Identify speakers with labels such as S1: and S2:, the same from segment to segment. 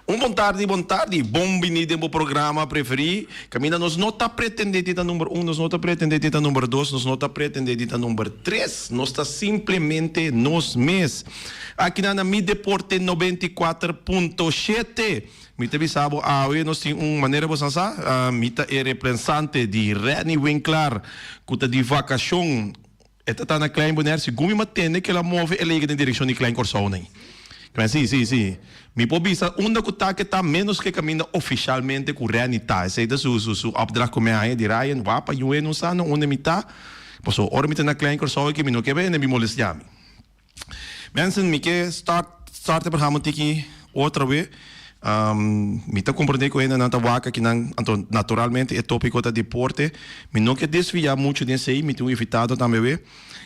S1: Un bon tardi, bon tardi, bon bini den bo programa preferí. Kaminda nos no ta pretendé di ta number un, nos no ta pretendé di ta number dos, nos no ta pretendé di ta number tres. Nos ta simplemente nos mes. Akinan na Mi Deporte 94.7. Mi ta bisa bo awe nos tin un manera bo san sa, mi ta e replensante di Renny Winklaar ku ta di vakashon. E ta ta na Klein Bonaire, segun mi matende ku el a move el a yega den direkshon di Klein Kòrsou nei. Kmen si, si, si. Mi por bisa unda ku ta ke ta ménos ku e kaminda ofishalmente ku Renny ta. Esei ta su su su opdracht ku mi a haña di Ryan, wapa yu'e no sa na unda mi ta, pasobra ora mi ta na Klein Kòrsou aki mi no ke bende mi molestiá mi. Mensen, mi ke start start e programa un tiki otra we. Mi ta komprendé ku hendenan ta wak akinan, anto naturalmente e topiko ta deporte. Mi no ke desviá muchu den esei, mi tin un invitado tambe we,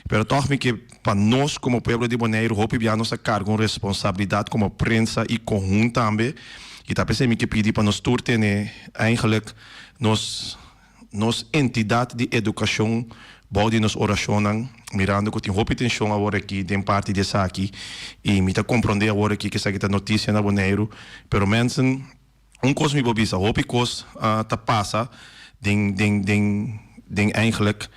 S1: pero tòg mi ke pa nos komo pueblo di Boneiru hopi bia nos ta karga un responsabilidat komo prensa i konhunt tambe, i ta p'esei mi ke pidi pa nos tur tene eigenlijk nos nos entidat di edukashon bou di nos orashonnan, mirando ku tin hopi tenshon awor aki den parti di esaki, i mi ta komprondé awor aki ku esaki ta notisia na Boneiru, pero mensen, un kos mi por bisa, hopi kos ta pasa den den den den eigenlijk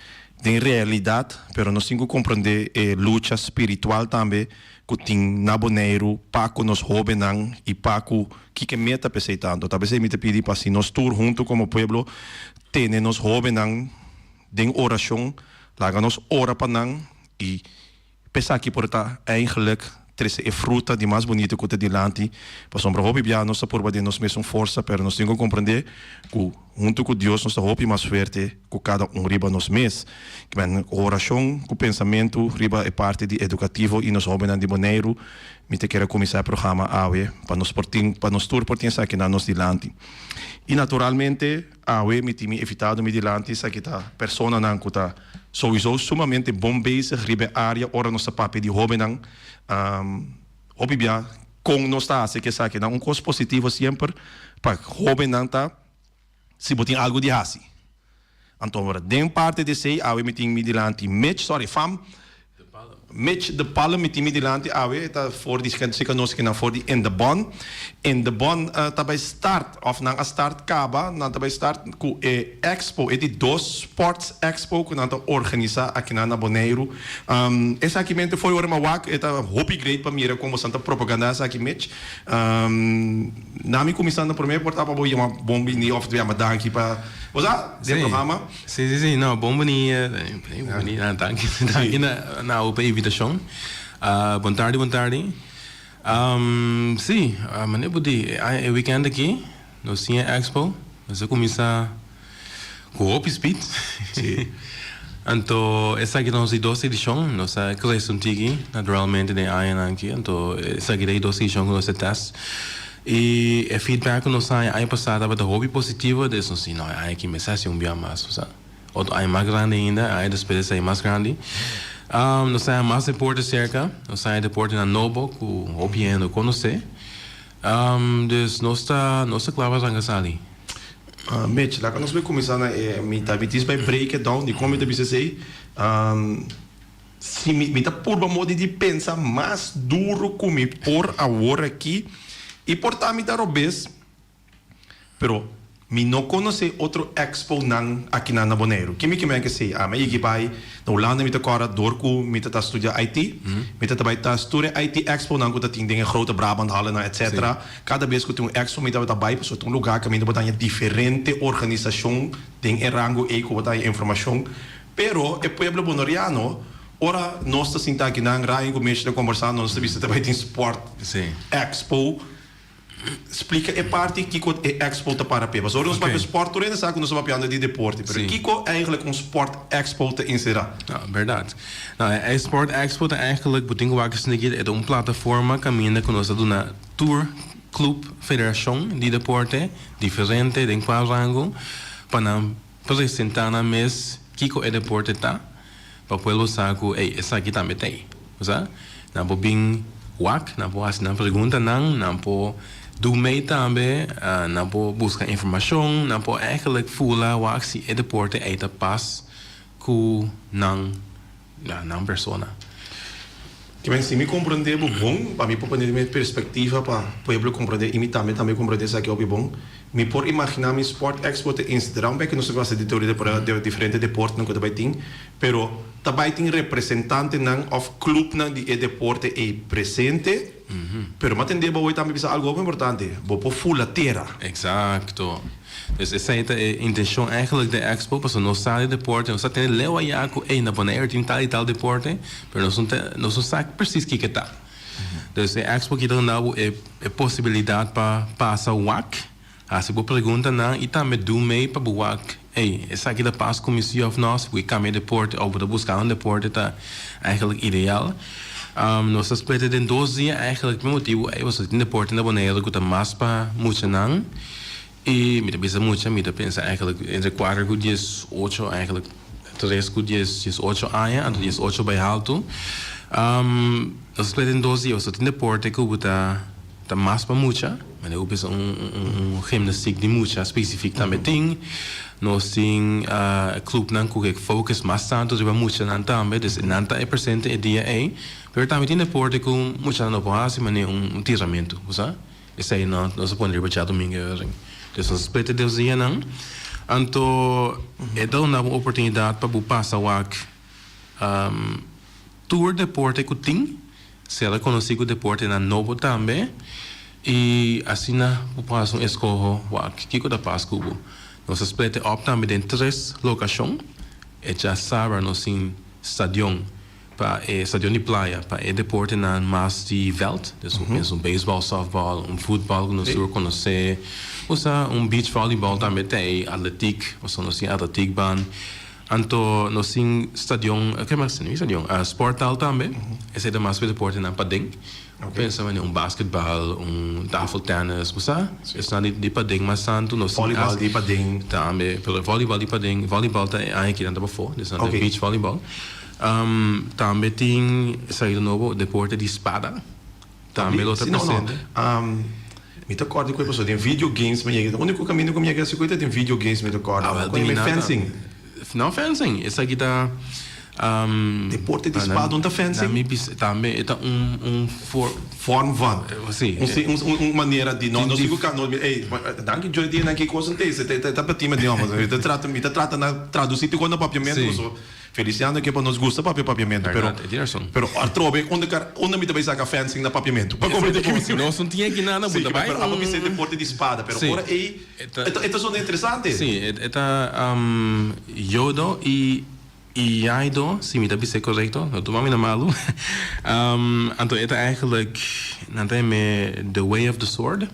S1: den realidat, pero nos tin ku komprondé e lucha spiritual tambe ku tin na Boneiru pa ku nos hóbennan i pa ku kiko e meta p'esei tantu. Ta p'esei mi ta pidi pa si nos tur huntu komo pueblo tene nos hóbennan den orashon, laga nos ora pa nan i p'esaki por ta eigenlijk trese e fruta di mas bunito ku ta dilanti, pasobra hopi bia nos ta purba den nos mesun forsa, pero nos tin ku komprendé ku huntu ku Dios nos ta hopi mas fuerte ku kada un riba nos mes. Kimen orashon ku pensamentu riba e parti di edukativo i nos hóbennan di Boneiru, mi ta kere kuminsá e programa awe pa nos por tin, pa nos tur por tin esaki na nos dilanti. I naturalmente awe mi tin mi invitado mi dilanti, esaki ta personanan ku ta souiso sumamente bon bezig riba e área ora nos ta papia di hóbennan. Hopi bia kon nos ta hasi ku esakinan. Un kos positivo semper pa hóbennan ta si bo tin algu di hasi. Anto ora den parti di esei awe mi tin mi dilanti Mitch, sorry fam, Mitch de Palm mi tin mi dilanti awe, e ta for di sika nos kinan for di In de Bon. In de Bon ta bai start of nan a start kaba, nan ta bai start ku e expo, e di dos sports expo ku nan ta organisa akinan na Boneiru. Esaki mente fo'i ora mi a wak e ta hopi great pa mira kon boso ta propaganda esaki Mitch. Na mi kuminsá na promé por ta pa bo yama bon bini òf yama danki pa bo sa den programa.
S2: Sí, sí, sí. No, bon bini, bon bini, danki, danki na na abo pa e invitashon. Bon tardi, bon tardi. Sí, manera bo di e weekend aki nos tin e expo, nos a kuminsá Ku hopi speed.
S1: Sí.
S2: Anto esaki ta nos di dos edishon. Nos a krese un tiki naturalmente den e añanan aki. Anto esaki ta e dos edishon ku nos a test. I e feedback ku nos a haña aña pasá tabata hopi positivo. Des nos di no e aña aki mester hasi un bia mas. Osea otro aña mas grandi ainda, e aña despues esei mas grandi. Nos a haña mas deporte serka. Nos a haña deportenan nobo ku hopi hende no konosé. Dus nos ta nos ta kla pa ranka sali.
S1: Mitch, laga nos bai kuminsá na e mita. Mi tin bai break it down. Dikon mi ta bisa esei? Si mi mi ta purba modi di pensa mas duru ku mi por awor aki i por ta mi ta robes, pero mi no konosé otro exponan akinan na Boneiru. Ke mi ke men esei? Ami a yegi bai na Hulanda mi ta kòrda dor ku mi ta ta studia IT, mi ta ta bai ta tur e IT exponan ku ta tin den e Grote Brabanthallennan etcetera. Kada bes ku tin un expo mi tabata bai pasobra ta un lugá kaminda bo ta haña diferente organisashon den e rango ei ku bo ta haña informashon. Pero e pueblo boneriano ora nos ta sinta akinan Ryan ku Mish ta kombersando nos ta bisa ta bai tin sport expo. Splika e parti kiko e expo ta para p'e. Pasobra ora nos papia sport tur hende sa ku nos ta papiando di deporte, pero kiko eigenlijk un sport expo ta enserá?
S2: No, bèrdat. No, e sport expo ta eigenlijk, bo tin ku wak esaki, e ta un plataforma kaminda ku nos ta duna tur klup, federashon di deporte diferente den kua rango pa nan presentá nan mes kiko e deporte ta. Pa pueblo sa ku ey esaki tambe ta ey. Bo sa? Nan por bin wak, nan por hasi nan preguntanan, nan por do mee tambe, nan por buska informashon, nan por eigenlijk fula wak si e deporte ey ta pas ku nan, nan persona.
S1: Ke men si mi komprondé bo bon, pa mi por pone mi perspektiva pa pueblo komprondé i mi tambe tambe komprondé esaki hopi bon, mi por imaginá mi Sport Expo ta insidrá un bek nos ta basa di teoria di diferente deportenan ku ta bai tin, pero ta bai tin representantenan òf klupnan di e deporte ei presente, pero mi a tendé bo awor tambe bisa algu hopi importante, bo por fula tera.
S2: Eksakto. Dus esei ta e intencion eigenlijk di expo, pasobra nos sa di deporte, nos ta tene leu ayá ku ey na Bonaire tin tal i tal deporte, pero nos no ta nos no sa precies kiko e ta. Dus e expo aki ta duna bo e e posibilidad pa pasa wak, hasi bo preguntanan i tambe dun mei pa bo wak, ey esaki ta pas ku mi si of no, si bo ke kambia deporte of bo ta buska un deporte ta eigenlijk ideal. Nos ta split e den dos dia eigenlijk pa e motibu ey pasobra tin deporte na Bonaire ku ta mas pa muchanan. I mi ta bisa mucha, mi ta pensa eigenlijk entre kuater ku dies ocho, eigenlijk tres ku dies dies ocho aña, anto dies ocho bai haltu. Nos ta split den dos dia, pasobra tin deporte ku bo ta ta mas pa mucha, manera ku bisa un un gimnastiek di mucha spesifik tambe tin. Nos tin clubnan ku ke focus mas tantu riba muchanan tambe, dus nan ta e presente e dia ei. Pero tambe tin deporte ku muchanan no por hasi, manera un tiramentu, bo sa. Esei no, nos a pone riba djadumingu e ora. Entonces nos a split e dos dianan. Anto e ta duna bo oportunidat pa bo pasa wak tur deporte ku tin, sera konosí ku deportenan nobo tambe i asina bo por hasi un eskoho wak kiko ta pas ku bo. Nos a split e òp tambe den tres lokashon. E djasabra nos tin stadion. Pa e stadion di playa, pa e deportenan mas di veld, dus bo pensa un beisbòl, sòftbòl, un futbòl ku nos tur konosé, usa un beach volleyball tambe ta ei, atletiek, pasobra nos tin atletiekbaan. Anto nos tin stadion, ke mas tin? Stadion, sporthal tambe, esei ta mas pa e deportenan paden. Bo pensa manera un basketbal, un tafeltennis, bo sa? Esnan di paden mas tantu nos tin.
S1: Volleybal di paden.
S2: Tambe, pero volleybal di paden, volleybal ta e aña aki nan ta pafó, dus nan ta beach volleybal. Tambe tin esaki nobo, deporte di spada. Tambe lo ta presente.
S1: Mi ta kòrda ku e pasobra den video games mi yega, úniko kaminda ku mi yega hasi ku e ta den video games mi ta kòrda. Ku e fencing.
S2: No fencing, esaki ta.
S1: Deporte di spada no ta fencing?
S2: Na mi bisa tambe e ta un un for.
S1: Vorm van.
S2: Si.
S1: Un un manera di no no sigur ka no ey danki Joy di nan ki kos nan ta ese ta ta pa tima di hòmber mi ta trata mi ta trata na tradusi tur kos na papiamentu pasobra Feliciano ke pa nos gusta papia papiamentu pero
S2: Bèrdat e tin rason.
S1: pero atrobe unda kar unda mi ta bai saka fencing na papiamentu pa
S2: komprende ki mi Nos no tin aki nada
S1: bo ta bai pero abo bisa e deporte di spada pero ora ey e ta sona interesante.
S2: Si e ta yodo i Iaido, si mi ta bis'é korekto, no tuma mi na malu. Anto e ta eigenlijk, nan ta yam'é The Way of the Sword.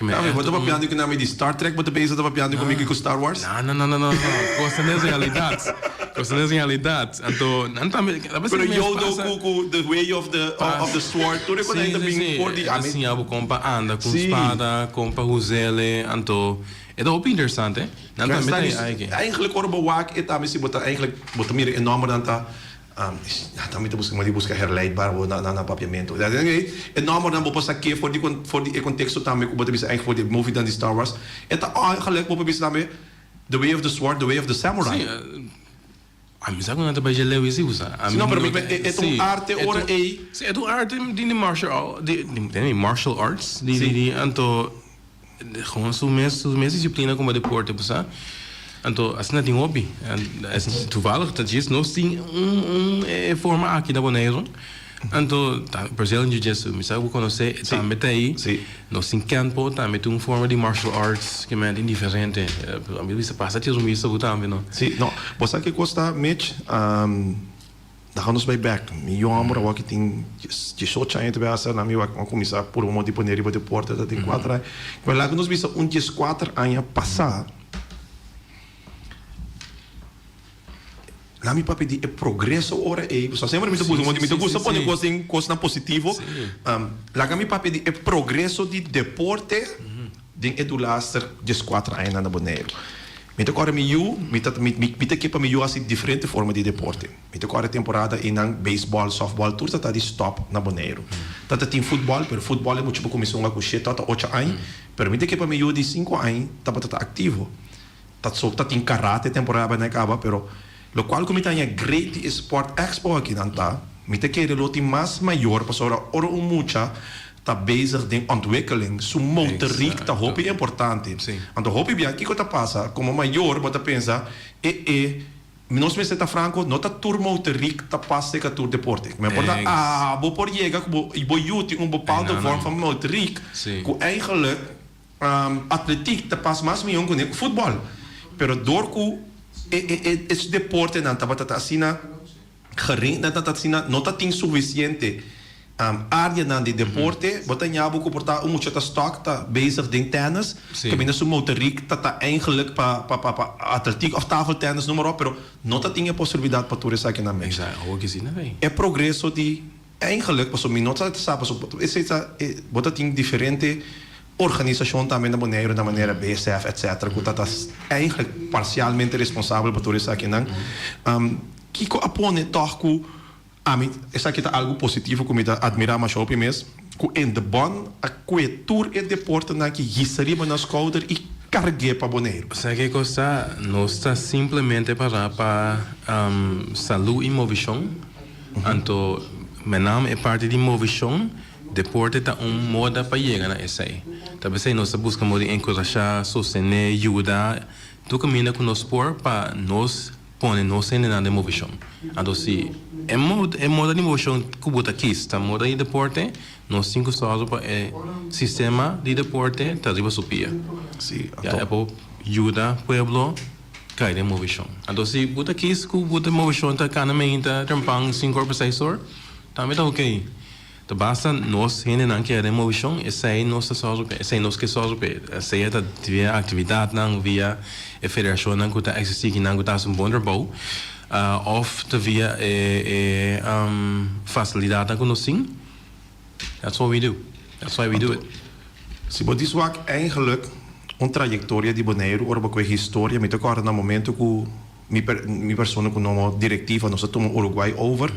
S1: Dame, bo ta papiando ku nami di Star Trek, bo ta pensa ta papiando ku mi ku Star Wars?
S2: No, no, no, no, no, kos ta nes realidat. Kos ta nes realidat. Anto, nan tambe, a bes
S1: Pero Yodo ku ku The Way of the of the Sword, tur e kos ei ta bin for di
S2: ami. Si, si, e ta siña bo kon pa anda ku un spada, kon pa us'el, anto E ta hopi interesante. Nan tambe ta e aiki.
S1: Eigenlijk ora bo wak e tambe si bo ta eigenlijk bo ta mira e nombernan ta ya mi ta buska mi buska herleidbaar bo na na papiamento. E nombernan bo por sak'é for di for di e contexto tambe ku bo ta bisa eigenlijk for di e movienan di Star Wars. E ta eigenlijk bo por bisa tambe The way of the sword, the way of the samurai.
S2: Si, ami sa ku nan ta bai dje leu esei usa.
S1: Si no pero mi e ta un arte ora ei.
S2: Si e ta un arte di martial di martial arts di di anto. Gewoon su mes su mes disciplina como deporte bo sa. Anto asina tin hopi. Toevallig ta djis nos tin un un e forma aki na Boneiru. Anto ta Brazilian Jiu Jitsu mi sa ku bo konosé e tambe ta ei. Nos tin Kenpo tambe tin un forma di martial arts ke men tin diferente. Mi bisa pasa tira un bista bo tambe no.
S1: Si no bo sa ke kos ta Mitch. Ta gaan nos bai bek. Mi yu homber awor ki tin diesocho aña ta bai hasta na mi wak a kuminsá puru un moti pone riba deporte ta tin kuater aña. Pero laga nos bisa un dieskuater aña pasá laga mi papia di e progreso ora ei pasobra semper mi ta buska mi ta gusta pone kos den kosnan positivo laga mi papia di e progreso di deporte den e dulaster dieskuater añanan na Boneiru. Mi ta kòrda mi yu, mi ta mi mi ta ke pa mi yu hasi diferente forma di deporte. Mi ta kòrda temporada einan beisbòl, sòftbòl tur ta ta di stòp na Boneiru. Ta ta tin futbòl, pero futbòl e mucha por kuminsá hunga ku shete òf ocho aña. Pero mi ta ke pa mi yu di sinku aña tabata ta aktivo. Ta so ta tin karate temporada bai na e kaba, pero lokual ku mi ta haña great di e sport expo akinan ta. Mi ta kere lo tin mas mayor pasobra ora un mucha ta bezig den ontwikkeling su motoriek ta hopi importante. Anto hopi bia kiko ta pasa komo mayor bo ta pensa e e nos mester ta franco no ta tur motoriek ta pas seka tur deporte. Me por ta abo por yega ku bo bo yu tin un bepaalde vorm van motoriek ku eigenlijk Atletiek ta pas mas mion kuné ku futbòl, pero dor ku e e e deportenan tabata ta asina gering, nan tabata asina no ta tin sufisiente áreanan di deporte, bo ta ña bo ku por ta un mucha ta stòk ta bezig den tènis, kaminda su motoriek ta ta eigenlijk pa pa pa atletiek òf tafeltènis noem maar op, pero no ta tin e posibilidat pa tur esakinan mes. E progreso di Eigenlijk, pasobra mi no ta sa, pasobra esei ta e, bo ta tin diferente organisashon tambe na Boneiru na manera BSF etcetera ku ta ta eigenlijk parsialmente responsabel pa tur esakinan. Kiko a pone tòg ku ami, esaki ta algu positivo ku mi ta admirá masha hopi mes, ku Indebon a kue tur e deportenan aki hisa riba nan skouder i karg'é pa Boneiru.
S2: Sa ke kos ta? Nos ta simplemente pará pa salú i movishon. Anto met name e parti di movishon, deporte ta un moda pa yega na esei. Ta p'esei nos ta buska moda di enkurashá, sostené, yuda tur kaminda ku nos por pa nos pone nos hendenan den movishon. Anto si e e moda di movishon ku bo ta kis ta moda di deporte, nos tin ku sòru pa e sistema di deporte ta riba su pia. Ya e por yuda pueblo. Kai den movishon. Anto si bo ta kis ku bo ta movishon ta kana meinta trempan sinku or pa seis or, tambe ta okey. Ta basta nos hendenan keda den movishon, esei nos ta sòru p'e, esei nos ke sòru p'e. Sea ta via aktividatnan, via e federashonnan ku ta eksistí kinan ku ta hasi un bon trabou, òf ta via e e fasilidatnan ku nos tin. That's what we do. That's why we do it.
S1: Si bo dis wak eigenlijk un trayectoria di Boneiru ora bo koe historia, mi ta corda na momento cu mi mi persona cu nomo directiva nos a tuma Uruguay over,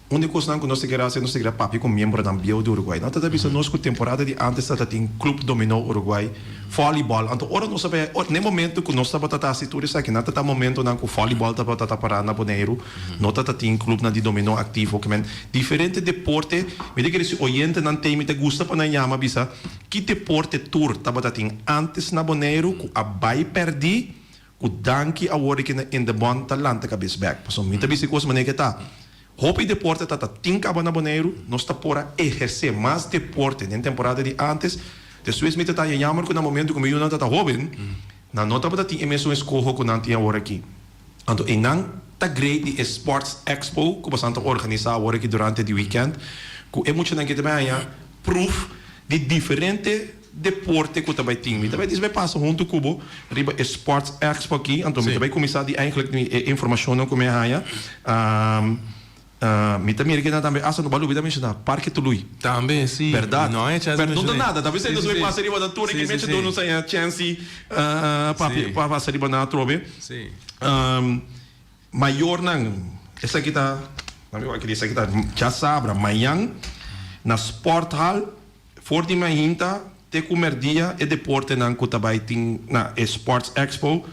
S1: un di cosnan cu nos ta kere haci nos ta kere papia cu miembronan bieu di Uruguay. Nan ta ta bisa nos cu temporada di antes ta ta tin Club Dominó Uruguay, volleyball. Anto ora nos a bay, n'e momento cu nos tabata ta haci tur esaki, nan ta ta momentonan cu volleyball tabata ta para na Boneiru, no ta ta tin clubnan di dominó activo. Kimen diferente deporte, mi ta kere si oyentenan tei mi ta gusta pa nan yama bisa ki deporte tur tabata tin antes na Boneiru cu a bay perdi cu danki awor di ke na Indebon ta lanta cabes bek. Pasobra mi ta bisa e cos manera ke ta. Hopi deporte ta ta tin caba na Boneiru, nos ta por a eherce mas deporte den temporada di antes. Despues mi ta ta haña jammer cu na momento cu mi yunan ta ta hoben, nan no tabata tin e mesun escoho cu nan tin awor aki. Anto einan ta great di e Sports Expo cu bosan ta organisa awor aki durante di weekend cu e muchanan ke ta bay haña proef di diferente deporte cu ta bay tin. Mi ta bay disbay pasa hunto cu bo riba e Sports Expo aki. Anto mi ta bay cuminsa di eigenlijk mi e informacionnan cu mi a haña. Mi ta mira kinan tambe asta no ba lubida menciona Parke Tului.
S2: Tambe si.
S1: Berdad.
S2: No haña chance
S1: Pero no ta nada. Ta bisa nos bay pasa riba nan tur y ki mechi nos haña chance papia pa pasa riba nan atrobe. Mayornan, esaki ta, esaki ta djasabra, mañan na Sporthal. For di mainta te ku merdia e deportenan ku ta bai tin na e Sports Expo.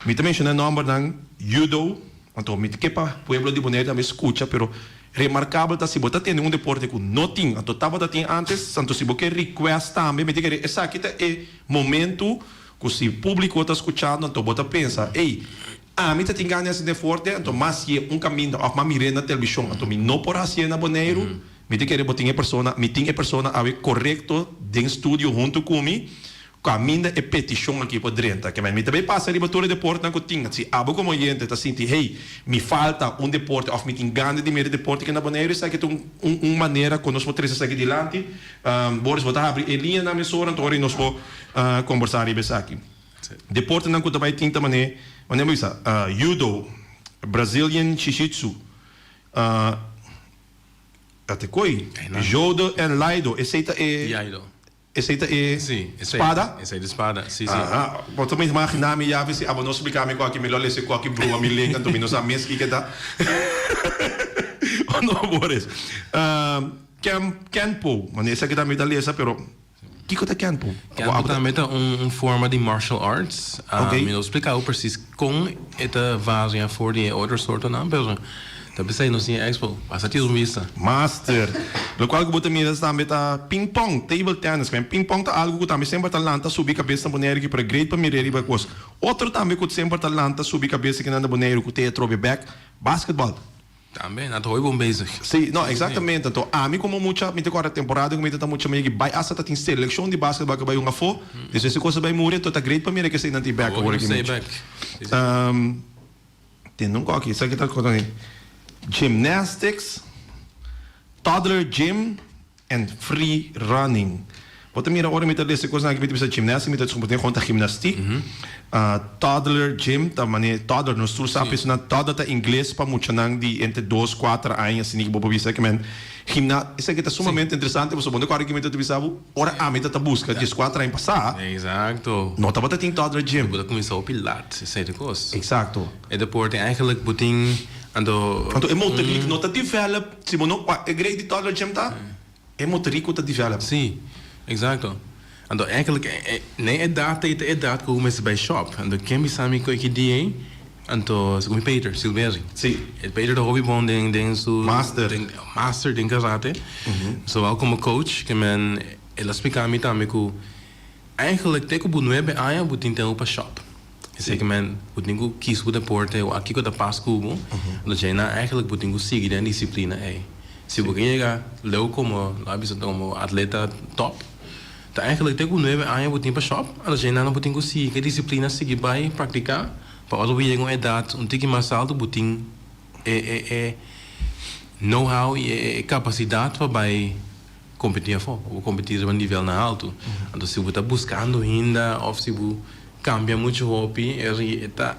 S1: Mi ta menshoná e nòmbernan, Judo, anto mi ta ke pa pueblo di Boneiru tambe skucha, pero remarkabel ta si bo ta tende un deporte ku no tin, anto tabata tin ántes, anto si bo ke request tambe mi ta kere esaki ta e momentu ku si públiko ta skuchando anto bo ta pensa, ey, ami ta tin gana di hasi deporte, anto mas hasié un kaminda òf mas mir'é na televishon, anto mi no por hasié na Boneiru. Mi ta kere bo tin e persona, mi tin e persona awe korekto den studio huntu ku mi, kaminda e petishon aki por drenta. Ke mi ta bay pasa riba tur e deportenan ku tin. Si abo komo oyente ta sinti, hey, mi falta un deporte òf mi tin gana di mira e deporte aki na Boneiru, esaki ta un un manera ku nos por trese esaki dilanti. Boris, bo ta habri e liñanan mesora, anto ora nos por kombersá riba esaki. Deportenan ku ta bay tin ta manera, manera bo bisa, judo, Brazilian Jiu-Jitsu, Atekoi, Jodo en Laido, esei ta e.
S2: Iaido.
S1: Esei ta e.
S2: Si, esei.
S1: Spada?
S2: Esei ta spada, si, si.
S1: Aha, bo ta imagina mi yabi si abo no splika mi ku aki mi lo lesa ku aki brua mi lenga anto mi no sa mes kiko ta. No, Boris. Ken, Kenpo, mane esaki tambe mi ta lesa pero. Kiko ta Kenpo?
S2: Kenpo tambe ta un forma di martial arts. Mi no splika bo precies kon e ta varia for di e otro sortonan, pero. Ta p'esei nos tin e expo. Pasa tira un bista.
S1: Master. Lokual ku bo ta mira tambe ta ping pong, table tennis. Men ping pong ta algu ku tambe semper ta lanta subi kabes na Boneiru ki pero great pa mira riba e kos. Otro tambe ku semper ta lanta subi kabes aki nan na Boneiru ku te atrobe bek, basketbal.
S2: Tambe, nan ta hopi bon bezig.
S1: Sí, no, exactamente. Anto ami komo mucha, mi ta kòrda temporada ku mi ta ta mucha mi bai asta ta tin selekshon di basketbal ku bai hunga afó. Despues e kos a bai muri, anto ta great pa mira ku esei nan tin bek
S2: awor
S1: awor aki mucha. Tende un koki, esaki ta kota di gymnastics, toddler gym and free running. Bo ta mira ora mi ta lesa e kosnan aki mi ta bisa gymnastics mi ta suponé kon ta gymnastiek. Toddler gym ta manera toddler nos tur sa pensa nan toddler ta ingles pa muchanan di entre dos kuater aña asina ki bo por bisa kimen gymna esaki ta sumamente interesante pasobra bo no kòrda ki mi ta bisa bo ora ami ta ta buska dieskuater aña pasá no tabata tin toddler gym.
S2: Bo ta kuminsá hopi lat esei ta kos.
S1: Eksakto.
S2: E deporte eigenlijk bo tin anto.
S1: Anto e motoriek no ta develop si bo no e grade di toddler gym ta. E motorico ta develop.
S2: Sí, exacto. Anto eigenlijk n'e edad ei ta edad ku mester bai shop. Anto ken bisa mi ku e dia ei, anto segun mi Peter Silveri.
S1: Sí.
S2: E Peter ta hopi bon den den su
S1: Master.
S2: den master den karate. Zowel komo coach ke men el a splika mi tambe ku eigenlijk te ku bo nuebe aña bo tin tempu pa shop. Esei ke men bo tin ku kis bo deporte o a kiko ta pas ku bo. Anto djei nan eigenlijk bo tin ku sigui den disiplina ei. Si bo ke yega leu komo lo a bisa komo atleta top, ta eigenlijk te ku nuebe aña bo tin pa shop. Anto djei nan bo tin ku sigui ke disiplina sigui bai praktiká pa ora bo yega un edat un tiki mas altu bo tin e e e know how i e kapasidat pa bai Kompetí afó, bo kompetí riba nivelnan haltu. Anto si bo ta buskando hinda òf si bo kambia muchu hopi, e ta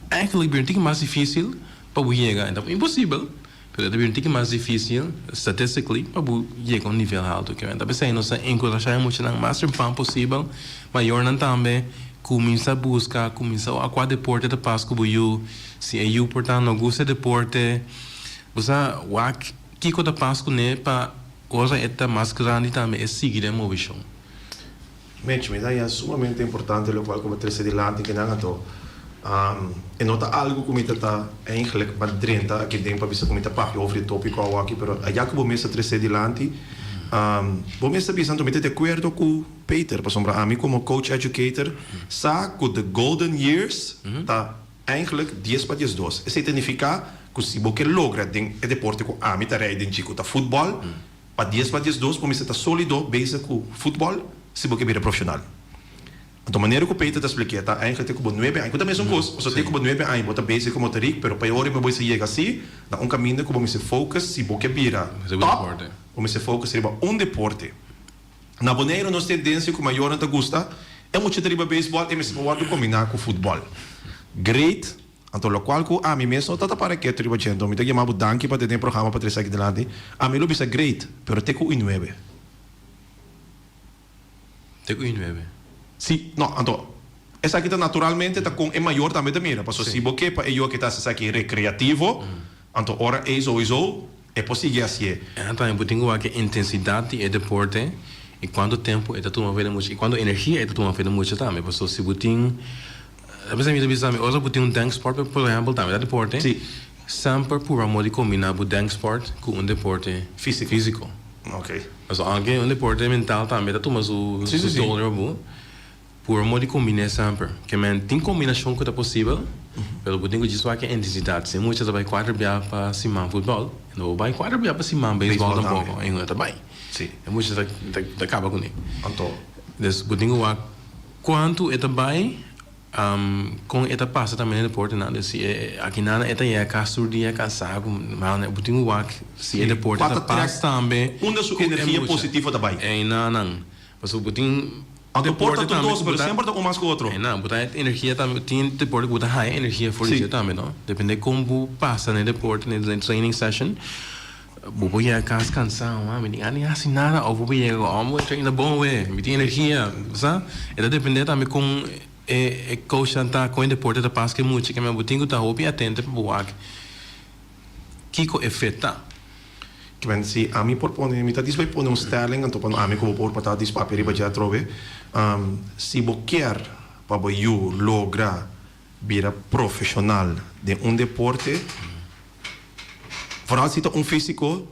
S2: eigenlijk bira un tiki mas difísil pa bo yega. E ta imposibel, pero e ta bira un tiki mas difísil statistically pa bo yega un nivel haltu. Kimen ta p'esei nos ta enkurashá e muchanan mas trempan posibel, mayornan tambe, kuminsá buska, kuminsá wak kua deporte ta pas ku bo yu. Si e yu por ta no gusta e deporte, bo sa wak kiko ta pas kuné pa. Ora e ta mas grandi tambe e sigui den movishon.
S1: Mitch, mi ta haña sumamente importante lokual ku bo trese dilanti kinan anto e no ta algu ku mi ta ta eigenlijk pa drenta aki den pa bisa ku mi ta papia over e topiko awaki pero ya ku bo mes a trese dilanti bo mes ta bisa anto mi ta di akuerdo ku Peter pasobra ami komo coach educator sa ku the golden years ta Eigenlijk dies pa diesdos. Esei ta nifiká ku si bo ke logra den e deporte ku ami ta rei den dje ku ta futbòl, pa dies pa diesdos bo mester ta sólido bezig ku futbòl si bo ke bira profeshonal. Anto manera ku Peter ta splik'é ta eigenlijk te ku bo nuebe aña, ku ta mesun kos, pasobra te ku bo nuebe aña bo ta bezig ku motorik, pero pa e ora bo mester yega si na un kaminda ku bo mester focus si bo ke bira tòp, bo mester focus riba un deporte. Na Boneiru nos tendensia ku mayornan ta gusta e mucha ta riba beisbòl e mester por wòrdu kombiná ku futbòl. Great! Anto lokual ku ami mes no ta ta para ketu riba dje anto mi ta yama bo danki pa tene e programa pa trese aki dilanti. Ami lo bisa great, pero te ku uinuebe.
S2: Te ku uinuebe.
S1: Si, no, anto esaki ta naturalmente ta kon e mayor tambe ta mira, pasobra si bo ke pa e yu aki ta hasi esaki rekreativo, anto ora ei souiso E por sigui hasié.
S2: E tambe bo tin ku wak e intensidat di e deporte i kuantu tempu e ta tuma for e mucha i kuantu energia e ta tuma for e mucha tambe. Pasobra si bo tin, a bes mi ta bisa mi ora bo tin un denksport por ehèmpel tambe ta deporte, semper purba modo di kombiná bo denksport ku un deporte físiko. Pasobra aunke un deporte mental tambe ta tuma su tol riba bo. Puru amor di kombiné semper. Ke men tin kombinashon ku ta posibel, pero bo tin ku djis wak e intensidat. Si e mucha ta bai kuater bia pa siman futbòl, e no por bai kuater bia pa siman beisbòl tampoko, e no ta bai. E mucha ta ta kaba kuné. Des bo tin ku wak kuantu e ta bai, kon e ta pasa tambe na e deportenan. Des si e akinan e ta yega kas tur dia kansá ku mano, bo tin ku wak si e deporte ta pas tambe
S1: ku e mucha.
S2: Einanan. Pasobra bo tin
S1: Anto por ta tur dos, pero semper ta un mas ku otro.
S2: Enan, bo ta haña energia tambe, tin deporte ku bo ta haña energia for di dje tambe, no? Depende kon bo pasa na e deporte, na e training session, bo por yega kas kansa, oh mi tin gana di hasi nada, òf bo por yega ku, oh mi a traina bon awe, mi tin energia, bo sa? E ta depende tambe kon e coachnan ta, kon e deporte ta pas ku e mucha, keme bo tin ku ta hopi atente pa bo wak kiko e fit ta.
S1: Kimen si ami por pone, mi ta dispa pone un stelling anto pa ami ku bo por pa ta dis papia riba dje atrobe. Si bo kier pa bo yu logra bira profeshonal den un deporte, Vooral si ta un físiko,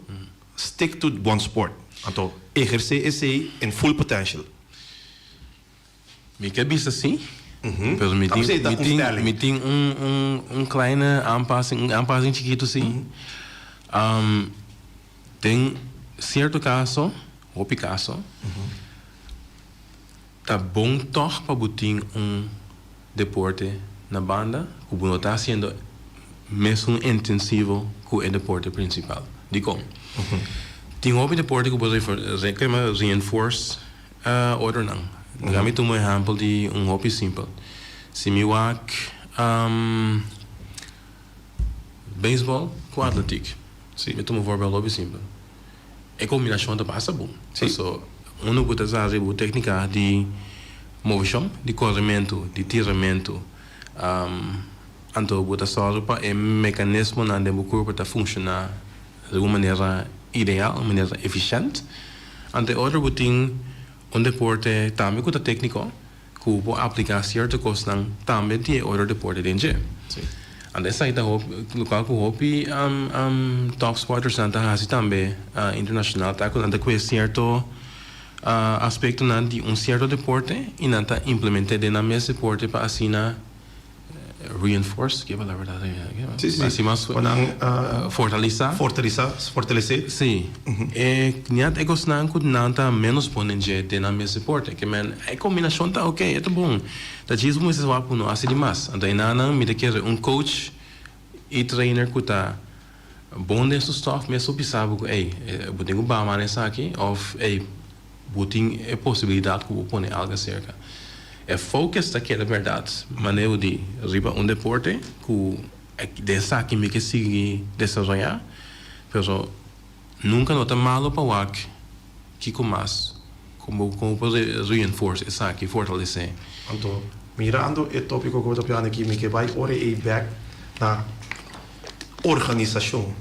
S1: stick to one sport. Anto ehersé esei in full potential.
S2: Mi ke bisa si, pero mi tin, mi tin, mi tin un, un, un kleine aanpassing, un aanpassing chikitu si. Den sierto kaso, hopi kaso, ta bon tòg pa bo tin un deporte na banda ku bo no ta hasiendo mesun intensivo ku e deporte prinsipal. Dikon? Tin hopi deporte ku bo reinforce otronan. Laga mi tuma un ehèmpel di un hopi simpel. Si mi wak beisbòl ku atletiek, mi tuma un voorbeeld hopi simpel. E kombinashon ta basta bon. Paso unu ku ta sa riba téknika di moveshon, di korementu, di tiramentu, anto bo ta sòru pa e mekanismonan den bo kurpo ta funshoná di un manera ideal, un manera efishènt. Anto e otro bo tin un deporte tambe ku ta tékniko. Ku bo apliká sierto kosnan tambe di e otro deporte den dje. Anto esaki ta hopi lokual ku hopi top sportersnan ta hasi tambe internashonal ta ku nan ta kue sierto aspektonan di un sierto deporte i nan ta implement'é den nan mes deporte pa asina Reinforce, ke palabra ta
S1: Sí, sí,
S2: sí. Mas
S1: Pa nan
S2: fortalisa.
S1: Fortalisa, fortalesé.
S2: Sí. E net e kosnan ku nan ta ménos bon den dje den nan mes deporte. Ke men e kombinashon ta oke, e ta bon. Ta djis bo mester wak ku no hasi di mas. Anto enanan mi ta kere un coach i trainer ku ta bon den su stof mes por bisa bo ku ey bo tin ku baha mas den esaki òf ey Bo tin e posibilidat ku bo pone algu aserka. E focus ta keda bèrdat manera di riba un deporte ku den esaki mi ke sigui desaroyá, pero nunka no ta malo pa wak kiko mas kon bo kon bo por reinforce esaki, fortalesé.
S1: Anto, mirando e tópiko ku bo ta pidiendo aki, mi ke bai ora ei bèk na Organisashon.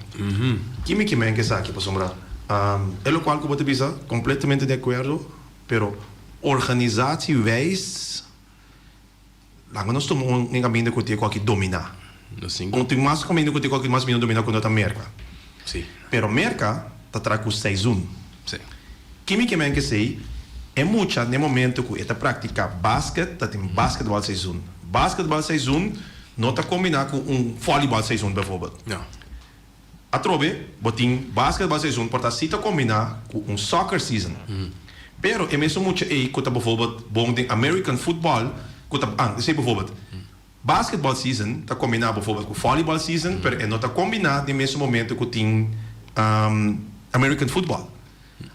S1: Ki mi kimen ku esaki? Pasobra e lokual ku bo ta bisa kompletamente di akuerdo, pero organisatiewijs laga nos tuma un kaminda ku tin ku aki dominá. Un tin mas kaminda ku tin ku aki mas mihó dominá ku no ta Merka. Pero Merka ta traha ku seizoen. Ki mi kimen ku esei? E mucha n'e momento ku e ta praktiká basket ta tin basketbal seizoen. Basketbal seizoen No ta kombiná ku un volleyball seizoen bijvoorbeeld.
S2: No.
S1: Atrobe bo tin basketball seizoen por ta si ta kombiná ku un soccer season. Pero e mesun mucha ei ku ta bijvoorbeeld bon den American football ku ta ah esei bijvoorbeeld basketball season ta kombiná bijvoorbeeld ku volleyball season pero e no ta kombiná den mesun momento ku tin American football.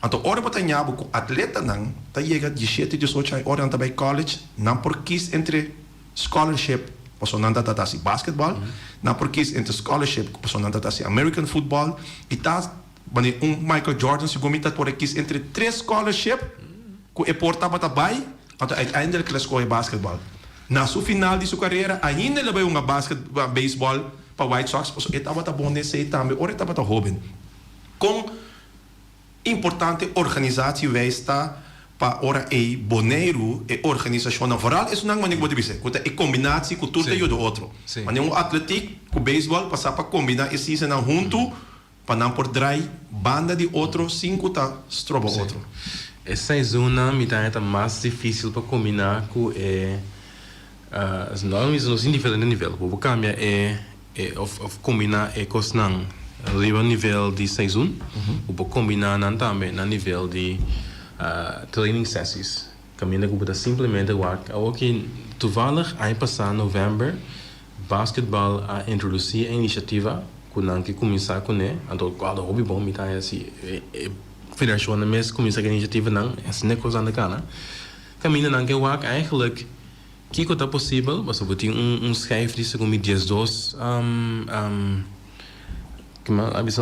S1: Anto ora bo ta ña bo ku atletanan ta yega diesshete diesocho aña ora nan ta bai college nan por kis entre Scholarship pasobra nan ta ta hasi basketball, nan por kies entre scholarship pasobra nan ta ta hasi American football y ta wanneer un Michael Jordan segun mi ta por a kies entre tres scholarship cu e por tabata bay anto uiteindelijk el a scoge basketball. Na su final di su carera ainda el a bay hunga basket baseball pa White Sox pasobra e tabata bon den esey tambe ora e tabata hoben. Con Importante organisatiewijs ta pa ora ei Boneiru e organisashonnan, vooral esunnan manera ku bo ta bisa, ku ta e kombinatie ku tur ta yuda otro. Manera un atletiek ku beisbòl pa sa pa kombiná e seasonnan huntu pa nan por drai banda di otro sin ku ta stroba otro.
S2: E seizoennan mi ta haña ta mas difísil pa kombiná ku e, nos tin diferente nivel. Bo por kambia e. E of of kombiná e kosnan riba nivel di seizoen. Bo por kombiná nan tambe na nivel di training sessies. Kaminda ku bo ta simplemente wak. Awoki toevallig aña pasá novèmber basketbal a introdusí e inisiativa ku nan ke kuminsá kuné. Anto kual ta hopi bon mi ta haña si e federashonnan mes kuminsá ku e inisiativanan asina e kosnan ta kana. Kaminda nan ke wak eigenlijk. Kiko ta posibel? Pasobra bo tin un schijf di segun mi 12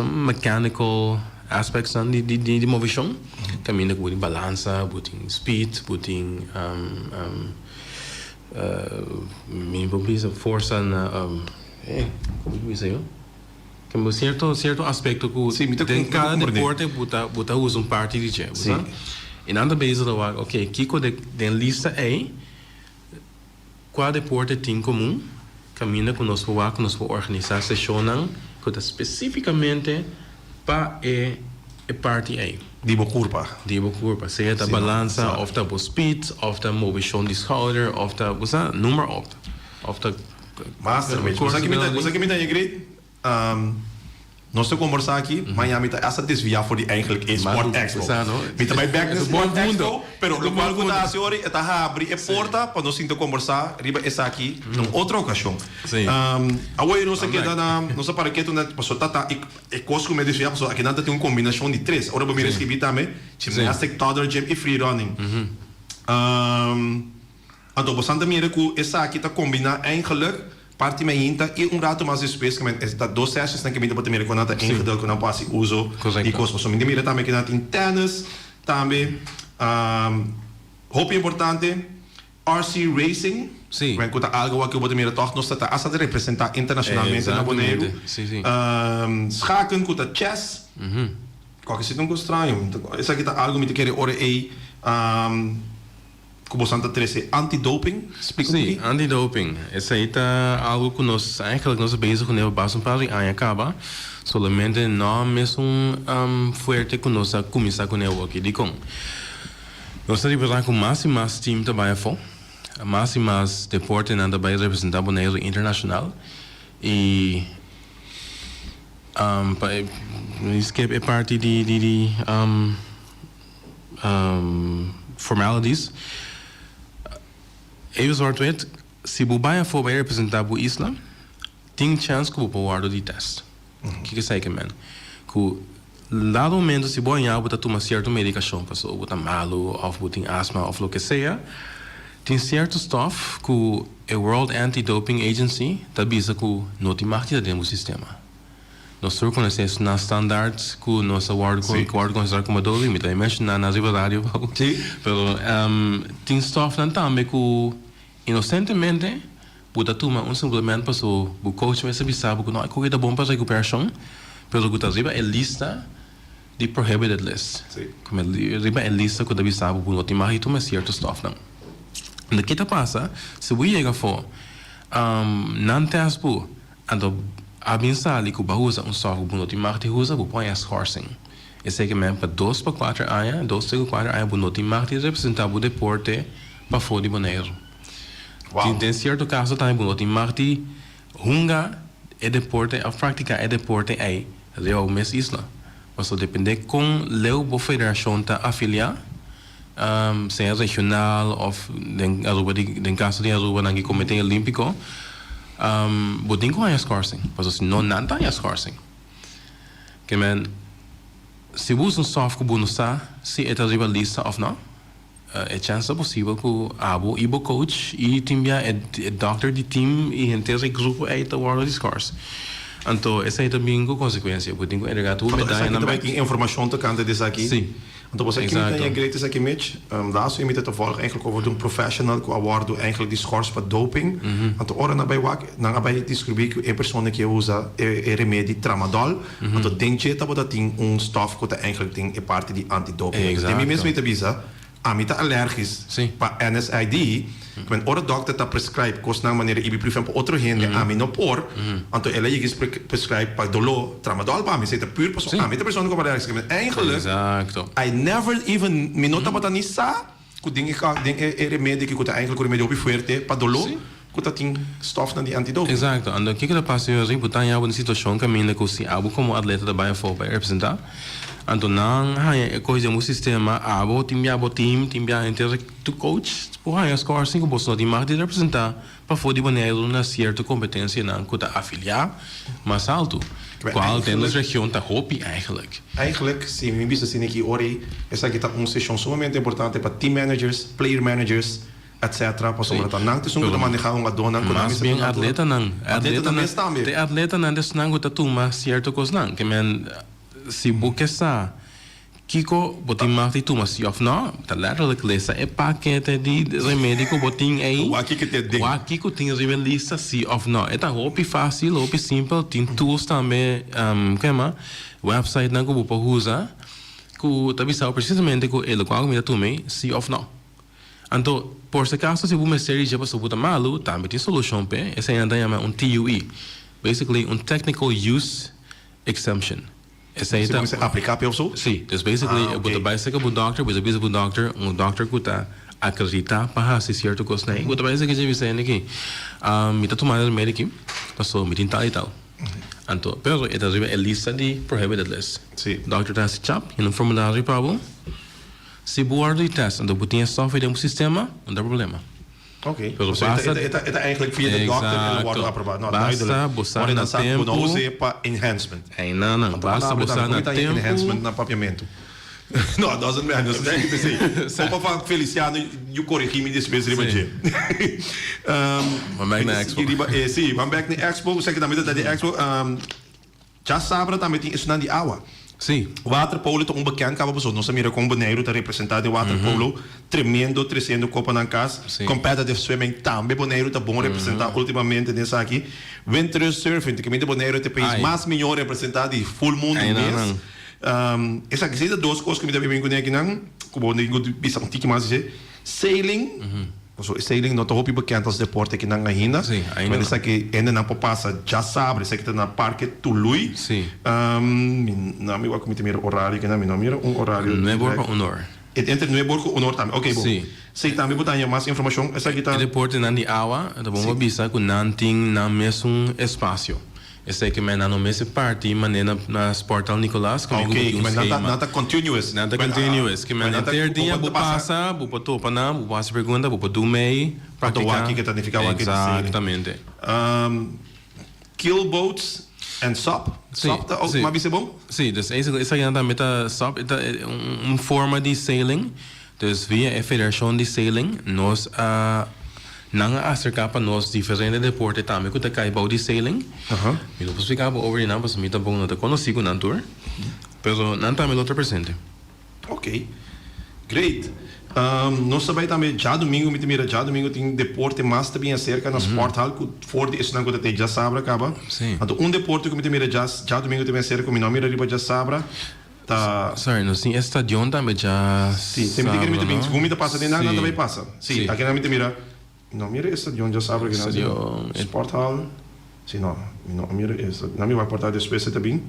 S2: mechanical aspects nan di movishon. Kaminda ku bo tin balansa, bo tin speed, bo tin mi por bisa forsa na komo mi bisa yo? Kende sierto sierto aspecto ku den kada deporte bo ta bo ta usa un parti di dje, bo sa? I nan ta bezig ta wak, oke, kiko den lista ei, kua deporte tin komun kaminda ku nos por wak ku nos por organisá seshonnan. ku ta spesífikamente pa e e parti ei.
S1: Di bo kurpa.
S2: Di bo kurpa, sea ta balansa òf ta bo speed òf ta movishon di skouder òf ta bo sa noem maar op. Òf ta.
S1: Master Mitch, bo sa ki mi ta bo sa ki mi ta agree? Nos ta kombersá aki, maña mi ta hasta desviá for di eigenlijk e Sport Expo. Mi ta bai bèk na Sport Expo, pero lokual ku ta hasi ora e ta habri e porta pa nos sinta kombersá riba esaki na un otro okashon. Awor nos a keda na, nos a para ketu na, pasobra ta ta e kos ku mi a desviá, pasobra akinan ta tin un kombinashon di tres. Ora bo mira skibí tambe, gymnastic, toddler gym i free running. Anto bosan ta mira ku esaki ta kombiná eigenlijk parti mainta i un ratu mas despues ku men e ta dos sessionsnan ku mi ta por ta mira ku nan ta ingedeeld ku nan por hasi uso di kos. Pasobra mi ta mira tambe ku nan tin tennis tambe. Hopi importante RC racing men ku ta algu wak ku bo ta mira tòg nos ta ta asta ta representá internashonalmente na Boneiru. Schaken ku ta chess. Kòke si ta un kos straño. Esaki ta algu mi ta kere ora ei. Ku bosan ta trese anti-doping? Splika un
S2: Sí,
S1: piki.
S2: anti-doping. Esei ta algu ku nos eigenlijk nos a bezig kuné pa basta un par di aña kaba. Solamente no mesun fuerte ku nos a kuminsá kuné awoki. Dikon? Nos ta ripará ku mas i mas team ta bai afó, mas i mas deportenan ta bai representá Boneiru internashonal i pa e skip e parti di di Formalities. Even zwart wit, si bo bai afó bai representá bo isla, tin chèns ku bo por wòrdu di tèst. Kiko esei ke men? Ku dado momento si bo haña bo ta tuma sierto medikashon pasobra bo ta malu òf bo tin asma òf loke sea, tin sierto stòf ku e World Anti-Doping Agency ta bisa ku no tin mag di ta den bo sistema. Nos tur konosé esnan standaard ku nos a wòrdu ku wòrdu konsiderá komo doping. Mi ta bai menshoná nan riba radio pao. Pero tin stòfnan tambe ku inosentemente bo ta tuma un suplement paso bo coach mester bisa bo ku no e koki ta bon pa rekuperashon, pero ku ta riba e lista di prohibited list. Riba e lista ku ta bisa bo ku no tin mag di tuma sierto stòfnan. Anto ke ta pasa si bo yega afó nan tèst bo Anto a bin sali ku bo a usa un software ku bo no tin mag di usa, bo por haña schorsing. Esei ke men pa dos pa kuater aña, dos te ku kuater aña bo no tin mag di representá bo deporte pafó di Boneiru. Tin den sierto kaso tambe bo no tin mag di hunga e deporte òf praktiká e deporte ei riba bo mes isla. Pasobra dependé kon leu bo federashon ta afiliá, sea regional of den Aruba di den caso di Aruba nan ki comite olimpico bo tin cu haña schorsing pasobra si no nan ta haña schorsing ke men si bo usa un soft cu bo no sa si e ta riba lista of no e chance ta posibel cu abo y bo coach y tin bia e doctor di team y henter e grupo ey ta wordo di schors anto esey ta bin cu consecuencia bo tin cu entrega tur medayanan
S1: bek. Tin informacion tocante di esaki?
S2: Si.
S1: Anto bo sa kimi ta e great esaki Mitch? Laatst mi ta ta volg eigenlijk over di un professional ku a wordu eigenlijk di schors pa doping. Anto ora nan a bai wak, nan a bai descubri ku e persona ki a usa e remedi tramadol, anto den dje tabata tin un stof ku ta eigenlijk tin e parti di anti-doping. Anto den mi mes mi ta bisa, ami ta alergis pa NSAID, Men ora dokter ta prescribe kosnan manera ibuprofen pa otro hende, ami no por, anto el a yega prescribe pa doló tramadol pa mi. Esei ta pur pasobra ami ta persona ku alergia. Men eigenlijk, I never even, mi no tabata ni sa ku den e den e remedi aki ku ta eigenlijk un remedi hopi fuerte pa doló, ku ta tin stòfnan di antidoping.
S2: Exacto. Anto kiko ta pasa José? Bo ta haña bo den situashon kaminda ku si abo komo atleta ta bai afó pa e representá, anto nan haña e kos den bo sistema, abo tin bia bo team, tin bia henter. Tu coach por haña schorsing ku boso no tin mag di representá pafó di Boneiru na sierto kompetensianan ku ta afiliá mas altu, kual den nos region ta hopi eigenlijk.
S1: Eigenlijk, si mi bisa asina aki ora ei, esaki ta un seshon sumamente importante pa team managers, player managers, etc. Pasobra ta nan ta esun ku ta manehá hungadónan ku nan
S2: Mas
S1: mester
S2: bien
S1: duna tur.
S2: atletanan.
S1: Atletanan mes tambe.
S2: Te atletanan ta esnan ku ta tuma sierto kosnan. Ke men, si bo ke sa Kiko bo tin mag di tuma si of no? Ta letterlijk lesa e pakete di remedi ku bo tin ei.
S1: Wak kiko tin aden.
S2: Wak kiko tin riba e lista si of no. E ta hopi facil, hopi simpel. Tin tools tambe, ku yama, websitenan ku bo por usa ku ta bisa bo presisamente ku e lokual ku mi ta tuma ei si of no. Anto, por si acaso si bo mester di dje pasobra bo ta malu, tambe tin solushon p'e. Esei nan ta yama un TUE. Basically un technical use. exemption. Esei
S1: ta. Si bo apliká p'e òf so?
S2: Si, dus basically bo ta bai serka bo dòkter, bo ta bisa bo dòkter, un dòkter ku ta akreditá pa hasi sierto kosnan ei, bo ta bai serka dje bisa hende aki, mi ta tumando e remedi aki pasobra mi tin tal i tal. Anto, pero e ta riba e lista di prohibited list.
S1: Si.
S2: Dòkter ta hasi chap, yena un formulario pa bo. Si bo wòrdu di tèst anto bo tin e software den bo sistema, no ta problema.
S1: Ok.
S2: Pero
S1: So
S2: basta
S1: e ta e ta eigenlijk via de dokter e lo wordo
S2: Exacto.
S1: aproba. No,
S2: Basta
S1: duidelijk.
S2: bo sa
S1: Ora
S2: na
S1: nan sa ku bo no
S2: tempu.
S1: us'e pa enhancement.
S2: Einan,
S1: Anto
S2: basta
S1: palabra
S2: bo sa
S1: tambe,
S2: na
S1: kon ta
S2: tempu.
S1: enhancement na papiamentu? No, doesn't matter, nos ta sigui p'esei. Opa van Feliciano yu korigí mi despues riba
S2: Sí.
S1: dje.
S2: Ban bek
S1: Mi
S2: na
S1: ta
S2: Expo.
S1: sigui riba e, sí, ban bek na Expo, esaki tambe ta ta di Expo. Djasabra tambe tin esunnan di awa.
S2: Sí.
S1: Waterpolo ta un bekend kaba pasobra nos a mira kon Boneiru ta representá den waterpolo. Tremendo tresiendo kopa nan kas.
S2: Sí.
S1: Competitive swimming tambe Boneiru ta bon representá últimamente den esaki. Windsurf surfing ta kaminda Boneiru ta e pais
S2: Ai.
S1: mas mihó representá di full mundu
S2: Ai, nan,
S1: mes.
S2: nan.
S1: Esaki si ta dos kos ku mi ta bin kuné akinan ku bo tin ku bisa un tiki mas dje. Sailing. Pasobra e sailing no ta hopi bekend als deporte akinan ainda.
S2: Sí, ainda
S1: Pero
S2: no.
S1: esaki hendenan por pasa djasabra, esaki ta na Parke Tului.
S2: Sí.
S1: Mi no mi wak ku mi ta mira orario akinan, mi no mira un orario
S2: Nuebe or
S1: direct.
S2: pa un or.
S1: E entre nuebe or ku un or tambe. Oké, bon.
S2: Sí.
S1: Sí, tambe bo ta haña mas informashon. Esaki ta.
S2: E deportenan di awa, ta bon pa bisa ku nan tin nan mesun espasio. Esei ke men nan no mester parti manera na na Sporthal Nicolaas ku mi
S1: Ok,
S2: ku tin
S1: ke
S2: un
S1: men nan ta
S2: skema.
S1: nan ta continuous.
S2: Nan ta
S1: Men
S2: continuous. Ke men
S1: men nan ta
S2: henter
S1: bo
S2: dia
S1: por
S2: bo
S1: pasa
S2: pasa, bo por topa nan, bo por hasi pregunta, bo por dun mei,
S1: Anto
S2: praktiká.
S1: wak ke ta nifiká wak ke ta seri.
S2: Exactamente.
S1: Keel boats and sop.
S2: Sí,
S1: Sop ta
S2: sí.
S1: m'a bisa bon?
S2: Sí, dus esaki nan tambe ta sop, e ta un un forma di sailing. Dus via e federashon di sailing nos a nan a aserká pa nos diferente deporte tambe ku ta kai bou di sailing. Mi no por splika bo over di nan pasobra mi tampoko no ta konosí ku nan tur, pero nan tambe lo ta presente.
S1: Ok, great. Nos ta bai tambe djadumingu, mi ta mira djadumingu tin deporte mas ta bin aserka na sporthal ku for di esunnan ku ta te djasabra kaba. Anto un deporte ku mi ta mira djadumingu ta bin aserka ku mi no a mira riba djasabra. Ta.
S2: Sorry, nos tin e stadion tambe dja
S1: Sí, te mi ta kere mi ta bin,
S2: sabra, no?
S1: segun mi ta pasa den nan, nan ta
S2: Sí.
S1: bai pasa. Sí,
S2: Sí.
S1: aki nan mi ta mira, no mira e stadion dja sabra aki nan, sí.
S2: Stadion, e.
S1: Sporthal, sí, no, mi no a mira e stadion, nan mi wak por ta despues e ta bin.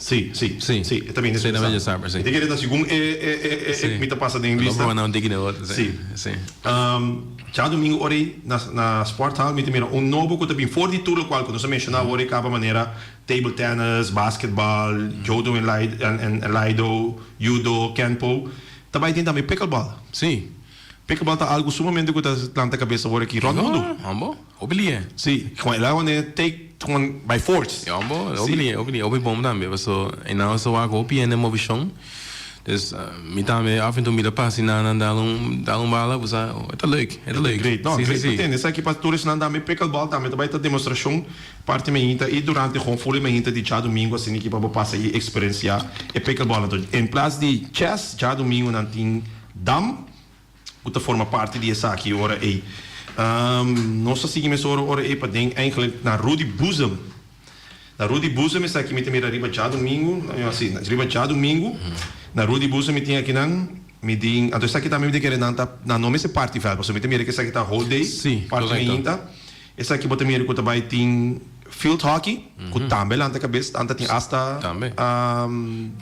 S1: Sí, sí,
S2: Sí.
S1: sí, e ta bin
S2: Sí,
S1: despues
S2: ta bin
S1: sa.
S2: dja sabra, sí.
S1: Mi ta kere ta segun e, e, e, e,
S2: Sí.
S1: mi ta pasa den
S2: Lo
S1: bista.
S2: proba nan un tiki den otro, sí.
S1: Sí.
S2: Sí.
S1: Djadumingu ora ei na, na sporthal mi ta mira un nobo ku ta bin for di tur lokual ku nos a menshoná awor ei kaba manera Table tennis, basketbal, jodo en en lido, judo, kenpo. Ta bai tin tambe pickleball.
S2: Sí.
S1: Pickleball ta algo sumamente cu ta lanta cabes awor aki rond mundo.
S2: Hombo, hopi lie.
S1: Sí, gewoon el a wanneer take gewoon by force.
S2: Ja, hombo, hopi lie, hopi lie, hopi bom tambe. Paso einan nos ta wak hopi hende movishon. Dus mi tambe af en toe mi ta pasa einan nan dal un dal un bala, bo sa, e ta leuk, e ta leuk.
S1: Great, no,
S2: Sí, sí,
S1: great
S2: sí.
S1: pa tende. Esaki pa tur esnan tambe pickleball tambe ta bai ta demostrashon. Parti mainta i durante gewoon full e mainta di djadumingu asina ki pa bo pasa i experencia e pickleball. Anto en plas di chess djadumingu nan tin dam ku ta forma parti di esaki ora ei. Nos ta sigui mesora ora ei paden eigenlijk na Rudy Boezem. Na Rudy Boezem esaki mi ta mira riba djadumingu, si, riba djadumingu na Rudy Boezem mi tin akinan mi tin anto esaki tambe mi ta kere nan ta nan no mester parti vèld pasobra mi ta mira ku esaki ta whole day
S2: Si,
S1: parti
S2: korekto.
S1: mainta. Esaki bo ta mira ku ta bai tin field hockey ku tambe lanta kabes, anta tin asta
S2: Tambe.
S1: na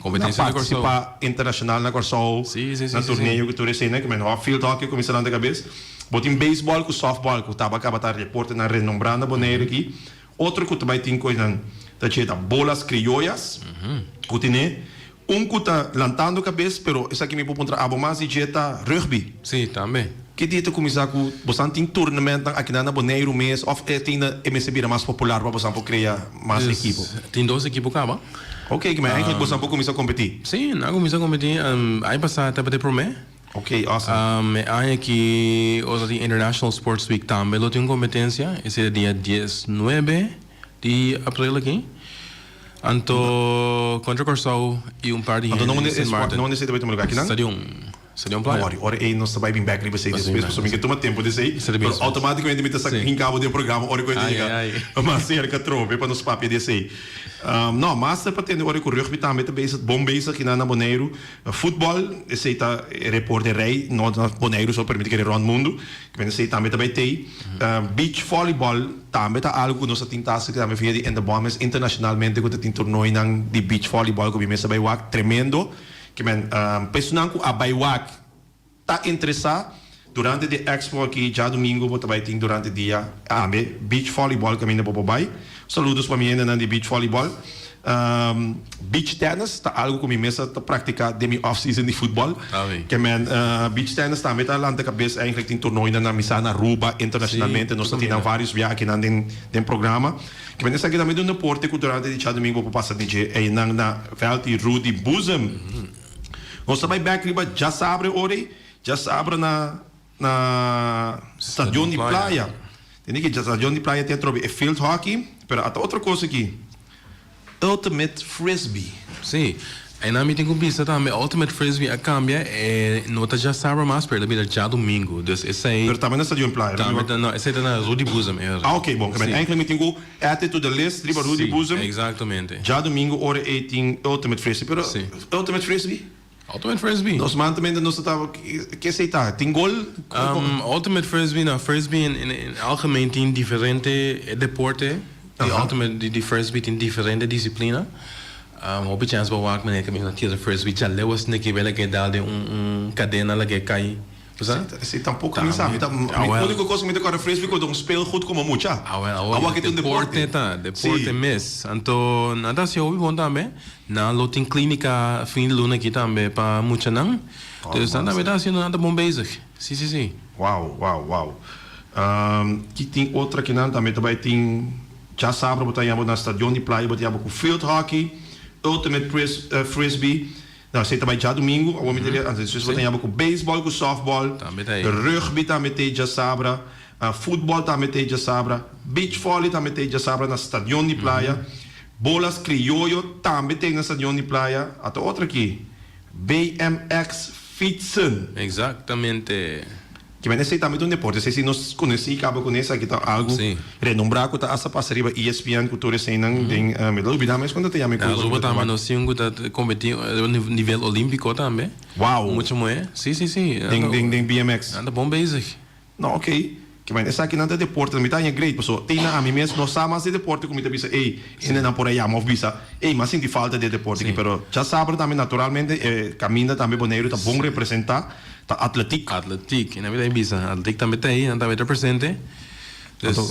S2: Kompetensia na Kòrsou.
S1: partisipá internashonal na Kòrsou
S2: Sí, sí, sí,
S1: na
S2: sí, sí.
S1: torneo ku tur esei nan, ku men field hockey kuminsá lanta kabes. Bo tin beisbòl ku sòftbòl ku tabata kaba ta deportenan renombrá na Boneiru aki. Otro ku ta bai tin koinan ta dje ta bolas krioyas ku tine un ku ta lantando kabes pero esaki mi por puntra abo mas di dje ta rugby.
S2: Sí, tambe.
S1: Ki dia ta kuminsá ku bosan tin tournamentnan akinan na Boneiru mes òf e tin na e mester bira mas popular pa bosan por krea mas
S2: Dus,
S1: ekipo?
S2: tin dos ekipo kaba.
S1: Oké, ki men eigenlijk bosan por kuminsá kompetí.
S2: Sí, nan a kuminsá kompetí. Aña pasá tabata e promé.
S1: Oké, awesome.
S2: E aña aki ora di International Sports Week tambe lo tin un kompetensia. Esei ta dia diesnuebe di april aki. Anto kontra Kòrsou i un par di
S1: Anto
S2: hende di Sint Maarten.
S1: no esei ta bai tuma lugar akinan?
S2: Stadion. Stadion
S1: No
S2: Playa.
S1: worry, ora ei nos ta bai bin bek riba esei
S2: Nos
S1: despues,
S2: bin
S1: pasobra mi
S2: bek.
S1: ke tuma tempu di esei,
S2: Esei ta
S1: pero
S2: bin despues.
S1: automaticamente mi ta sa
S2: Sí.
S1: hinka bo den programa ora ku e ta
S2: Ai,
S1: yega
S2: ai, ai.
S1: mas serka trobe pa nos papia di esei. No, master pa tende ora ku rugby tambe ta bezig, bon bezig kinan na Boneiru. Futbol, esei ta e reporte rei, no na Boneiru so, pero mi ta kere rond mundu. Kimen esei tambe ta bai tei. Beach volleyball tambe ta algu ku nos a tin tasa tambe via di Ende Bommes internacionalmente ku ta tin tornoinan di beach volleyball ku mi mes a bai wak, tremendo. Kimen personan ku a bai wak ta interesá durante di expo aki djadumingu bo ta bai tin durante dia tambe beach volleyball kaminda bo por bai. Saludos pa mi hendenan di beach volleyball. Beach tennis ta algo ku mi mes ta praktiká den mi off season di futbòl. Ke men beach tennis tambe ta lanta kabes eigenlijk tin tornoinan na misa na Aruba internacionalmente nos ta tin nan varios biaha akinan den den programa. Ke men esaki tambe ta un deporte ku durante di djadumingu bo por pasa di dje einan na vèlt di Rudy Boezem. Nos ta bai bèk riba djasabre ora ei, djasabra na na Stadion di Playa. Tende ki Stadion di Playa tin atrobe e field hockey, pero ata otro kos aki, Ultimate Frisbee.
S2: Sí, einan mi tin ku bisa tambe Ultimate Frisbee a kambia, e no ta djasabra mas pero el a bira djadumingu, dus esei.
S1: Pero tambe na Stadion Playa.
S2: Tambe ta, no, esei ta na Rudy Boezem e.
S1: Ah ok, bon,
S2: Sí.
S1: eigenlijk mi tin ku add it to the list riba Rudy
S2: Sí,
S1: Boezem.
S2: exactamente.
S1: Djadumingu ora ei tin Ultimate Frisbee, pero
S2: Sí.
S1: Ultimate Frisbee?
S2: Ultimate Frisbee.
S1: Nos mantemente nos ta ke esei ta? Tin gol?
S2: Ultimate Frisbee, no, frisbee in in algemeen tin diferente deporte. Di ultimate di di frisbee tin diferente disciplina. Hopi chance bo wak manera kaminda tira frisbee djaleu asina ke bela ke dal den un un kadena lag'e kai. Bo sa?
S1: Esei tampoco mi sa. Mi ta mi unico cos ku mi ta kòrda frisbee ku ta un speelgoed komo mucha.
S2: Awel awor
S1: ke ta un
S2: deporte ta, deporte mes. Anto nan ta hasi hopi bon tambe. Nan lo tin clínica fin di luna aki tambe pa muchanan. Dus nan tambe ta haciendo nan ta bon bezig. Si, si, si.
S1: Wow, wow, wow. Ki tin otro akinan tambe ta bai tin djasabra bo ta yama na stadion di playa bo ta yama ku field hockey, ultimate frisbee. No, esei ta bai djadumingu, awor mi ta ria, anto bo ta yama ku baseball ku softball, rugby tambe ta ei djasabra. Futbol tambe ta e djasabra, beach volley tambe ta e djasabra na Stadion di Playa, bolas crioyo tambe ta e na Stadion di Playa, ata otro aki, BMX fietsen.
S2: Exactamente.
S1: Ki men esei tambe ta un deporte, esei si nos conoci caba cune esaki ta algo renombrá cu ta hasta pasa riba ESPN cu tur eseinan den, mi ta lubida mes cuando ta yama e
S2: Na
S1: cu
S2: Aruba tambe nos tin un cu ta competi riba nivel olimpico tambe.
S1: Wow!
S2: Mucha muhe, si si si.
S1: Den den BMX.
S2: Nan ta bon bezig.
S1: No, ok. Ke men esakinan ta deporte, mi ta haña great, paso te na ami mes no sa mas di deporte ku mi ta bisa ey, hendenan por a yama of bisa ey, mi a sinti falta di e deporte aki, pero djasabra tambe naturalmente e kaminda tambe Boneiru ta bon representá, ta atletiek.
S2: Atletiek, i nan mi ta bisa, atletiek tambe ta ey, nan tambe ta presente.
S1: Anto,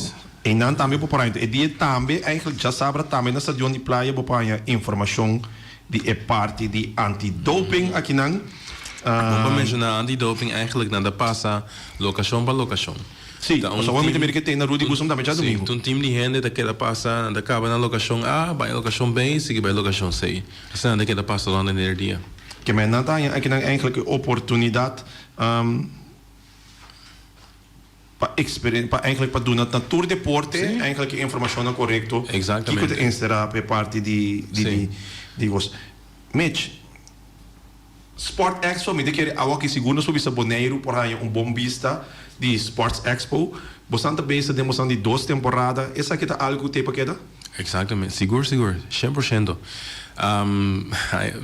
S1: eynan tambe bo por haña. E dia tambe, eigenlijk djasabra tambe na stadion di Playa bo por haña informashon di e parti di anti-doping akinan.
S2: Bon pa menshoná anti-doping eigenlijk nan ta pasa lokashon pa lokashon.
S1: Sí, pasobra awor mi ta mira ke ten na Rudy Boezem tambe djadumingu.
S2: Sí, ta un team di hende ta keda pasa, nan ta kaba na lokashon A, bai lokashon B, sigui bai lokashon C. Asina nan ta keda pasa rònt henter dia.
S1: Ke men nan ta haña akinan eigenlijk e oportunidat. Pa experin pa eigenlijk pa duna na tur deporte eigenlijk e informacionnan corecto
S2: Exactamente.
S1: kico ta encera pa e parti di di di di cos. Mitch, Sport Expo mi ta kere awaki sigur nos por bisa Boneiru por haña un bon bista di Sports Expo. Bosan ta bezig den bosan di dos temporada, esaki ta algo cu te pa keda?
S2: Exactamente, sigur sigur, 100%.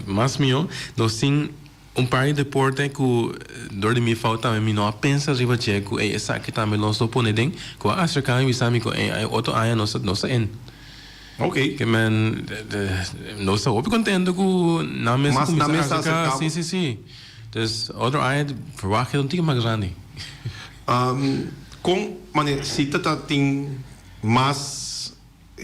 S2: Mas miho nos tin Un par di deporte ku dor di mi fout tambe mi no a pensa riba dje ku ey esaki tambe nos lo pone den ku a aserká mi bisa mi ku ey ay otro aña nos ta nos ta in.
S1: Ok.
S2: Ke men nos ta hopi kontento ku nan mes a
S1: Mas nan
S2: kuminsá
S1: mes ta
S2: aserká
S1: aserká bo.
S2: si si si. Dus otro aña verwagt un tiki mas grandi.
S1: Kon mane si ta ta tin mas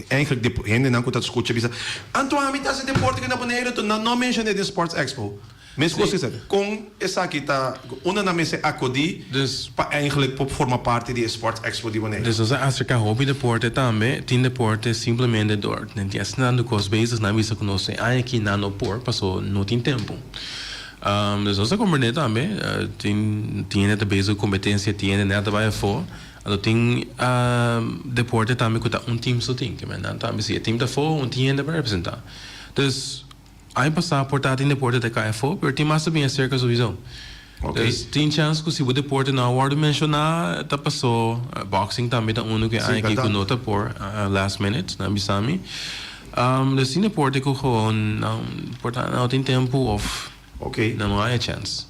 S1: Eigenlijk de hendenan ku ta skucha bisa, Anto ami ta hasi deporte ku na Boneiru, anto nan no menshoné den Sports Expo. Meskos ku esaki. Kon esaki ta, unda nan mester akudí pa eigenlijk por forma parti di e Sports Expo di Boneiru?
S2: Dus nos a aserká hopi deporte tambe. Tin deporte simplemente dor nan tin asina tantu kos bezig, nan a bisa ku nos e aña aki nan no por paso no tin tempu. Dus nos a komprendé tambe, tin hende ta bezig ku kompetensia, tin hende nèt ta bai afó. Anto tin deporte tambe ku ta un team so tin, kimen nan tambe si e team ta afó un tin hende pa representá. Dus aña pasá por ta tin deporte ta kai afó pero tin mas ta bini aserka souiso. Dus tin chance ku si bo deporte no a wòrdu menshoná ta pasó. Boxing tambe ta unu ku e aña aki ku no ta por last minute nan bisa mi. Dus tin deporte ku gewoon nan por ta no tin tempu òf nan no haña chance.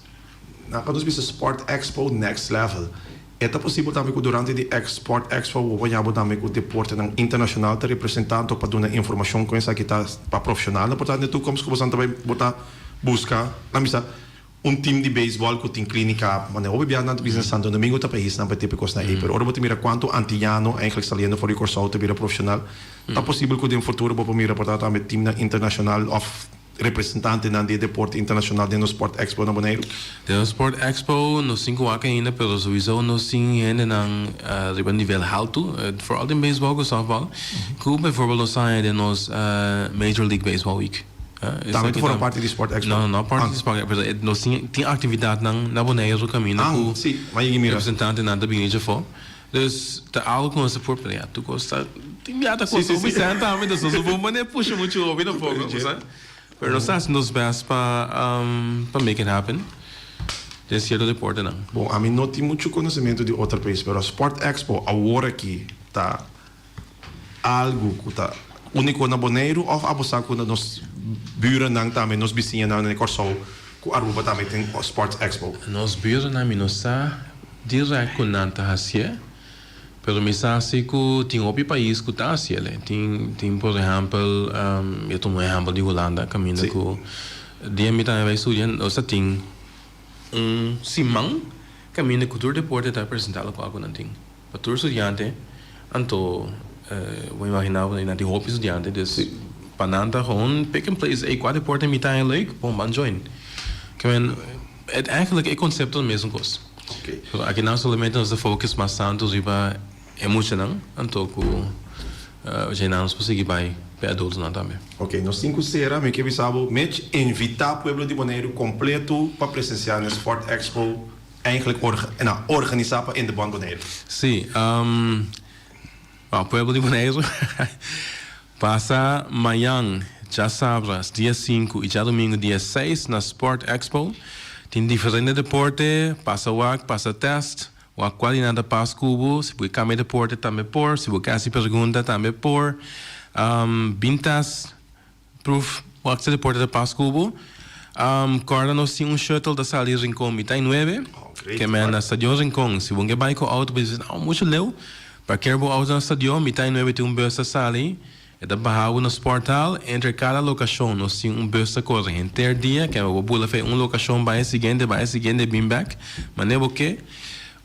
S1: Nan a nos bisa Sport Expo Next Level. E ta posibel tambe ku durante di Sport Expo bo por haña bo tambe ku deportenan internashonal ta representá pa duna informashon kon esaki ta pa profeshonalnan por ta den toekomst ku boso ta bai bo ta buska nan bisa un team di beisbòl ku tin klínika manera hopi biaha nan ta bisa na Santo Domingo ta paisnan pa e tipo e kosnan ei pero ora bo ta mira kuantu antiano eigenlijk saliendo for di Kòrsou ta bira profeshonal ta posibel ku den futuro bo por mira por ta tambe teamnan internashonal òf representantenan di e deporte internashonal den nos Sport Expo na Boneiru?
S2: Den nos Sport Expo nos tin ku wak ainda pero souiso nos tin hendenan riba nivel haltu, vooral den beisbòl ku sòftbòl, ku bijvoorbeeld nos ta haña den nos Major League Baseball Week.
S1: Tambe ta forma parti di Sport Expo?
S2: No, no parti di Sport Expo, pero nos tin aktividatnan na Boneiru kaminda ku representantenan ta bini djafó. Dus ta algo ku nos ta por pero ya tur kos ta tin bia ta kosta hopi sèn tambe dus nos no por manera pusha muchu hopi tampoco bo sa pero nos ta hasi nos best pa pa make it happen den sierto deportenan.
S1: Bon ami no tin muchu konosementu di otro pais pero Sport Expo awor aki ta algu ku ta uniko na Boneiru òf abo sa ku na nos burennan tambe nos bisiñanan na Kòrsou ku Aruba tambe tin Sports Expo?
S2: Nos burennan mi no sa Direct ku nan ta hasié, pero mi sa si ku tin hopi pais ku ta hasiel. Tin tin por ehèmpel, mi a tuma un ehèmpel di Hulanda kaminda ku dia mi tambe bai studia nos ta tin un siman kaminda ku tur deporte ta representá lokual ku nan tin pa tur studiante. Anto bo imaginá bo nan tin hopi studiante dus pa nan ta gewoon pick and place ey kua deporte mi ta leuk bon ban join. Het eigenlijk e concepto ta mesun cos. Pero aki nan solamente nos ta focus mas tanto riba e muchanan anto cu dje nan nos por sigui bay pa e adultonan tambe.
S1: Ok, nos tin cu cera. Mi ke bisa bo, Mitch, invita pueblo di Boneiru completo pa presencia na Sport Expo eigenlijk organisa pa Indebon Boneiru.
S2: Si, pueblo di Boneiru. Pasa mañan, djasabra, dia sinku i djadumingu dia seis na Sport Expo. Tin diferente deporte, pasa wak, pasa test, wak kua di nan ta pas ku bo, si bo ke kambia deporte tambe por, si bo ke hasi pregunta tambe por. Bin test, proef wak si deporte ta pas ku bo. Kòrda nos tin un shuttle ta sali Rincon mitá i nuebe, ke men na Stadion Rincon. Si bo ke bai ku outo bo di, muchu leu. Parkeer bo auto na stadion, mitá i nuebe tin un bus ta sali, e ta baha bo na sporthal, entre kada lokashon nos tin un bus ta kore henter dia, kende bo bula fei un lokashon bai e siguiente, bai e siguiente bin bek, manera bo ke.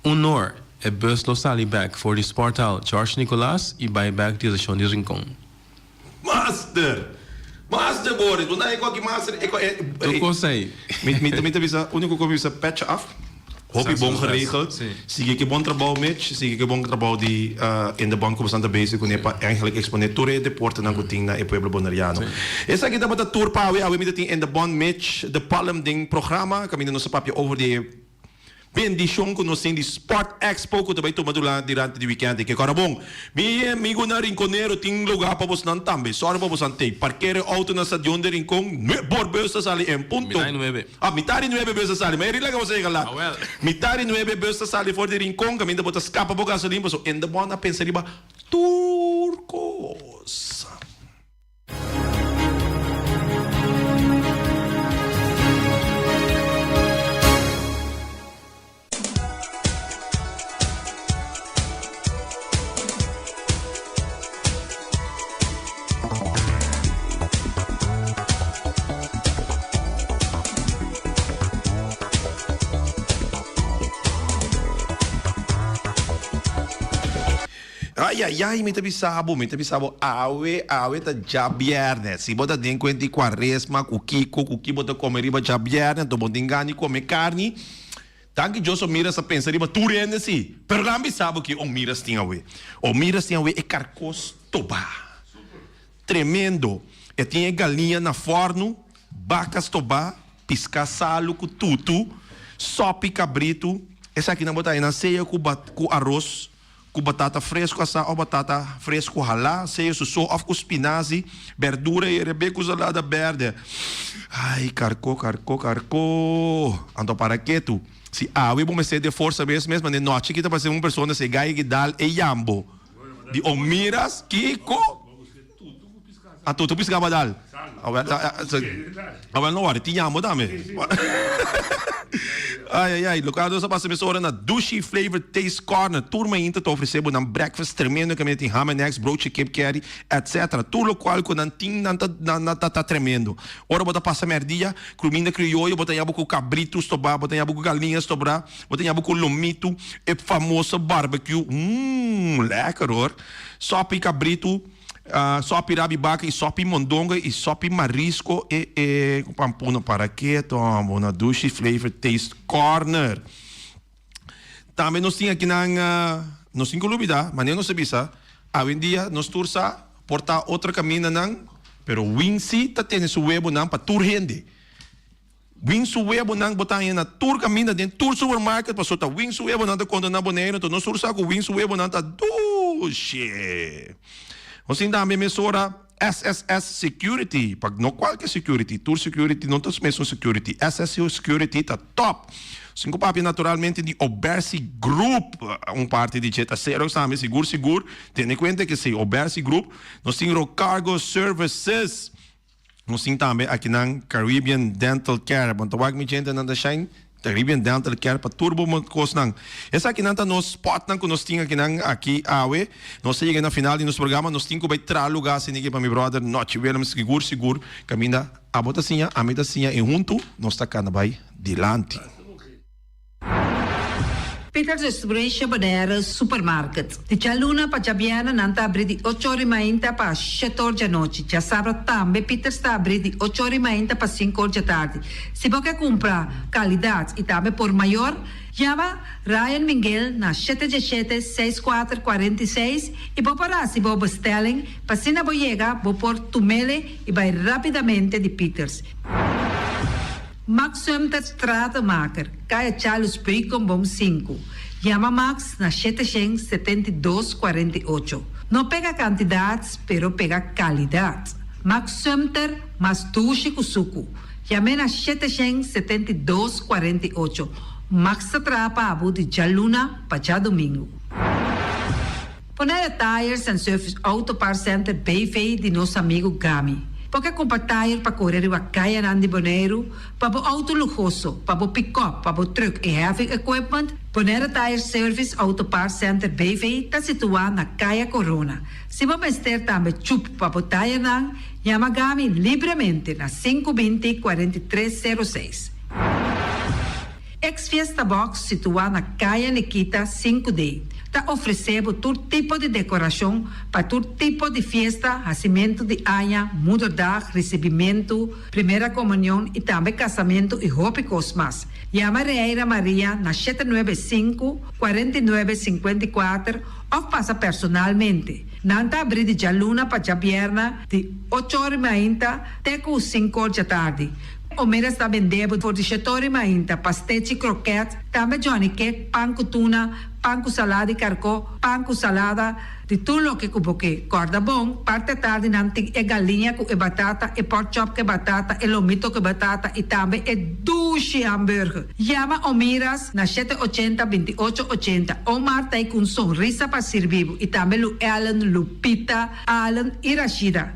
S2: Un or e bus lo sali bek for di sporthal George Nicolaas i bai bek direkshon di Rincon.
S1: Master! Master Boris! Bo na e koki master e ko e.
S2: Tur kos ei.
S1: Mi mi ta bisa uniko ku mi bisa petje af. Hopi bon geregeld. Sigui ke bon trabou Mitch, sigui ke bon trabou di in de bond ku boso ta bezig kuné pa eigenlijk eksponé tur e deportenan ku tin na e pueblo boneriano. Esaki tabata tur pa awe. Awe mi ta tin in de bond Mitch de Palm den programa kaminda nos ta papia over di e Bendishon ku nos tin di Sport Expo ku ta bai tuma durante di wikènt aki. Kòrda bon, mi amigunan rinkonero tin lugá pa bosnan tambe. Sòru pa bosan tei. Parkera e outo na stadion di Rincon. Nuebe or bus ta sali en punto.
S2: Mitá di nuebe.
S1: Ah, mitá di nuebe bus ta sali. Ma e ri laga boso yega lat. Mitá di nuebe bus ta sali for di Rincon kaminda bo ta skapa bo gasolin pasobra enda bo a pensa riba tur kos. Ay ay ay mi ta bisa bo, mi ta bisa bo awe, awe ta djabièrnè. Si bo ta den kuenta di kuaresma ku kiko, ku ki bo ta kome riba djabièrnè, anto bo tin gana di kome karni. Danki Dios Omiras a pensa riba tur hende si, pero nan bisa bo ki Omiras tin awe. Omiras tin awe e karkos tobá. Tremendo. E tin e galiña na fòrnu, baka stobá, piská salu ku tutu, sòpi kabritu. Esakinan bo ta haña nan sea ku ku aros. Ku batata fresku asá òf batata fresku halá, sea su so òf ku spinazi, berdura i rebé ku salada bèrdè. Ai, karkó, karkó, karkó! Anto para ketu. Si awe bo mester den forsa mes mes, mane nochi ki ta pasa un persona si e gai ki dal e yambo di Omiras kiko? A tutu piská bo a dal? Awel awel no wòri tin yambo tambe. Ai ai ai loke nos a pasa mesora na Dushi Flavor Taste Corner tur mainta ta ofrece bo nan breakfast tremendo kaminda tin ham and eggs, broodje kip curry etc. Tur lokual ku nan tin nan ta nan ta tremendo. Ora bo ta pasa merdia Kuminda krioyo, bo ta yaba ku kabritu stobá, bo ta yaba ku galiña stobrá, bo ta yaba ku lomitu, e famoso barbecue, mmm, lekker hoor. Sopi kabritu, sopi rabi baka i sopi mondongo i sopi marisco e e pampuna para keto, bo na Dushi Flavor Taste Corner. Tambe nos tin akinan, nos tin ku lubida, manera nos a bisa, awendia nos tur sa por ta otro kamindanan, pero Win si ta tene su webonan pa tur hende. Win su webonan bo ta haña na tur kaminda den tur supermarket pasobra ta Win su webonan ta konta na Boneiru, enton nos tur sa ku Win su webonan ta dushi. Nos tin tambe mesora. SSS Security, pa no kualke security, tur security no ta mesun security, SSS Security ta top. Sin ku papia naturalmente di Obersi Group, un parti di dje ta Xerox tambe, sigur sigur, tene kuenta ke si Obersi Group, nos tin Rocargo Services, nos tin tambe akinan Caribbean Dental Care, bo ta wak mi djentenan ta shine. Caribbean Dental Care pa tur bo kosnan. Esakinan ta nos spotnan ku nos tin akinan aki awe. Nos a yega na final di nos programa. Nos tin ku bai traha lugá asina aki pa mi brother Nochi Willems sigur sigur kaminda abo ta siña, ami ta siña i huntu nos ta kana bai dilanti.
S3: Peters Distribution Bonaire Supermarket. Di djaluna pa djabièrnè nan ta abrí di ocho or i mainta pa shete or djanochi. Djasabra tambe Peters ta abrí di ocho or i mainta pa sinku or djatardi. Si bo ke kumpra kalidat i tambe por mayor, yama Ryan Minguel na shete djeshete, seis kuater, 46 i bo por hasi bo bestelling pa asina bo yega bo por tumele i bai rapidamente di Peters. Max Sumter Stratenmaker, Kaya Charles Beukenboom sinku. Yama Max na 772 48. No pega kantidat, pero pega kalidat. Max Sumter, mas dushi ku suku. Yam'é na 772 48. Max ta traha pa abo di djaluna pa djadumingu. Bonaire Tires and Service Auto Parts Center BV di nos amigu Gami. Bo ke kumpra tire pa kore riba kayanan di Boneiru, pa bo outo luhoso, pa bo pikòp, pa bo trùk i heavy equipment? Bonaire Tire Service Auto Parts Center BV ta situá na Kaya Corona. Si bo mester tambe chup pa bo tirenan, yama Gami libremente na 520 43 06. Ex Fiesta Box situá na Kaya Nikita sinku D ta ofresé bo tur tipo di dekorashon pa tur tipo di fiesta, hasimentu di aña, moederdag, risibimentu, primera komunion i tambe kasamentu i hopi kos mas. Yama Reira Maria na 795, 49, 54 òf pasa personalmente. Nan ta abrí di djaluna pa djabièrnè di ocho or i mainta te ku sinku or djatardi. Omeras ta bende bo for di shetori mainta, pastechi, kroket, tambe johnny cake, pan ku tuna, pan ku salada di karkó, pan ku salada, di tur loke ku bo ke. Kòrda bon, parti atardi nan tin e galiña ku e batata, e pork chop ku e batata, e lomito ku e batata i tambe e dushi hamburger. Yama Omiras na shete ochenta, 28 ochenta. Omar ta ei ku un sonrisa pa sirbi bo i tambe Lu Ellen, Lupita, Allen i Rashida.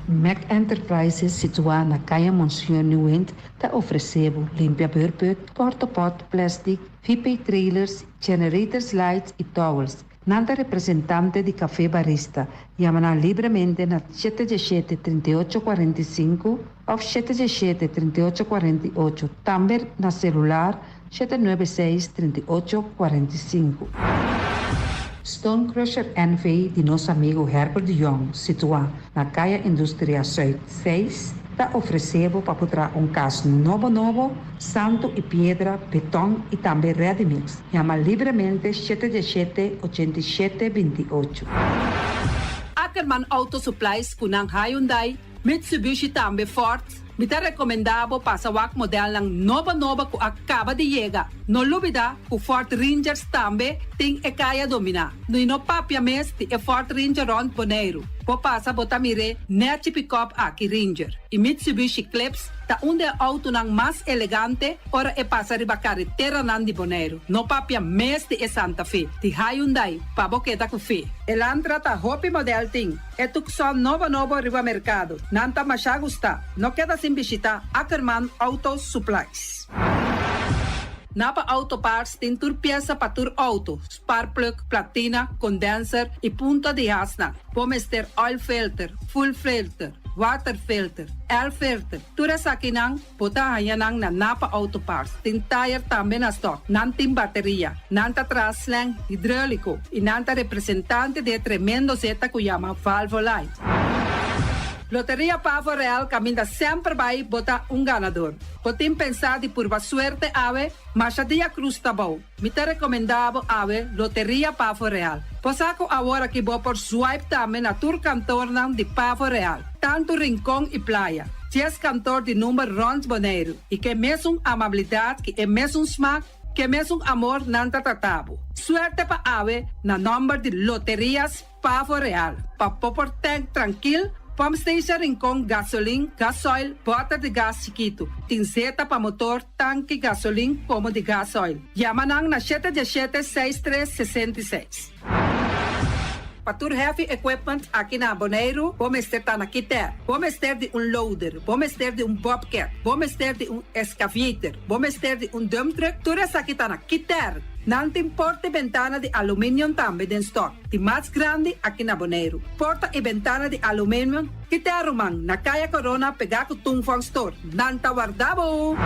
S4: Mac Enterprises situá na Kaya Monseñor Nieuwind ta ofresé bo limpia beurput, portapot, plastic, VP trailers, generators lights i towels. Nan ta representante di Café Barista. Yama nan libremente na 717 38 45 òf 717 38 48, tambe na selular 796 38 45. Stone Crusher NV di nos amigu Herbert de Jong, situá na Kaya Industria Zuid 6, ta ofresé bo pa por traha un kas nobo nobo, santu i piedra, beton i tambe ready mix. Yama libremente 717 87 28.
S3: Ackerman Auto Supplies ku nan Hyundai, Mitsubishi tambe Ford, mi ta recomenda bo pasa wak modelnan nobo nobo cu a caba di yega. No lubida cu Ford Rangers tambe tin e caya domina. No y no papia mes di e Ford Ranger rond Boneiru. Bo pasa bo ta mir'é nèchi pikòp aki Ranger i Mitsubishi Eclipse ta un di e outonan mas elegante ora e pasa riba kareteranan di Boneiru. No papia mes di e Santa Fe di Hyundai pa bo keda ku fe. Elantra ta hopi modèl tin e Tucson nobo nobo riba merkado. Nan ta masha gustá. No keda sin bishitá Ackerman Auto Supplies. Napa Auto Parts tin tur piesa pa tur outo, sparkplug, platina, condenser y punta di hasnan. Bo mester oil filter, fuel filter, water filter, air filter, tur esakinan bo ta haña nan na Napa Auto Parts. Tin tire tambe na stock. Nan tin bateria. Nan ta traha slang hidrolico y nan ta representante di e tremendo zeta cu yama Valvoline. Loteria Pavo Real caminda semper bay bo ta un ganador. Bo tin pensá di purba suerte awe? Masha dia cruz ta bou. Mi ta recomendá bo awe Loteria Pavo Real. Bo sa cu awor aki bo por swipe tambe na tur kantornan di Pavo Real, tantu Rincon y Playa. Dies kantor di number rond Boneiru y ke mesun amabilidad ki e mesun smaak, ke mesun amor nan ta trata bo. Suerte pa awe na nomber di Loterias Pavo Real, pa bo por tank trankil, pump station Rincon, gasolin, gasoil, bòter di gas chikitu, tin zeta pa motor, tanki gasolin komo di gasoil. Yama nan na shete diesshete seis tres 66. Pa tur heavy equipment aki na Boneiru bo mester ta na Kiter. Bo mester di un loader, bo mester di un bobcat, bo mester di un excavator, bo mester di un dump truck, tur esaki ta na Kiter. Nan tin porta i bentana di aluminium tambe den stock. Di mas grandi aki na Boneiru. Porta i bentana di aluminium ki te ruman na Kaya Corona pegá ku Tung Fong Store. Nan ta warda bo!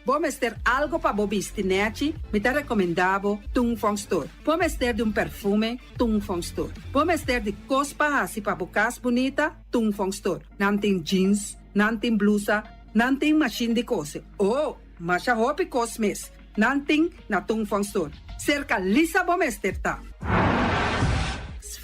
S3: Bo mester algo pa bo bisti nèchi? Mi ta rekomendá bo Tung Fong Store. Bo mester di un perfume? Tung Fong Store. Bo mester di kos pa hasi pa bo kas bunita? Tung Fong Store. Nan tin jeans, nan tin blusa, nan tin mashin di kose. Oh! Masha hopi kos mes nan tin na Tung Fong Store. Serka Lisa bo mester ta.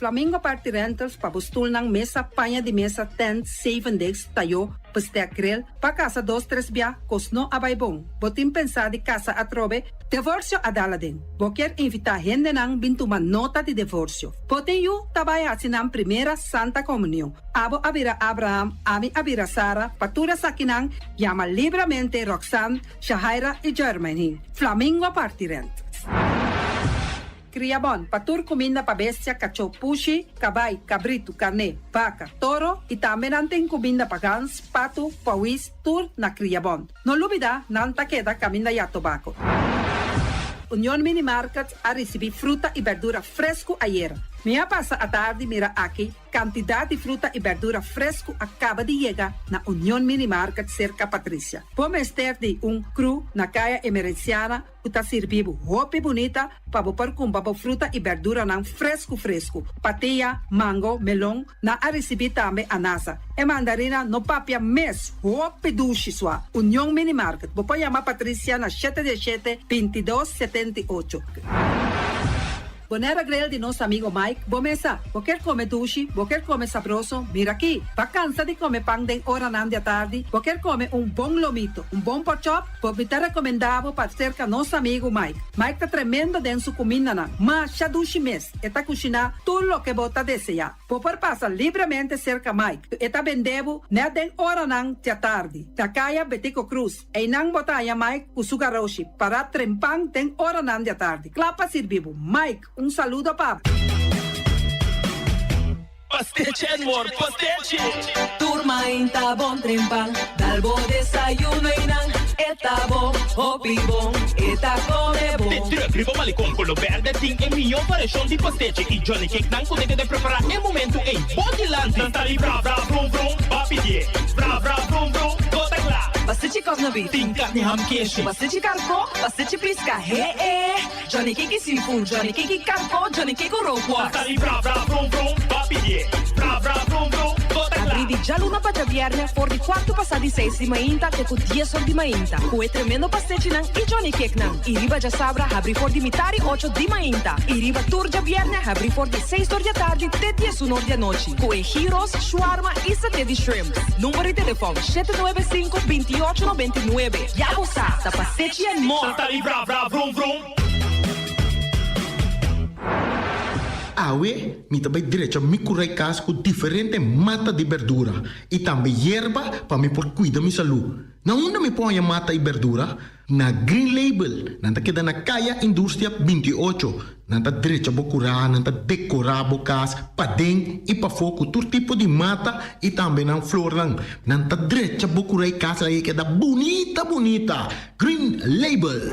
S3: Flamingo Party Rentals pa bo stulnan, mesa, paña di mesa, tent, zeven desk, tayó, bestek, grill, pa kasa dos tres bia, kos no a bai bon. Bo tin pensá di kasa atrobe? Devorsio a dal aden. Bo kier invitá hendenan bin tuma nota di devorsio. Bo tin yu ta bai hasi nan primera Santa Komunion. Abo a bira Abraham, ami a bira Sara, pa tur esakinan Yama libramente Roxanne, Shahaira y Jermaine. Flamingo parti rent. Cria bon pa tur cuminda pa bestia, cachó, pushi, cabai, cabritu, carné, baca, toro y tambe nan tin cuminda pa gans, patu, pauwis, tur na Cria Bon. No lubida nan ta keda caminda ya tobaco. Union Mini Market a ricibi fruta y berdura fresco ayera. Mi a pasa atardi mira aki Kantidat di fruta i bèrdura fresku a kaba di yega na Union Mini Market serka Patricia. Bo mester di un kru na Kaya Emerenciana ku ta sirbi bo hopi bunita pa bo por kumpra bo fruta i bèrduranan fresku fresku. Patia, mango, melon, nan a risibí tambe anasa. E mandarina no papia mes, hopi dushi sua. Union Mini Market, bo por yama Patricia na shete diesshete, 22, 78. Bonera Grill di nos amigo Mike, bo mesa. Bo kier come dushi, bo kier come sabroso, mira aki. Ba cansa di come pan den oranan di atardi, bo kier come un bon lomito, un bon porkchop, bo mi ta recomenda bo pa cerca nos amigo Mike. Mike ta tremendo den su cumindanan, masha dushi mes, e ta cushina tur loke bo ta desea. Bo por pasa libremente cerca Mike, e ta bende bo net den oranan di atardi, na caya Betico Croes. Einan bo ta haña Mike ku su garoshi pará trempan den oranan di atardi, kla pa sirbi bo. Mike, un saludo pa bo.
S5: Pastechi and more pastechi!
S6: Tur mainta bon trempan, dal bo desayuno einan e ta bon, hopi bon, e ta come bon.
S5: De truck riba Malecon Colo Berde tin e mihó variashon di pastechi y Johnny Cake nan ku ta keda prepará e momento ei bo dilanti. Nan ta di bra bra brum brum, ba pidié bra bra brum brum, bo ta kla.
S6: Pastechi kòs na beef.
S5: Tin karni ham keshi.
S6: Pastechi karkó, pastechi piska, he e. Johnny Cake i seafood, Johnny Cake i karkó, Johnny Cake ku rookworst.
S5: Nan ta di bra bra brum brum, ba pidié bra bra brum brum, bo ta kla.
S6: Abrí di djaluna pa djabièrnè for di kuartu pasá di seis di mainta te ku dies or di mainta ku e tremendo pastechinan i Johnny Cakenan. I riba djasabra habrí for di mitar i ocho di mainta. I riba tur djabièrnè habrí for di seis or di atardi te diesun or di anochi ku e gyros, shawarma i saté di shrimp. Number di telefòn, 795 28 99. Ya bo sa, ta pastechi and more!
S5: Nan ta di bra bra vrum vrum.
S7: awe mi ta bai drecha mi kurai kas ku diferente mata di berdura i tambe yerba pa mi por kuida mi salú. Na unda mi por haña mata i berdura? Na Green Label. Nan ta keda na Kaya Industria 28. Nan ta drecha bo kurá, nan ta dekorá bo kas paden i pafó ku tur tipo di mata i tambe nan flornan. Nan ta drecha bo kurá i kas ei keda bunita bunita. Green Label.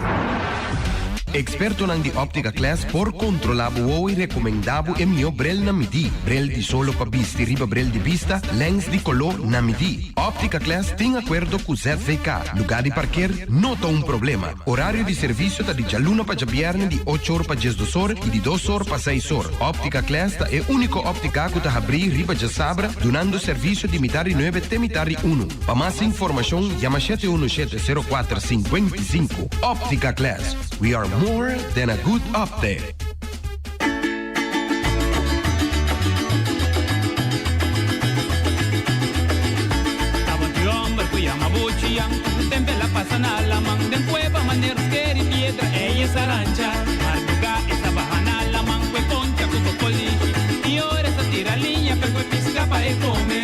S8: Ekspertonan di Optica Class por kontrolá bo wowo i rekomendá bo e mihó brel na midí. Brel di solo pa bisti riba brel di bista, lèns di koló na midí. Optica Class tin akuerdo ku ZVK. Lugá di parker no ta un problema. Orario di servisio ta di djaluna pa djabièrnè di ocho or pa diesdos or i di dos or pa seis or. Optica Class ta e úniko óptika ku ta habrí riba djasabra dunando servisio di mitar di nuebe te mitar di unu. Pa mas informashon yama shete unu shete sero kuater sinkuenta i sinku. Optica Class, we are more than a good optic.
S9: Tabatin un homber cu yama Buchian, Un tempe el a pasa na laman, Den cueva manera skeri piedra ey es a rancha. Marduga es a baha na laman, Cu e concha cu cocolishi, Y ora es a tira liña, Pe cu e pisca pa e come.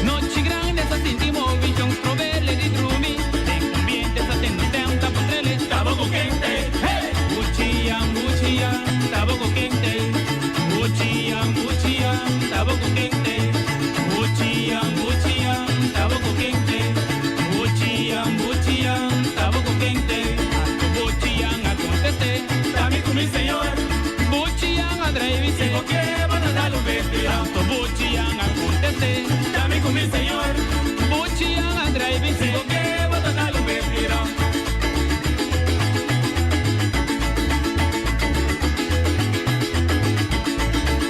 S9: Nochi grandi es a sinti movishon, Strobele di drumi, Den ambiente es a tende un stem ta puntrele, Tabo cu kente, hey! Buchian, buchian, tabo cu kente, Buchian, buchian, tabo cu kente, Buchian, buchian, tabo cu kente, Buchian, buchian, tabo cu kente. Anto buchian a conteste, Ta mi cu mi señor. Buchian a dreivi Si bo ke bo ta dal un bes di Anto Buchian a kontest'é, Ta mi ku mi señor. Buchian a dreivi Si bo ke bo ta dal un bes di ron.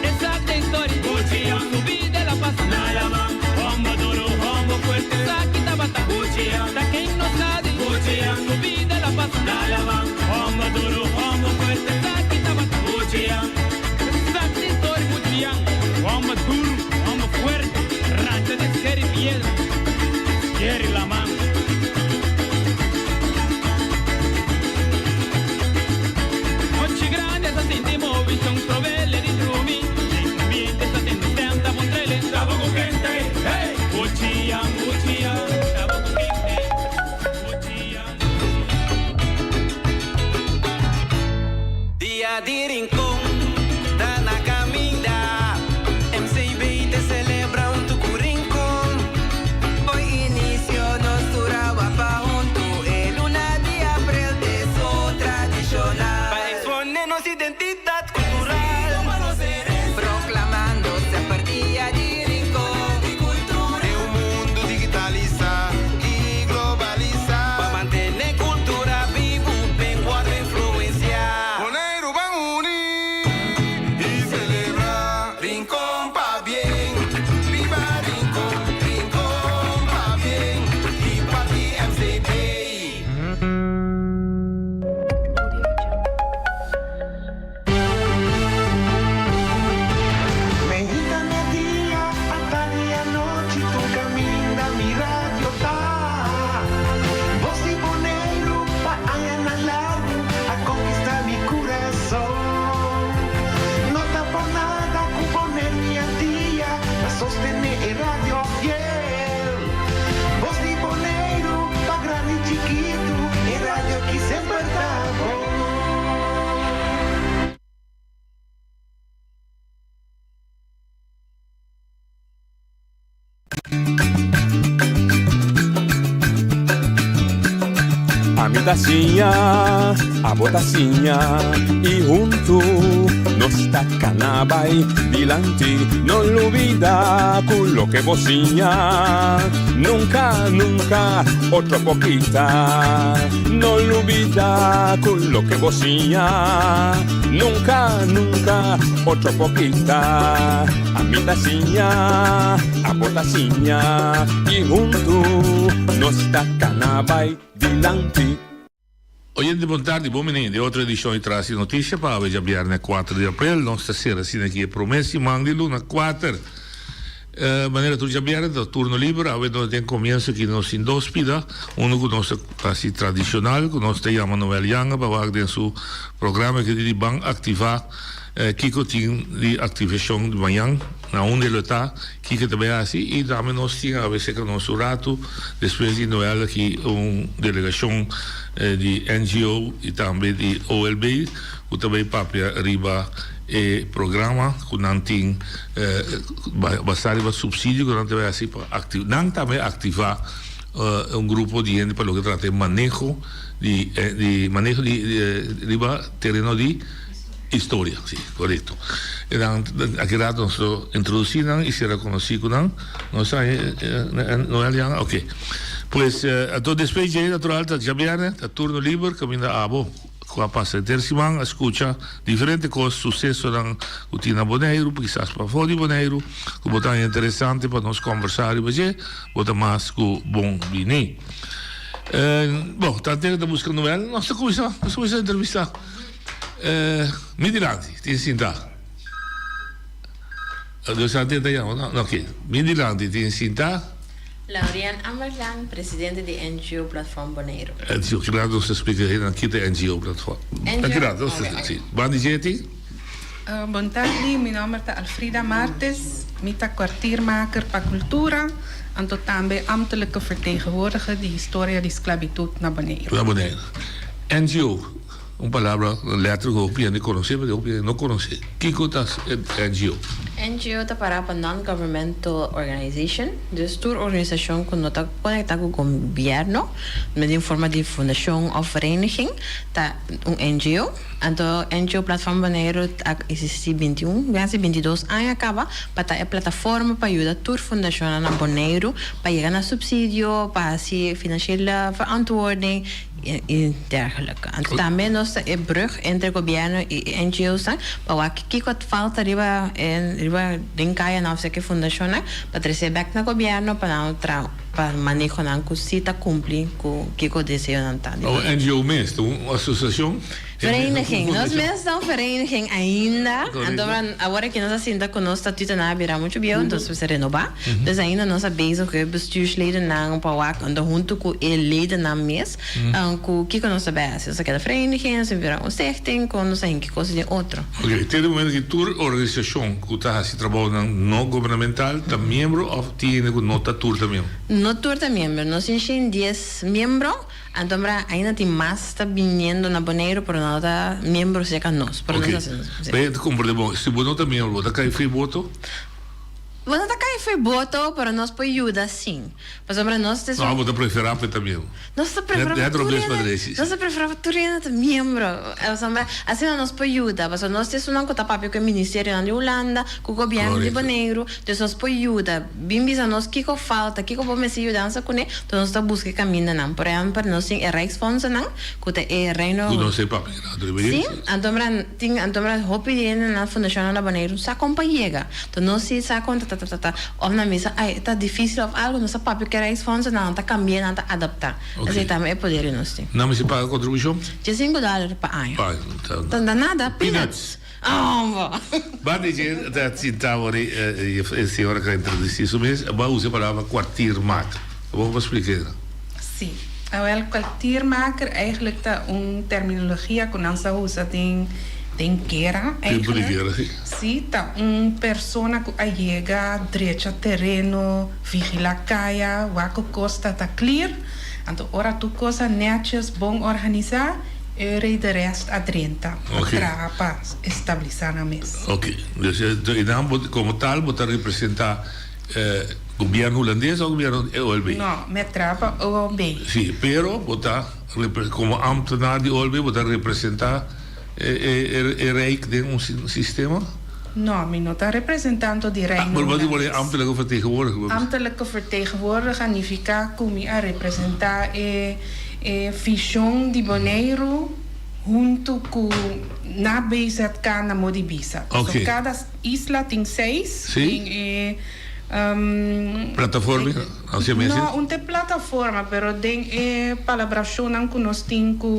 S9: Esaki ta historia Buchian su bida el a pasa na laman. Hombo duro, hombo fuerte, esaki tabata Buchian. Ta ken no sa di Buchian su bida el a pasa na laman. Hombo duro, hombo fuerte, esaki tabata Buchian. Esaki story Buchian, homber duro, homber fuerte, rancha den seri piedra, skeri laman. Nochi grandi sa sinti movishon, strobele di drumi, den ambiente sa tende stem ta puntrele, Tabo ku kente, hey! Buchian, Buchian, tabo ku kente, Buchian.
S10: Dia di Rincon ta na caminda, MCB ta celebra hunto cu Rincon.
S11: Fo'i inicio nos tur a wapa hunto, e luna di april t'esun tradicional.
S10: Pa expone nos identidad cultural.
S11: Proclamando semper Dia di Rincon.
S10: Den un mundo digitalisa y globalisa. Pa mantene cultura bibu ben wordo influencia.
S12: Boneiru ban uni y celebra.
S10: Rincon pabien, biba Rincon, Rincon pabien, di parti MCB.
S13: Meinta media, atardi anochi tur caminda mi radio ta. Bos di Boneiru pa añanan largu a conquista mi curason. No ta por nada cu Bonaire mi Antia ta sostene e radio fiel. Bos di Boneiru pa grandi chikitu e radio ki semper ta bon.
S14: Ami ta siña, abo ta siña y huntu nos ta cana bay dilanti. No lubida cu loke bo siña nunca, nunca otro por kita. No lubida cu loke bo siña nunca, nunca otro por kita. Ami ta siña, abo ta siña y huntu nos ta cana bay dilanti.
S15: Oyente bon tardi, bon bini den otro edicion di Tras di Noticia pa awe djabierne kuater di aprel. Nos ta sera asina aki e prome siman di luna kuater. Manera tur djabièrnè ta turno liber, awe nos den komienso aki nos tin dos pida, unu ku nos ta hasi tradishonal ku nos ta yama Noel Yanga pa wak den su programa ki di ban aktivá kiko tin di aktivashon di mañan, na unda e lo ta, kiko e ta bai hasi i tambe nos tin awe serka nos un ratu despues di Noel aki un delegashon di NGO i tambe di OLB ku ta bai papia riba e programa ku nan tin basá riba supsidio ku nan ta bai hasi pa nan tambe aktivá un grupo di hende pa loke trata e maneho di di maneho di riba tereno di historia si korekto e nan aki rato nos lo introdusí nan i sera konosí ku nan nos a Noel Yanga oke pues anto despues dje natural ta djabièrnè ta turno liber kaminda abo. Ku a pasa henter siman a skucha diferente kos, susesonan ku tin na Boneiru, kisas pafó di Boneiru, ku bo ta haña interesante pa nos kòmbersá riba dje, bo ta mas ku bon bini. Bon, tante ta buska Noel, nos ta kuminsá, nos ta kuminsá entrevistá. Mi dilanti tin sintá. Dus antes ta yama no ok mi dilanti tin sinta.
S16: Laurian Amberlaan, presidente di NGO Platform Boneiru.
S15: NGO, kila nos ta splika hende ki ta NGO Platform.
S16: NGO?
S15: Kila nos ta si. Ban di dje tin?
S17: Bon tardi, mi nomber ta Alfrida Martes, mi ta kwartiermaker pa kultura, anto tambe ambtelijke vertegenwoordiger di historia di sklabitut na Boneiru.
S15: Na Boneiru. NGO. Un palabra, un letter ku hopi hende konosé pero hopi hende no konosé. Kiko ta NGO?
S16: NGO ta pará pa Non-Governmental Organization, dus tur organisashon ku no ta konektá ku gobièrnu, den forma di fundashon òf vereniging, ta un NGO. Anto NGO Platform Boneiru a eksistí 21, bin hasi 22 aña kaba pa ta e plataforma pa yuda tur fundashonnan na Boneiru pa yega na supsidio, pa hasi financiële verantwoording. I dergelijke. Anto tambe nos ta e brug entre gobierno i e NGO's-nan pa wak kiko a falta riba e riba den kayanan of seke fundashonnan pa trese bek na gobierno pa nan traha pa manehonan ku si ta kumpli ku kiko deseonan ta di.
S15: Un NGO mes ta un asosiashon?
S16: Vereniging. Nos mes ta un vereniging ainda. Anto awor aki nos a sinta ku nos statutonan a bira muchu bieu, entonces mester renobá. Dus ainda nos a bezig ku e bestuursledennan pa wak anto huntu ku e ledennan mes ku kiko nos ta bai hasi. Nos a keda vereniging, nos a bira un stichting ku nos a hinki kos den otro.
S15: Oke, te di momento ki tur organisashon ku ta hasi trabounan no gubernamental ta miembro òf tin hende ku no ta tur ta miembro?
S16: No tur ta miembro. Nos tin 110 miembro, anto mira ainda tin mas ta biniendo na Boneiru pero no ta miembro serka nos. Pero nos
S15: Oke,
S16: ta hasi.
S15: Bai ta komprende bon, si bo no ta miembro bo ta kai free boto?
S16: Bo no ta kai fo'i boto, pero nos por yuda sin. Pasobra nos ta.
S15: No, bo ta preferá pa e ta miembro.
S16: Nos ta preferá pa tur hende, nos ta preferá pa tur hende ta miembro. Pasobra asina nos por yuda. Pasobra nos ta esunnan ku ta papia ku e ministerionan di Hulanda, ku gobièrnu di Boneiru. Dus nos por yuda. Bin bisa nos kiko falta, kiko bo mester yudansa kuné, enton nos ta buska e kamindanan. Por ehèmpel, nos tin e Rijksfondsennan, ku ta e Reino.
S15: Ku nos e papia grandi riba
S16: Sí, anto mira tin anto mira hopi di hendenan fundashonnan na Boneiru sa kon pa yega. To nos si sa kon ta ta ta ta of nan bisa ay ta dificil of algo nos ta papia ku e rijksfondsen nan ta cambia nan ta adapta.
S15: Ok.
S16: Esei tambe e poder di nos tin.
S15: Nan mester paga contribucion?
S16: Diesinco dollar pa aña.
S15: Pa ta
S16: Ta ta nada peanuts. Ombo.
S15: Ba di dje ta sinta awor e e señora ka introduci su mes bo a usa e palabra kwartiermaker. Bo por splica esnan?
S17: Si. Awel kwartiermaker eigenlijk ta un terminologia ku nan sa usa den den guera
S15: Tempu di
S17: eigenlijk.
S15: guera, si.
S17: Si, ta un persona ku a yega drecha tereno, vigilá kaya, wak ku kos ta ta clear. Anto ora tur kos a nètjes, bon organisá, e rei de rèst a drenta pa
S15: Oké.
S17: traha pa establisá nan mes.
S15: Oké. Dus e nan bo komo tal bo ta representá Gobierno hulandes of gobierno OLB?
S17: No, mi a traha pa OLB.
S15: Si, pero bo ta como ambtenaar di OLB bo ta representa e Rijk den un sistema?
S17: No, mi no ta representanto di Reino
S15: Hulandes. Pero bo ta pone ambtelijke vertegenwoordiger.
S17: Ambtelijke vertegenwoordiger nifica cu mi a representa e vision di Boneiru hunto cu na BZK na Modi Bisa.
S15: Oké.
S17: So cada Isla tin seis.
S15: Sí.
S17: Den e
S15: Plataforma, así a mester?
S17: No, un te plataforma, pero den e palabrashonnan ku nos tin ku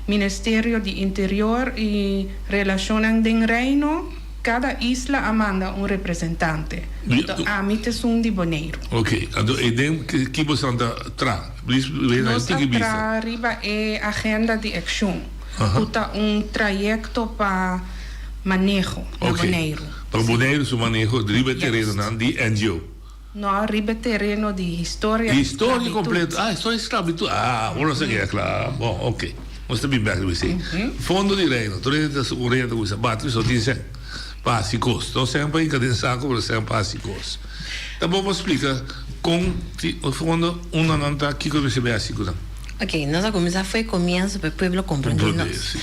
S17: Ministerio di Interior i Relashonnan den Reino, Kada isla a manda un representante. Anto ami ta esun di Boneiru.
S15: Ok, anto e den ki boso ta tra?
S17: Nos a tra riba e agenda di akshon, ku ta un trayekto pa maneho na Boneiru.
S15: Pa Boneiru su maneho riba e terenonan di NGO?
S17: No, riba e tereno di historia di
S15: Historia
S17: sklabitut.
S15: kompleto. Ah, historia di sklabitut. Ah, awor nos a keda kla. Bon, ok. Nos ta bin bèk riba esei. Fondo di Reino. Tur hende ta un reda ta kuminsá bati, pasobra tin sèn pa hasi kos. No sèn pa hinka den sako, pero sèn pa hasi kos. Ta bon pa splika kon ti e fondo, unda nan ta, kiko mester bai hasi ku nan.
S16: Ok, nos a kuminsá fo'i komienso pa e pueblo komprendé nos.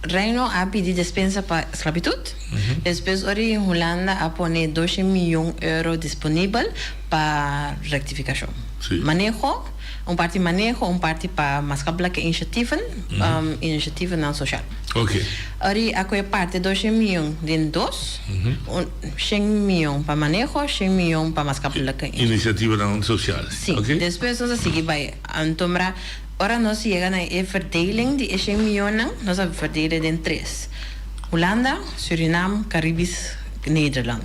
S16: Reino a pidi despensa pa sklabitut. Despues ora di Hulanda a pone doshe miyon euro disponibel pa rektifikashon. Maneho, un parti maneho, un parti pa maatschappelijke initiatieven, initiatievennan soshal. Ora di a kohe parti doshe miyon den dos, un shen miyon pa maneho, shen miyon pa maatschappelijke
S15: Initiatievennan soshal.
S16: Sí. Despues nos a sigui bai antombra. Ora nos yega na e verdeling di e shen mionnan, nos a verdele den tres, Hulanda, Surinam, Caribisch Nederland.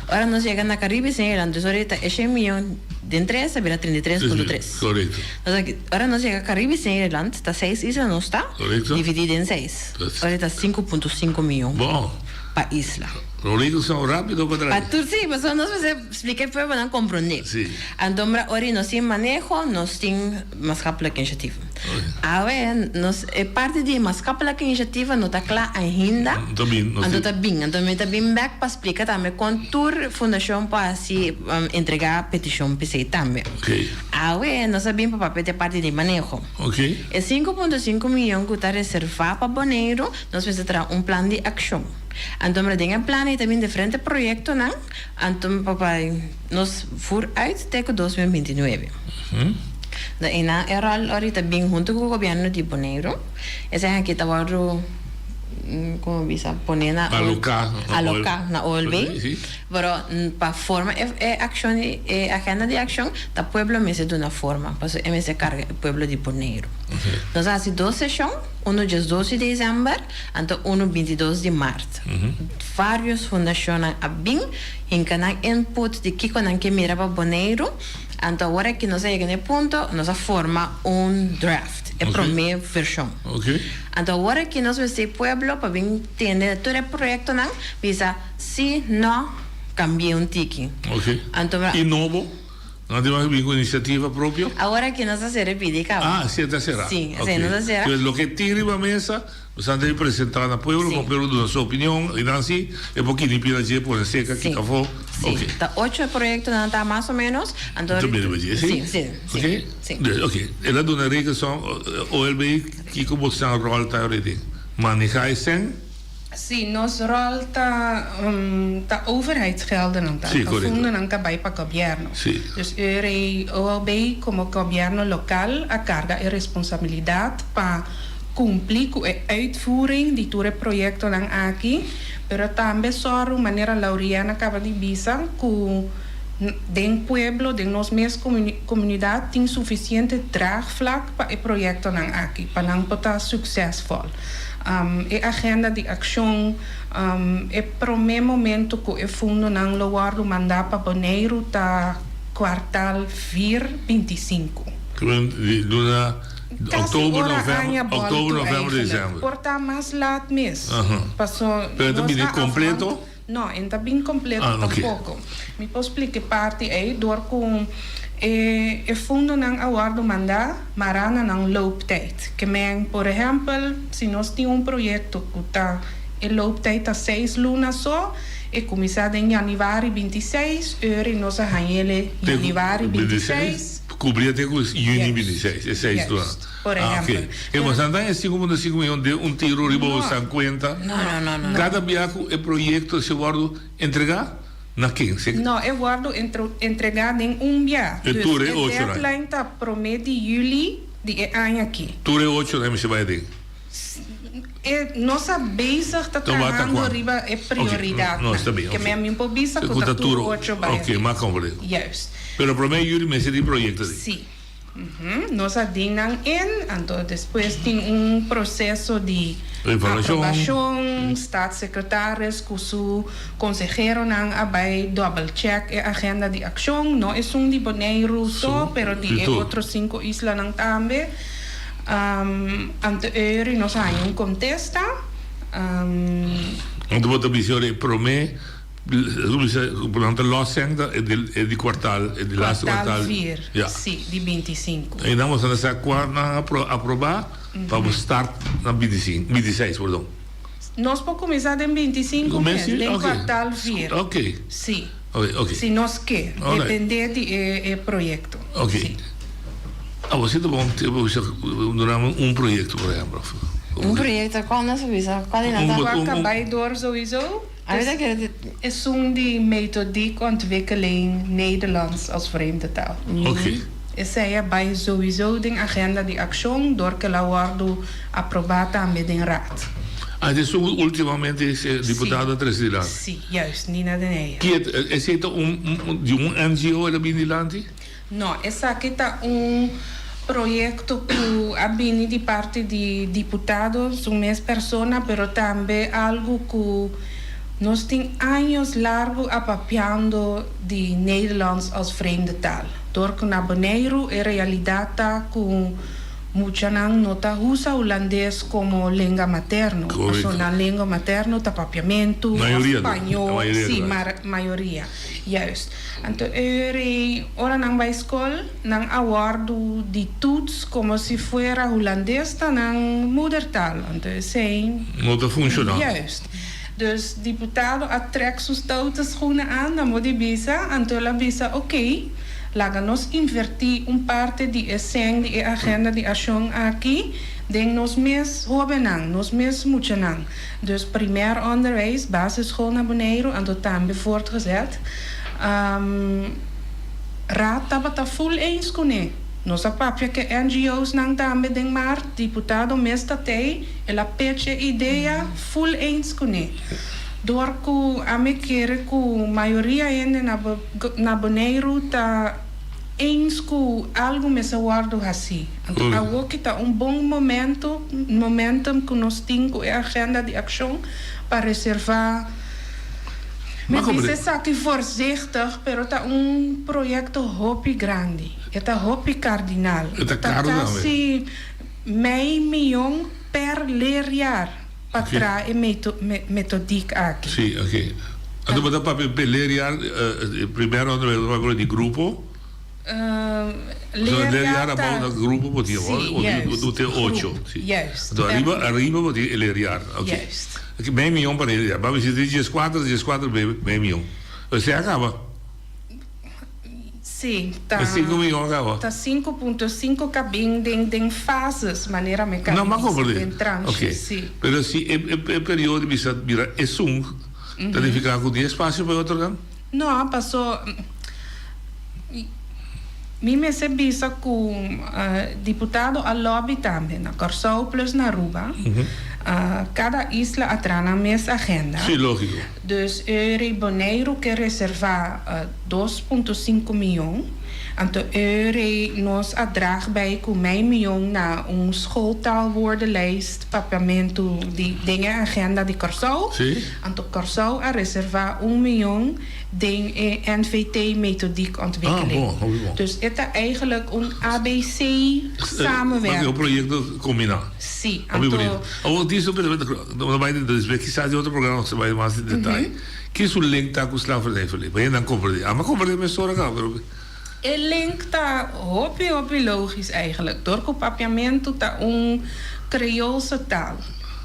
S16: Ora nos yega na Caribisch Nederland, dus ora ta e shen mion den tres a bira 33.3. Ora nos yega Caribisch Nederland, ta seis isla nos ta, dividí den seis. Ora ta 5.5 mion pa isla.
S15: Rodrigo son rápido pa trae.
S16: Pa tur, sí, pasobra nos mester splika e pueblo pa nan komprondé. Anto ora nos tin maneho, nos tin Maatschappelijke initiatieven. Awe nos e parti di maatschappelijke initiatieven no ta kla ainda.
S15: Ta bin,
S16: Anto ta bin. Anto mi ta bin bek pa splika tambe kon tur fundashon por hasi entregá petishon p'esei tambe. Awe nos a bin pa papia di e parti di maneho. E 5.5 miyon ku ta reservá pa Boneiru nos mester traha un plan di akshon. Anto mira den e plan ei ta bin diferente proyektonan anto pa nos vooruit te ku 2029. Da einan e ròl orita bin huntu ku gobièrnu di Boneiru. Esei aki ta wòrdu, komo bisa, pone na
S15: Aloká.
S16: Aloká na OLB. Pero pa forma e e akshon di e agenda di akshon ta pueblo mester duna forma, pasobra e mester karga e pueblo di Boneiru. Nos a hasi dos seshon, unu diesdos di desèmber anto unu bintidos di mart. Vários fundashonnan a bin hinka nan input di kiko nan ke mira pa Boneiru. Anto awor aki nos a yega na e punto, nos a forma un draft, e promé vershon. Anto awor aki nos mester e pueblo pa bin tende tur e proyektonan, bisa si, no, kambi'é un tiki. Anto mira.
S15: I nobo? Nan tin mas bin ku inisiativa propio?
S16: Awor aki nos a sera e pidi kaba.
S15: Ah, si e ta sera.
S16: Si, esei nos a sera.
S15: Pues loke tin riba mesa, Nos a debe presentá na pueblo pa pueblo duna su opinion i nan si e por kini pida dje pone seka kita afó.
S16: Sí,
S15: Ok.
S16: ta ocho proyectonan ta mas o menos, anto
S15: Ta bira dje,
S16: sí,
S15: sí?
S16: sí, sí,
S15: Ok.
S16: sí.
S15: Dus, ok. El a duna rekensom, OLB, kiko bo san ròl ta ahorita? Manehá e sèn?
S17: Sí, nos ròl ta ta overheidsgeldennan ta,
S15: Sí,
S17: ta
S15: korekto.
S17: fondonan ta bai pa gobièrnu.
S15: Sí.
S17: Dus eur OLB komo gobièrnu lokal a karga e responsabilidat pa Kumpli ku e uitvoering di tur e proyektonan aki, pero tambe sòru manera Lauriana kaba di bisa ku den pueblo, den nos mes komunidat tin sufisiente draagvlak pa e proyektonan aki, pa nan por ta suksesvol. E agenda di akshon, e promé momento ku e fundonan lo wòrdu mandá pa Boneiru ta kuartal vier 25.
S15: Luna
S17: Casi
S15: Oktober,
S17: ora
S15: november,
S17: aña
S15: oktober,
S17: bòltu
S15: november,
S17: eigenlijk.
S15: december.
S17: Por ta mas laat mes.
S15: Aha.
S17: Paso
S15: Pero e ta
S17: nos
S15: bini
S17: a
S15: completo?
S17: afront No, e ta bin completo
S15: Ah, oké.
S17: tampoco. Mi por splica e parti ei door cu e e fundonan a wordo manda mara na nan looptijd. Ke men, por ehempel, si nos tin un proyecto cu ta e looptijd ta seis luna so, e cuminsa den januari 26, eur nos a hañ'ele
S15: Te cu
S17: januari 26.
S15: Kubri te ku yüni 26, e seis luna.
S17: Por
S15: Ah,
S17: ehempel.
S15: ok. E bosan ta e 5.5 miyon den un tiro riba bosan kuenta?
S16: No, no, no, no.
S15: Kada bia ku e proyekto se wòrdu entregá, na ken? Se.
S17: No, e wòrdu entregá den un bia.
S15: E
S17: Dus
S15: tur e
S17: e
S15: ocho nan.
S17: deadline ta promé di yüli di e aña aki.
S15: Tur e ocho nan mester bai aden.
S17: E nos a bezig ta
S15: Toma ta
S17: trahando
S15: kua?
S17: riba e
S15: Ok,
S17: prioridadnan.
S15: no, sta bien,
S17: Ke
S15: ok.
S17: mi a mi por bisa ku
S15: Ku
S17: ta
S15: ta
S17: tur
S15: tur
S17: ocho bai
S15: ok,
S17: aden.
S15: m'a komprende.
S17: Juist.
S15: Pero promé yüli mester tin proyekto di.
S17: Sí. Mhm. Nos a din nan in, anto despues tin un proseso di.
S15: Evaluashon.
S17: Aprobashon, Staatssecretaris ku su konseheronan a bai double check e agenda di akshon, no esun di Boneiru so, pero di e otro sinku islanan tambe. Anto euri nos a haña un kontesta.
S15: Anto bo ta bisa ora e promé, nan ta lòs sèn ta e di kuartal, e di laatste
S17: kuartal. Kuartal vier, si, di bintisinku.
S15: I nan boso a sa kua nan a aprobá. Pa bo start na bintisinku, bintiseis, perdon.
S17: Nos por kuminsá den bintisinku mes, den kuartal vier.
S15: Ok.
S17: Sí.
S15: Ok, ok.
S17: Si nos ke, dependé di e proyekto.
S15: Ok.
S17: Sí.
S15: Abo si ta bon tempu bisa duna mi un proyekto, por ehempel.
S16: Un proyekto, kual nos a bisa? Kual di nan ta?
S17: Ku a kabay dor souiso.
S16: Ami ta kere.
S17: Esun di Methodiek Ontwikkeling Nederlands als Vreemde Taal.
S15: Ok.
S17: Esei a bai souiso den agenda di akshon dor ke la wòrdu aprobá tambe den Raad.
S15: Ah, esun ku ultimamente e diputado a trese dilanti?
S17: Si, juist, Nina den Heyer.
S15: Kiet, esei ta un di un NGO el a bini dilanti?
S17: No, esaki ta un proyecto cu a bini di parti di diputado su mes persona, pero tambe algo cu nos tin años largo a papiando di Nederlands als vreemde taal. Door cu na Boneiru e realidad ta cu muchanan no ta usa Hulandes como lenga materno, pasobra nan lenga materno ta Papiamentu of Spañó, si, mayoria. Juist. Anto e rei, ora nan bai skol, nan a wòrdu di toets komo si fuera hulandes ta nan moedertaal. Anto esei.
S15: No ta funshoná.
S17: Juist. Dus diputado a trèk su stoute schoenen aan, nan bo di bisa. Anto el a bisa, oké, laga nos invertí un parte di e sèn di e agenda di ashon aki den nos mes hóbennan, nos mes muchanan. Dus primair onderwijs, basisschool na Boneiru, anto tambe voortgezet. Raad tabata full eens kuné. Nos a papia ku e NGO's nan tambe den maart, diputado mes ta tei, el a pitch e idea, full eens kuné. Dor ku ami kere ku mayoria hende na na Boneiru ta eens ku algu mester wòrdu hasí. Anto awoki ta un bon momento, momentum ku nos tin ku e agenda di akshon pa reservá. Mi bisa esaki voorzichtig, pero ta un proyekto hopi grandi. E ta hopi kardinal.
S15: E ta karu tambe.
S17: Kasi mei mion per leerjaar pa traha e metodiek aki.
S15: Sí, oké. Anto bo ta papia per leerjaar, primer onderwijs bo ta papia di grupo?
S17: Leerjaar ta.
S15: Leerjaar grupo bo tin,
S17: Sí,
S15: o te ocho.
S17: Juist.
S15: Anto ariba, ariba bo tin e leerjaar. Oké.
S17: Juist.
S15: Mei mion pa leerjaar. Ba bisa di dieskuater, dieskuater mei mion. Esei a kaba.
S17: Sí, ta.
S15: E sinku mion a kaba.
S17: Ta 5.5 kabin den den fases, manera mi ka
S15: No,
S17: bisa,
S15: comprende.
S17: den tranches, sí.
S15: Pero si e e periodo di bisa bira esun, ta nifiká ku tin espasio pa e otronan?
S17: No, paso mi mester bisa ku diputado a lobby tambe na Kòrsou plus na Aruba. Kada isla a traha nan mes agenda.
S15: Sí, lógiko.
S17: Dus Uri Boneiru ke reservá 2.5 mion. Anto Uri nos a drag bij ku mei mion na un schooltaalwoordenlijst papiamentu di den e agenda di Kòrsou.
S15: Sí.
S17: Anto Kòrsou a reservá un mion den e NVT Methodiek Ontwikkeling.
S15: Ah, bon, hopi bon.
S17: Dus e ta eigenlijk un ABC samenwerking.
S15: Un proyecto combiná.
S17: Sí,
S15: Hopi
S17: anto.
S15: bonito. Awor di su pero no bai den despues kisas den otro programa nos ta bai mas den detaye. Ki su link ta ku slavernijverleden? Pa hendenan komprendé. Ami a komprendé mesora kaba pero.
S17: E link ta hopi hopi logisch eigenlijk. Dor ku Papiamentu ta un Creoolse taal.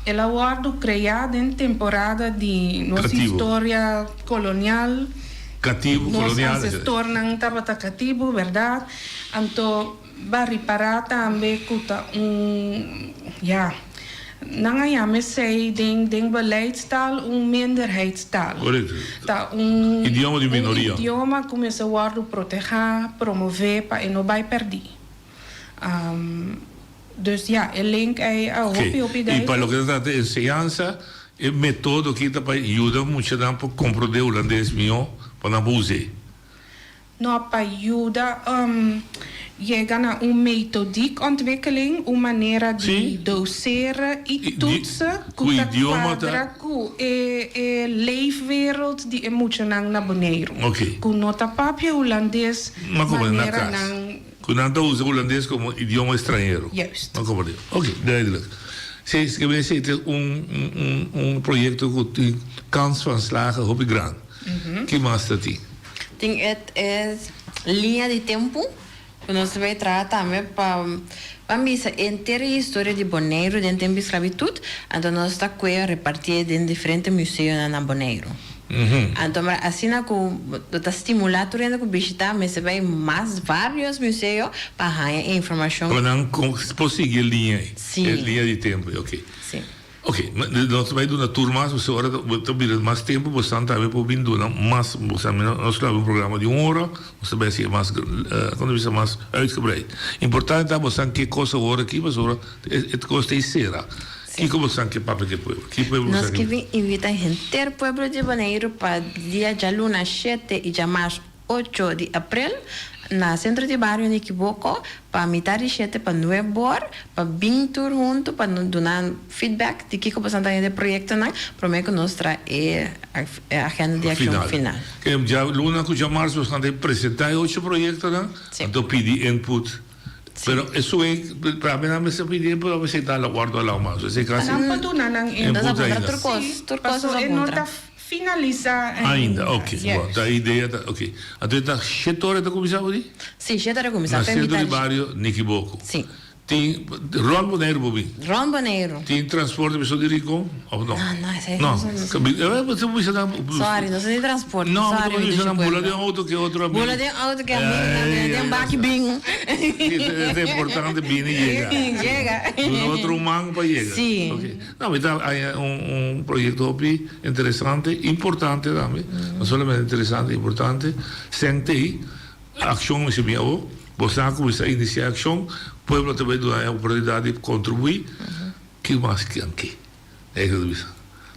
S17: El a wòrdu kreá den temporada di nos
S15: Katibu.
S17: historia kolonial.
S15: Katibu,
S17: Nos
S15: kolonial.
S17: ansestornan tabata katibu, bèrdat? Anto Ba ripará tambe ku ta un, ya, nan a yama esei den den beleidstaal un minderheidstaal.
S15: Korekto.
S17: Ta un
S15: Idioma di minoria.
S17: Un idioma ku mester wòrdu protehá, promové pa e no bai pèrdí. Dus ya, e link ei a hopi hopi
S15: I pa
S17: duidelijk.
S15: loke ta trata enseñansa, e metodo aki ta pa yuda muchanan pa komprondé hulandes mihó pa nan por us'é.
S17: No, pa yuda. Yega na un methodiek ontwikkeling, un manera di doseren i toetsen ku ta kuadra ku e e leefwereld di e muchanan na Boneiru. Ku no ta papia hulandes manera nan.
S15: Ku nan ta usa hulandes komo idioma estranhero.
S17: Juist.
S15: Ma komprende. Oké, duidelijk. Sí, ke mester esei ta un un proyekto ku tin kans van slagen hopi gran. Ki mas ta tin?
S16: Tin e e liña di tempu ku nos ta bay traha tambe pa pa misa henter e historia di Boneiru den tempu di sklabitut, anto nos ta kue repartié den diferente museonan na Boneiru. Anto mara asina ku bo ta stimulá tur hende ku bishitá mester bay mas varios museo pa haña e informashon.
S15: Pa nan por sigui e liña ei,
S16: Sí.
S15: e liña di tempu ei, oké.
S16: Sí.
S15: Ok, nos ta bai duna tur mas, pasobra ora bo ta bira mas tempu bosan tambe por bin duna mas, bosan nos lo habi un programa di un ora, nos ta bai hasi mas, kon ta bisa mas uitgebreid. Importante ta bosan ke kos awor aki pasobra e kos ta ei sera. Kiko bosan ke papia ku e pueblo? Ki pueblo
S16: Nos
S15: bosan
S16: ke
S15: ke?
S16: bin invita henter pueblo di Boneiru pa dia djaluna shete i djamars Ocho di aprel, na Sentro di Bario Nikiboko, pa mitad di shete pa nuebor, pa bin tur hunto pa no duna feedback di kiko boso ta haña di e proyectonan, prome ku nos traha e agenda di accion final.
S15: Ke djaluna ku djamars boso ta presenta e ocho proyectonan, anto pidi input. Pero esun ei, pa mi nan mester pidi input, a mester ta la wordo alao mas. Esei kasi
S17: Nan por duna nan
S15: input ainda.
S17: Sí, paso e no ta Finalisa
S15: Ainda,
S17: ainda.
S15: ok. Bon, ta idea ta, ok. Anto e ta shete ora e ta kuminsá por di?
S16: Sí, shete ora e kuminsá.
S15: Na sentro di bario Nikiboko.
S16: Sí.
S15: Tin, rònt Boneiru bo bin?
S16: Rònt Boneiru.
S15: Tin transporte pa esou di Rincon òf no?
S16: No, no, esei
S15: no.
S16: No.
S15: Bo bisa nan.
S16: Sorry, nos no tin transporte.
S15: No,
S16: Sorry,
S15: bo bisa nan bula den outo ke otro a bin.
S16: Bula den outo ke a bin, den baki bin.
S15: E ta importante bini yega.
S16: Yega.
S15: Duna otro un man pa yega.
S16: Sí.
S15: Ok. No, mi ta haña un proyecto hopi interesante, importante tambe, no solamente interesante, importante. Sentei, accion mester bin awo, bo sa cu mester inicia accion, pueblo ta bay duna e oportunidad di contribui, ki mas kian ke? Ey ta bisa.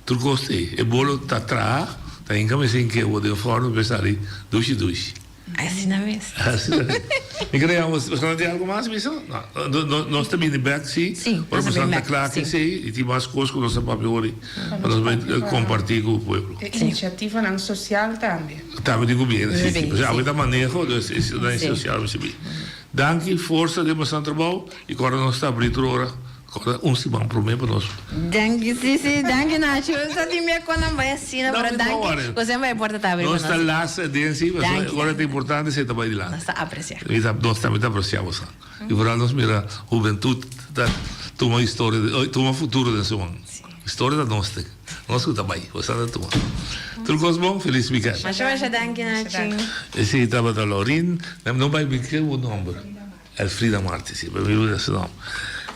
S15: Tur cos ta ey. E bolo ta traha, ta hinca mester hinca e awo den forno pa e sali dushi dushi.
S16: Asina mes.
S15: Asina mes. Mi kere yama bos nan tin algo mas bisa? No. Nos ta bini bek si.
S16: Si,
S15: Ora
S16: nos ta bini
S15: ta
S16: bek,
S15: kla
S16: si.
S15: esei i tin mas kos ku nos ta papia ori pa nos bai kompartí ku pueblo.
S17: E inisiativanan sosial tambe.
S15: Tambe di gobierno, si, si.
S16: Si.
S15: Pasobra awe ta maneho, dus e
S16: Si.
S15: sosial mester bin. Danki, forsa den boso trabou i kòrda nos ta abrí tur ora. Kòrda un siman promé pa nos.
S16: Danki si si danki Nacho sa tin mia kon nan bai asina
S15: No,
S16: pero
S15: no
S16: danki
S15: worry.
S16: ku semper e porta ta abri pa
S15: Nos ta
S16: nos.
S15: las den si pasobra
S16: Danki
S15: ora ta importante esei ta bai dilanti.
S16: Nos ta aprecia.
S15: Mi ta nos tambe ta aprecia boso. I foral nos mira hubentut ta tuma historia tuma futuro den su man. Historia ta nos te nos ku ta bai boso ta tuma. Tur kos bon felis weekend.
S16: Masha masha danki Nachi.
S15: Esei tabata Laurin no bai mi ke bo nomber. Elfrida Martis, si, mi olbida su nom.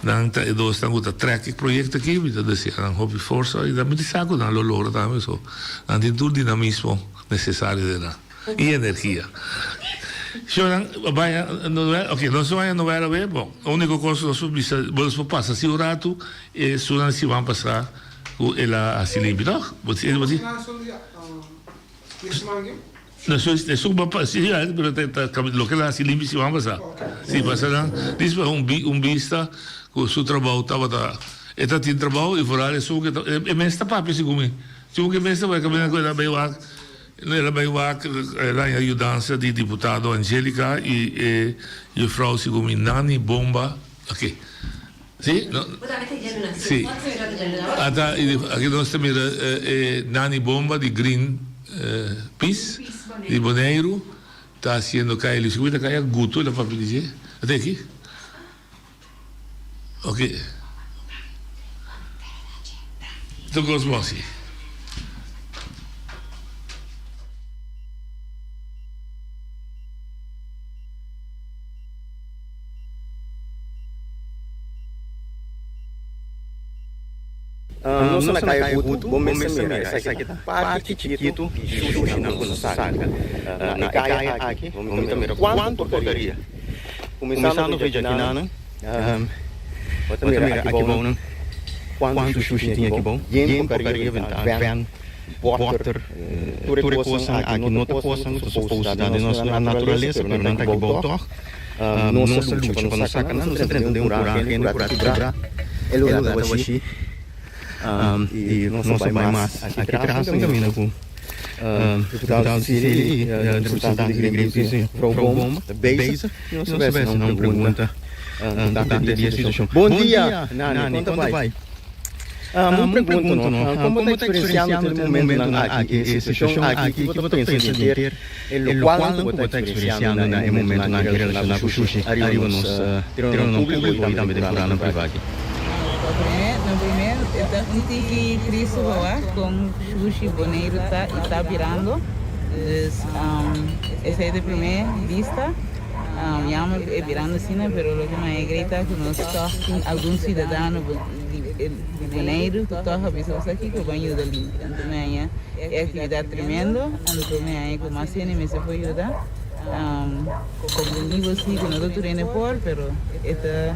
S15: Nan ta e dosnan ku ta trek e proyekto aki, mi ta desea nan hopi forsa i mi ta sa ku nan lo logra tambe, so nan tin tur dinamismo nesesario den nan i energia. Shornan, baya novela, ok, nos no baya novela awe, bon, uniko kos nos por bisa, bo nos por pasa así un ratu, e sunan siman pasá ku el a hasi limpi, tòg? Bo si, bo si? No, eso es, eso va pa, sí, ya, pero te, ta, lo que la hasi limpi siman pasá. Sí, pasa nan, dis pa un, un bista ku su trabou tabata, e ta tin trabou i foral esun ke ta, e mes ta papia segun mi. Segun ke mes ta bai kaminda ku el a bai wak, el a bai wak, el a haña yudansa di diputado Angelica i e juffrouw segun mi Nani Bomba, oké. Sí? No. Sí. Ata, aki nos ta mira e Nani Bomba di Green Peace di Boneiru ta haciendo caya limpio. Sigur ta caya guto el a papia di dje. Ata aki. Ok. Tur cos bon si.
S18: Nos na Kaya Gutu bo mester mira esaki ta parti chikitu di shushinan ku nos saka. Na e kaya aki bo ta mira kuantu porkaria. Kuminsando for djakinan, bo ta mira aki bounan kuantu shushi tin aki bou. Yen porkaria bentá, vèn, bòter, tur e kosnan aki no ta kosnan ku ta supos ta den nos naturalesa pero nan ta aki bou tòg. Nos a lucha pa nos saka nan, nos a drenta den un kura, hende kura kibrá, e lugar ta bashí i nos a bai mas aki tras den kaminda ku diputado Cecilia i representante di Greenpeace mevrouw Boma ta bezig i nos a bai hasi nan un pregunta tokante di e situashon. Bon dia Nani, kon ta bai? Un pregunta no, kon bo ta eksperensiando te momentunan aki e situashon aki, kiko bo ta pensa di henter E lokualnan ku bo ta eksperensiando na e momentunan aki relashoná ku shushi ariba nos terenonan públiko i tambe den kuranan privá aki.
S19: Na primer e ta un tiki tristu pa wak kon shushi Boneiru ta i ta birando. Dus esei ta e primer bista. Jammer ku e birando asina pero loke mi a grei ta ku nos tòg tin algun siudadano di Boneiru ku tòg a bisa bo sa kiko ban yuda limpia. Anto mi haña E actividad tremendo, anto mi haña cu mas hende mester por yuda. Comprendí bo si cu no ta tur hende por, pero e ta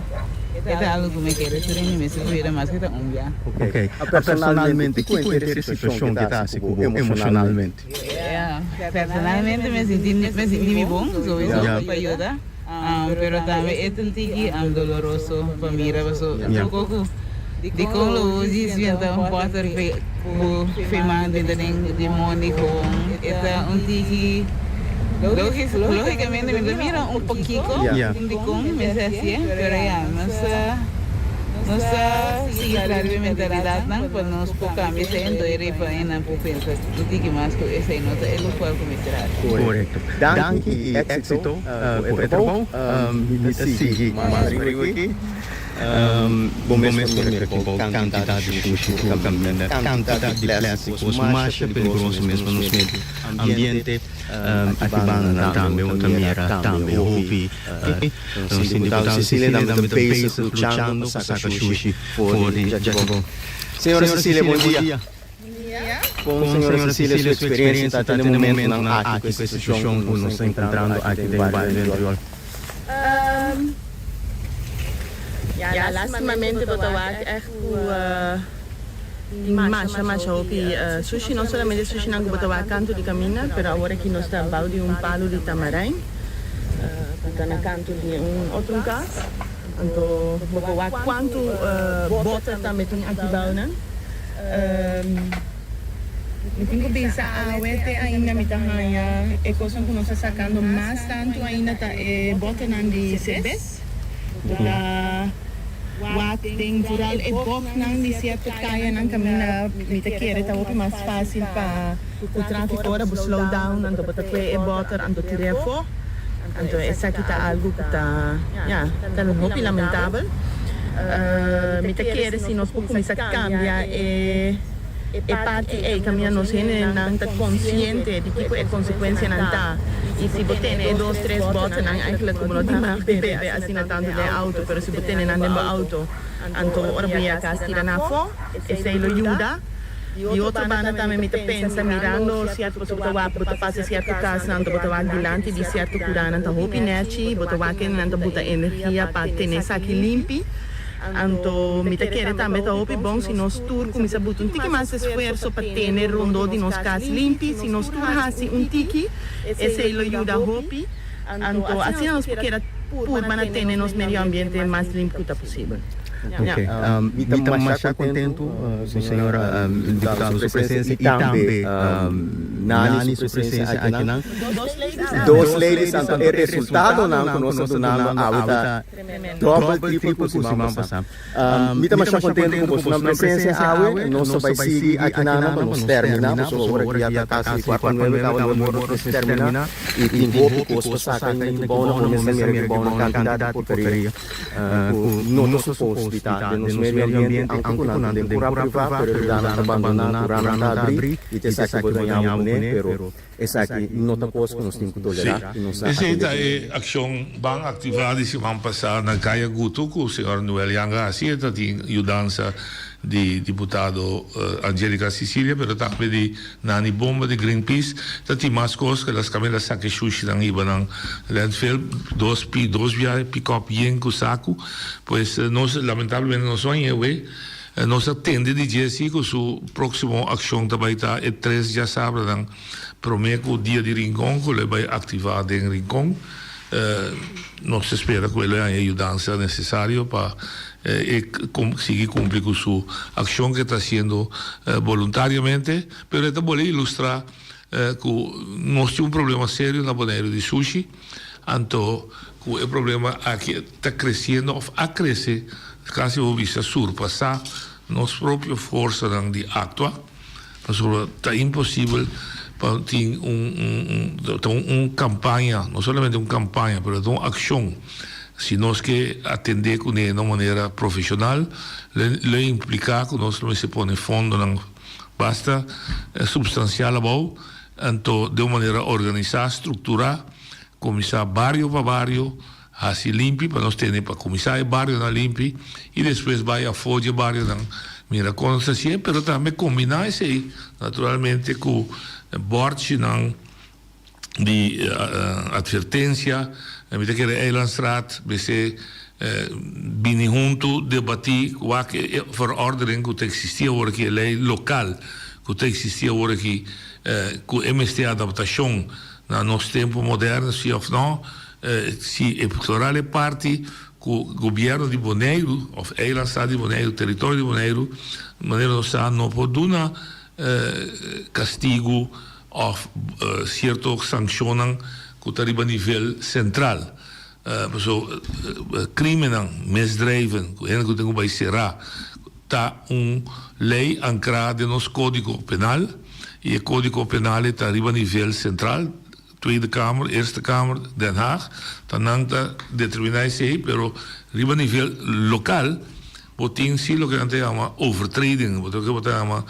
S19: e ta algo cu mi kere tur hende mester por yuda maske ta un bia.
S18: Ok. Personalmente, kico enter e situacion ke ta haci cu bo emocionalmente?
S19: Ya, personalmente mi sinti mi sinti mi bon, sowieso pa yuda, pero tambe e ta un tiki doloroso pa mira pasobra tur cu Dikon lo bo djis benta un bòter ku firmá den den mondi gewoon e ta un tiki lógicamente mi ta mira un pokiko dikon mester hasié pero ya nos ta nos ta sigui traha riba e mentalidatnan pa nos por kambia esei anto e rei pa nan por pensa un tiki mas ku esei no ta e lokual ku mester hasi.
S18: Korekto. Danki i éksito ku e trabou. Mi ta sigui mas riba aki. Bo mes por mira ki bou kantidat di shushi ku kaminda, kantidat di plastic kos masha peligroso mes pa nos medio ambiente. Aki banda nan tambe bo ta mira tambe hopi. Nos tin diputado Cecilia tambe ta bezig luchando pa saka shushi for di Djachibou. Señora Cecilia bon dia. Kon señora Cecilia su eksperensia ta den e momentunan aki ku e situashon ku nos ta enkontrando aki den bario den Riool?
S20: Ya, lastimamente bo ta wak ègt ku tin masha masha hopi sushi, no solamente sushinan ku bo ta wak kantu di kaminda, pero awor aki nos ta bou di un palu di tamarijn ku ta na kantu di un otro kas. Anto bo por wak kuantu boter tambe tin aki bou nan. Mi tin ku bisa awe te ainda mi ta haña e kosnan ku nos ta sakando mas tantu ainda ta e boternan di serbes. Bo ta wak den vooral e bòknan di sierto kayanan kaminda mi ta kere ta hopi mas fásil pa ku tráfiko ora bo slow down anto bo ta kue e boter anto tir'é afó. Anto esaki ta algu ku ta, ya, ta hopi lamentabel. Mi ta kere si nos por kuminsá kambia e e parti ei kaminda nos hendenan ta konsiente di kiko e konsekuensianan ta. I si bo tene e dos tres bòtenan eigentlik ku bo no tin mag di bebe asina tantu den outo, pero si bo tene nan den bo outo, anto ora bo yega kas tira nan afó, esei lo yuda. Di otro banda tambe mi ta pensa mirando cierto pasobra bo ta wak bo ta pasa cierto casnan anto bo ta wak dilanti di cierto curanan ta hopi nechi bo ta wak nan ta buta energia pa tene esaki limpi anto mi ta kere tambe ta hopi bon si nos tur cuminsa buta un tiki mas esfuerzo pa tene rondo di nos cas limpi si nos tur haci un tiki esey lo yuda hopi anto asina nos por keda purba na tene nos medio ambiente mas limpi cu ta posibel.
S18: Ok, mi ta masha kontentu ku señora diputado su presensia i tambe Nani su presensia akinan.
S21: Dos ladies, anto e resultadonan ku nos ta dunando awe ta dòbel, tripel ku siman pasá. Mi ta masha kontentu ku bosonan presensia awe. Nos ta bai sigui akinan pa nos terminá, pasobra ora ku ya ta kasi kuart pa nuebe kaba nos mester terminá i tin hopi kos pa saka ainda ki bou nan por mester mira ki bou nan kantidat di porkeria. Ku no ta supos di ta den nos medio ambiente, aunke ku nan ta den kura privá, pero e lugánan ta bandoná, kuranan ta abrí, i ta esaki bo dañá bo kuné, pero esaki no ta kos ku nos tin ku tolerá i nos a
S15: Esei
S21: atendé
S15: ta
S21: kuné.
S15: e akshon Ban Aktivá di siman pasá na Kaya Guto ku señor Noel Janga hasi. E ta tin yudansa di diputado Angelica Cicilia, pero tambe di Nani Bomba di Greenpeace ta tin mas kos ke las kaminda saka e shushinan hiba nan landfill dos pi dos biahe pikòp yen ku saku pues nos lamentablemente nos no a ñewe nos a tende di dje si ku su próksimo akshon ta bai ta e tres djasabranan promé ku dia di Rincon ku lo e bai aktivá den Rincon. Nos ta spera ku e lo haña e yudansa nesesario pa e sigui kumpli ku su akshon ku e ta hasiendo boluntariamente. Pero e ta bolbe ilustrá ku nos tin un problema serio na Boneiru di sushi, anto ku e problema aki ta kresiendo òf a krese kasi bo bisa surpasá nos propio forsanan di aktua. Pasobra ta imposibel pa tin un ta un kampaña, no solamente un kampaña, pero ta un akshon. Si nos ke atendé kuné na un manera profeshonal, lo impliká ku nos lo mester pone fondonan basta supstansial abou, anto den un manera organisá, strukturá, kuminsá bario pa bario, Hasi limpi pa nos tene pa kuminsá e barionan limpi i despues bai afó dje barionan mira kon nos ta hasié, pero tambe kombiná esei naturalmente ku bòrchinan di atvertensia. Mi ta kere Eilandstraat mester bini huntu debatí wak e verordening ku ta eksistí awor aki, e lei lokal ku ta eksistí awor aki ku e mester adaptashon na nos tempu moderno si òf nò. Si e pectoral e parti cu gobierno di Boneiru of eilandstaat di Boneiru, territorio di Boneiru, manera nos sa no por duna castigo of cierto sanccionnan cu ta riba nivel central. Pasobra crimennan, misdrijven, cu hende cu tin cu bay cera, ta un ley ancra den nos codigo penal y e codigo penal e ta riba nivel central. Tweede Kamer, Eerste Kamer, Den Haag, ta nan ta determiná esei, pero riba nivel lokal bo tin si loke nan ta yama overtreding, bo loke bo ta yama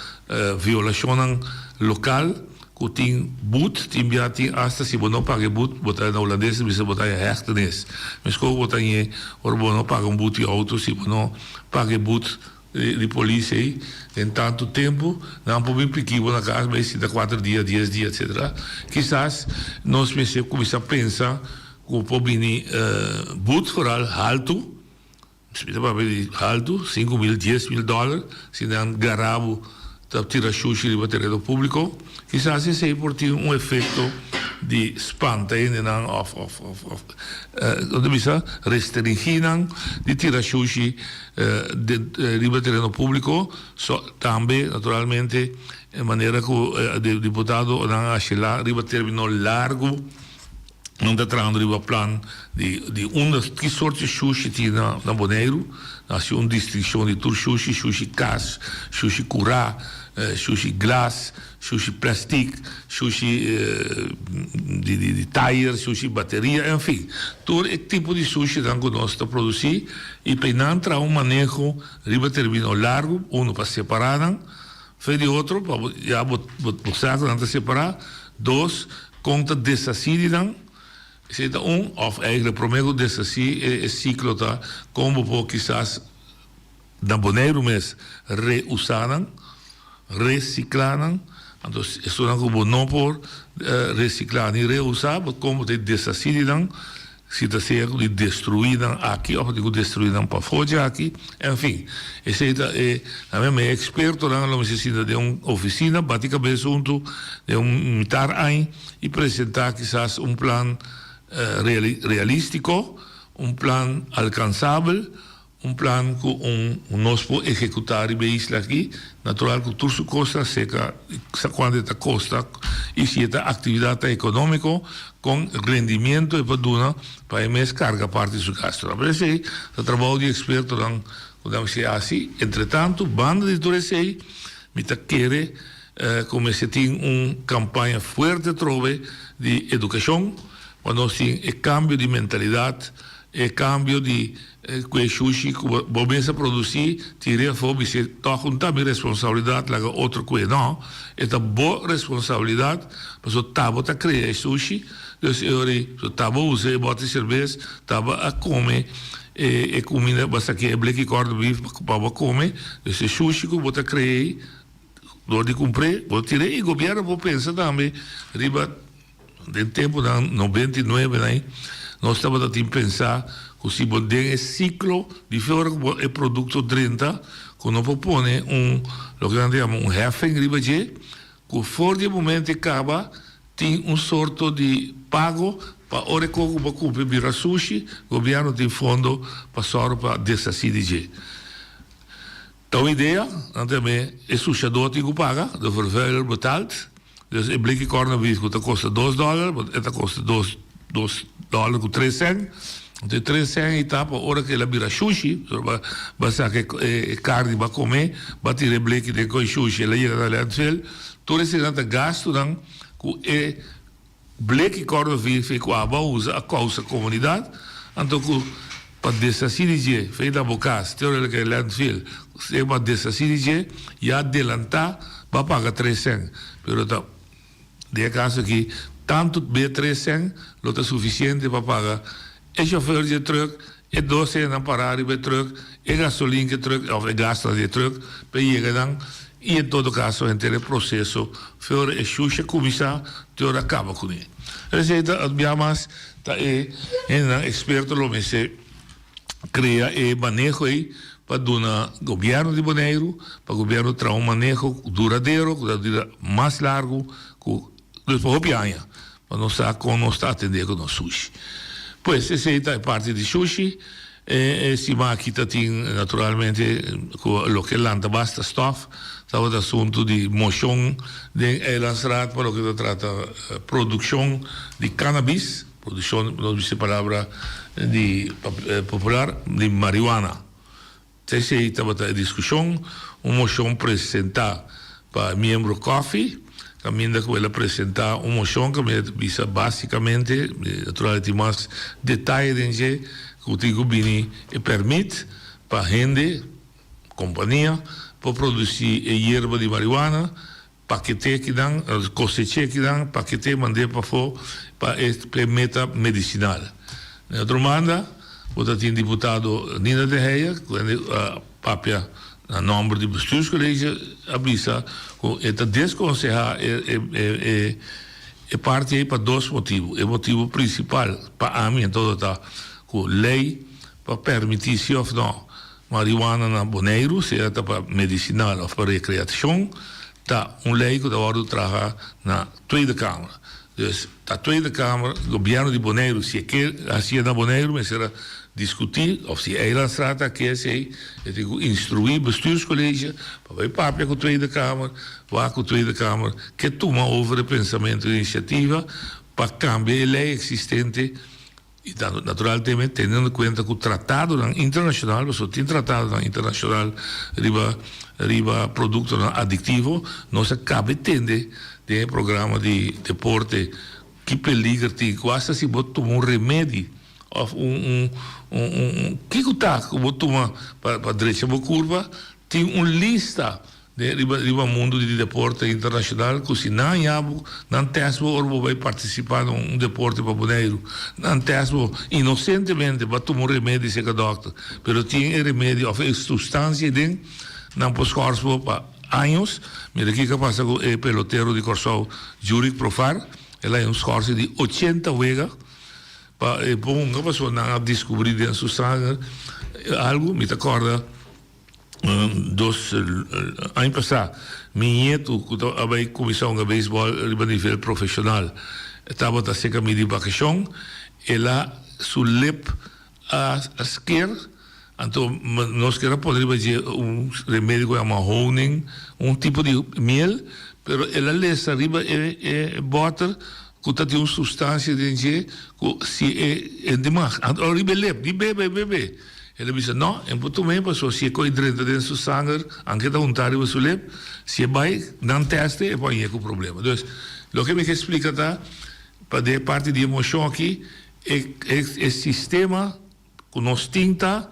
S15: violashonnan lokal ku tin but, tin bia tin asta si bo no paga e but, bo ta na hulandes ta bisa bo ta haña hechtenis. Meskos bo ta hañ'é ora bo no paga un but di outo, si bo no paga e but Di polis ei den tantu tempu nan por bin piki bo na kas bai sinta kuater dia, dies dia etcetera. Kisas nos mester kuminsá pensa ku por bini but foral haltu, mi ta papia di haltu, 5000, 10,000 dòler si nan gara bo ta tira shushi riba tereno públiko. Kisas esei por tin un efekto di spanta hendenan òf òf òf òf kon ta bisa restringí nan di tira shushi riba tereno públiko. So tambe naturalmente e manera ku e diputadonan a ashelá riba término largu Nan ta trahando riba plan di di unda ki sort di shushi tin na na Boneiru. Nan hasi un distinkshon di tur shushi, shushi kas, shushi kurá, shushi glas, shushi plèstik, shushi di di di tayer, shushi bateria, enfin tur e tipo di shushinan ku nos ta produsí i pa nan traha un maneho riba termino largu, unu pa separá nan Fe di otro, pa bo ya bo bo sa ku nan ta separá. Dos, kon ta deshasí di nan. Esei ta un. Òf eigentlik promé ku deshasí e e siklo ta kon bo por kisas na Boneiru mes reusá nan, resiklá nan. Anto esunnan ku bo no por resiklá ni reusá, bo kon bo ta deshasí di nan. Si ta sea ku di destruí nan aki òf di ku destruí nan pafó djaki, enfin, esei ta e, na mi mei ekspertonan lo mester sinta den un ofisina, bati kabes huntu den un mitar añ i presentá kisas un plan realístiko, un plan alkansabel. Un plan ku un nos por ehekutá riba e isla aki, natural ku tur su kosta seka sa kuantu e ta kosta i si e ta aktividat ta ekonómiko kon rendimiento e por duna pa e mes karga parti di su gastunan. Pero esei ta trabou di ekspertonan ku nan mester hasi. Entretantu banda di tur esei mi ta kere ku mester tin un kampaña fuerte atrobe di edukashon pa nos tin e kambio di mentalidat, e kambio di Ku e shushi ku bo mes a produsí, tir'é afó, bis'é, Tòg un ta mi responsabilidat laga otro ku e. Nò, e ta bo responsabilidat, pasobra ta bo ta krea e sushi. Dus e ora ei, pasobra ta bo usa e bòt di serbes, ta bo a kome e kuminda, bo a saké e bleki kòrda bif pa bo a kome. Dus e shushi ku bo ta krea ei, dor di kumpr'é, bo ta tir'é. I gobièrnu por pensa tambe riba. Den tempunan 99 nan nos tabata tin pensa ku si bo den e siklo di fe ora ku bo e produkto drenta ku no por pone un loke nan ta yama un heffing riba dje ku for di e momento e kaba tin un sorto di pago. Pa ora e koko bo kumpra bira sushi, gobièrnu tin fondo pa sòru pa deshasí di dje. Ta un idea, nan ta yam'é e sushadó tin ku paga, de vervuiler betaalt. Dus e bliki kòrnabies ku ta kosta dos dòler, e ta kosta dos dos dòler ku tres sèn. Anto e tres sèn ei ta pa ora ku el a bira shushi, pasobra bo a saka e karni bo a kome, bo a tira e bliki den ku e shushi, el a yega na landfill. Tur eseinan ta gastunan ku e Bleki kòrda vive ku abo a usa a kousa komunidat, anto ku pa deshasí di dje, fei na bo kas, te ora el a kai landfill, se pa deshasí di dje, ya delantá bo a paga tres sèn. Pero ta den e kaso aki, tantu be tres sèn lo ta sufisiente pa paga e shofèr di e trùk, e dos hendenan pará riba e trùk, e gasolin ku e trùk òf e gastunan di e trùk pa e yega nan i en todo kaso henter e proseso fe ora e shusha kuminsá te ora a kaba kuné. Esei ta bia mas ta e hendenan eksperto lo mester krea e maneho ei pa duna gobièrnu di Boneiru pa gobièrnu traha un maneho duradero ku ta dura mas largu ku Dus pa hopi aña pa nos sa kon nos ta atendé ku nos sushi. Pues esei ta e parti di sushi. E siman aki ta tin naturalmente ku loke lanta basta stòf tabata asuntu di moshon den Eilandsraad pa loke ta trata produkshon di cannabis, produkshon nos bisa e palabra di popular di marihuana. Esei tabata e diskushon, un moshon presentá pa miembro Coffie, kaminda ku el a presentá un moshon kaminda ta bisa básikamente, natural e tin mas detaye den dje, ku tin ku bini e pèrmit pa hende, kompania, por produsí e yerba di marihuana, Paketé kinan, koseché kinan, paketé mand'é pafó pa e p'e meta medisinal. Na otro banda, bo ta tin diputado Nina de Heyer, ku hende a papia na nòmber di Bestuurscollege, a bisa ku e ta deskonsehá e e parti ei pa dos motibu. E motibu prinsipal pa ami en todo ta ku lei pa permití si òf nò Marihuana na Boneiru, sea ta pa medisinal òf pa rekreashon, ta un lei ku ta wòrdu traha na Tweede Kamer. Dus ta Tweede Kamer, gobièrnu di Boneiru, si e ke hasié na Boneiru mester a diskutí, òf si Eilandsraad ta ke esei, e tin ku instruí Bestuurscollege pa bai papia ku Tweede Kamer, wak ku Tweede Kamer ke tuma over e pensamentu i inisiativa pa kambia e lei eksistente. I ta natural teme teniendo kuenta ku tratadonan internashonal, pasobra tin tratadonan internashonal riba riba produktonan adiktivo, nos a kaba e tende den e programa di deporte ki peliger tin ku asta si bo tuma un remedi òf un un un un kiko ta ku bo tuma pa pa drecha bo kurpa tin un lista Den riba riba mundu di deporte internashonal ku si nan haña bo, nan tèst bo ora bo bai partisipá na un deporte pa Boneiru. Nan tèst bo inosentemente, bo a tuma un remedi serka dòkter, pero tin e remedi òf e sustansia aden, nan por skòrs bo pa años. Mira kiko a pasa ku e pelotero di Kòrsou, Jurick Profar, el a haña un skòrsing di ochenta wega pa e por hunga pasobra nan a diskubrí den su sanger algu. Mi ta kòrda. Dos aña pasá mi ñetu ku ta a bai kuminsá hunga beisbòl riba nivel profeshonal tabata serka mi di vakashon. El a su lep a sker, anto nos ker a pone riba dje un remedio ku yama honing, un tipo di miel, pero el a lesa riba e bòter ku ta tin un sustansia den dje ku si e hende mag, anto riba e lep, di bebe bebe. El a bisa, No, e por tum'é, pasobra si e koe drenta den su sanger, anke ta huntá riba su lep, si e bai nan tèste, e por hañ'é ku problema. Dus, loke mi ke splika ta, pa den e parti di e moshon aki, e e sistema ku nos tin ta,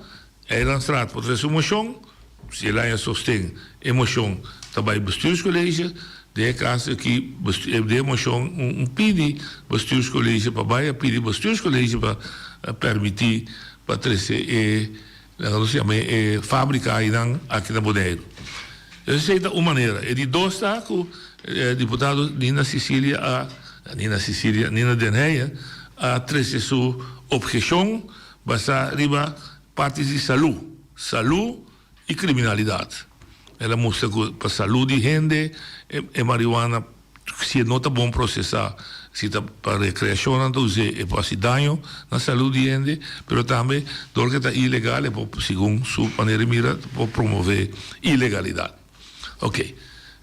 S15: Eilandstraat por trese un moshon, si el haña sosten, e moshon ta bai Bestuurscollege, den e kaso aki, den e moshon un pidi Bestuurscollege pa bai, a pidi Bestuurscollege pa permití pa trese e, laga nos yama e fabrika einan aki na Boneiru. Esei ta un manera. E di dos ta ku diputado Nina Cicilia a, Nina Cicilia, Nina Den Heyer a trese su obheshon basá riba parti di salú, salú i kriminalidat. El a mustra ku pa salú di hende e marihuana si e no ta bon prosesá. Si ta pa recreacion nan ta us'é e por haci daño na salud di hende, pero tambe dor cu e ta ilegal e por segun su manera di mira por promove ilegalidad. Ok,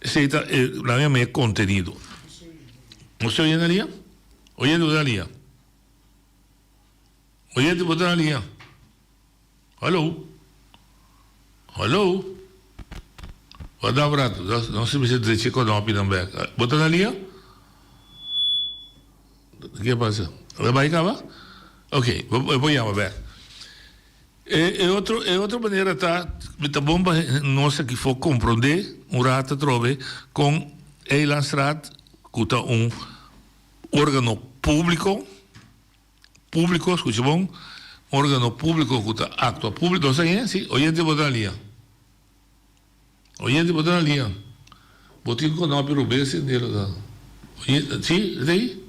S15: esey ta e nan yama e contenido. Nos ta oyendo alia? Oyendo bo ta alia? Oyente bo ta alia? Hallo? Hallo? Warda un rato, nos ta mester drecha e konopinan bek. Bo ta na lia? Ke pasa? A bai kaba? Ok, bo por yama bek. E, e otro, e otro manera ta, mi ta bon pa nos aki for komprondé un rato atrobe kon Eilandsraad, ku ta un órgano públiko, Públiko, skucha bon, órgano públiko ku ta aktua públiko, nos ta hende? Si, oyente bo ta na liña. Oyente bo ta na liña. Bo tin konopi robes den delo ta. Oyente, si, e ta ei?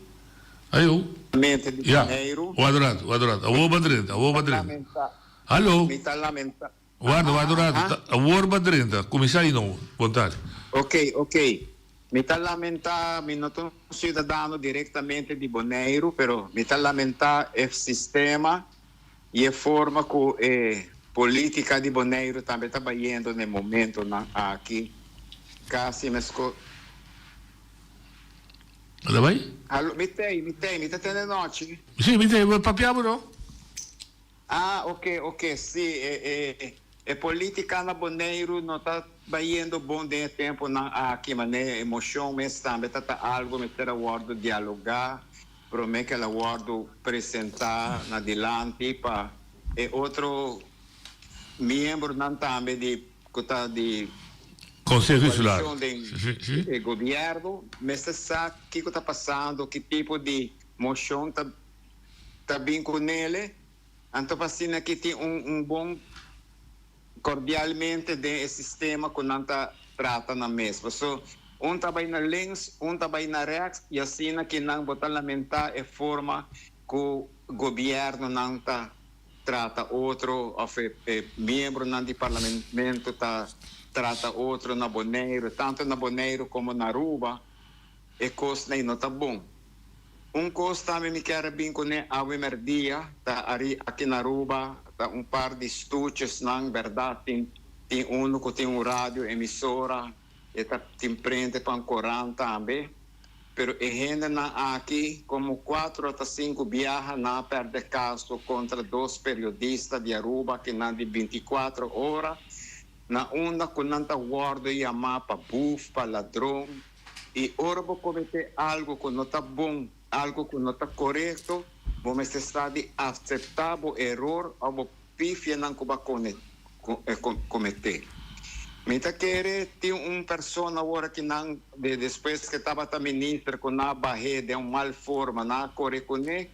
S15: Ayo.
S2: Mente di
S15: Ya,
S2: Boneiru.
S15: warda un rato, warda un rato. Awor bo a drenta, awor bo a drenta.
S2: Lamenta.
S15: Hallo.
S2: Mi ta lamenta.
S15: Warda, warda un rato. Awor bo a drenta. Kuminsá di nobo. Bon tardi.
S2: Ok, ok. Mi ta lamentá, mi no ta un siudadano direktamente di Boneiru, pero mi ta lamentá e sistema i e forma ku e polítika di Boneiru tambe ta bayendo na e momentonan aki. Kasi meskos.
S15: Ela bai?
S2: Hallo, mi t'ei, mi t'ei, mi ta tende nochi.
S15: Sí, mi t'ei. Papia bo no?
S2: Ah, ok, ok, sí, e, e, e politica na Boneiru no ta bayendo bon den e temponan aki, manera e mocion mes tambe ta ta algo mester a wordo dialoga prome ke el a wordo presenta na dilanti pa e otro miembronan tambe di cu ta di
S15: Conseho Insular.
S2: coalicion den e gobierno mester sa kico ta pasando, ki tipo di mocion ta ta bin cu nele, anto pa asina ki tin un un bon cordialmente den e sistema cu nan ta trata nan mes. Paso un ta bay na links, un ta bay na rechts y asina ki nan bo ta lamenta e forma cu gobiernonan ta trata otro of e e miembronan di parlamento ta trata otro na Boneiru, tanto na Boneiru como na Aruba e cosnan no ta bon. Un kos tambe mi kier a bin kuné awe mèrdia ta ari aki na Aruba ta un par di stuchesnan bèrdat tin tin unu ku tin un radio emisora e ta tin prente pa un korant tambe pero e hendenan aki komo kuatro ata sinku biaha nan a pèrdè kaso kontra dos periodista di Aruba kinan di bintikuatro ora na unda ku nan ta wòrdu yamá pa buf pa ladron. I ora bo kometé algu ku no ta bon, algu ku no ta korekto, bo mester sa di aseptá bo eror òf bo pifianan ku bo a kometé. Mi ta kere tin un persona awor aki nan de despues ke tabata minister ku nan a bah'é den un mal forma, nan a kore kuné,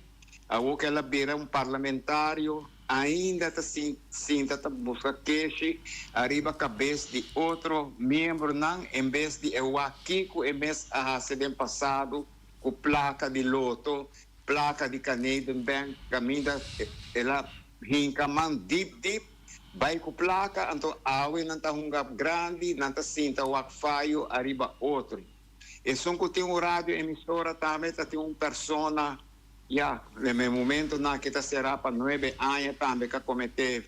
S2: awor ku el a bira un parlamentario, Ainda ta sinta ta buska keshi ariba kabes di otro miembronan en bes di e wak kiko e mes a hasi den pasado ku plaka di loto, plaka di Canadian Bank kaminda el a hinka man dip dip bai ku plaka anto awe nan ta hunga grandi nan ta sinta wak fayo ariba otro. Esun ku tin un radio emisora tambe ta tin un persona. Ya, den e momentonan aki ta será pa nuebe aña tambe ka kometé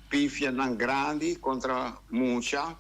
S2: pifianan grandi kontra mucha.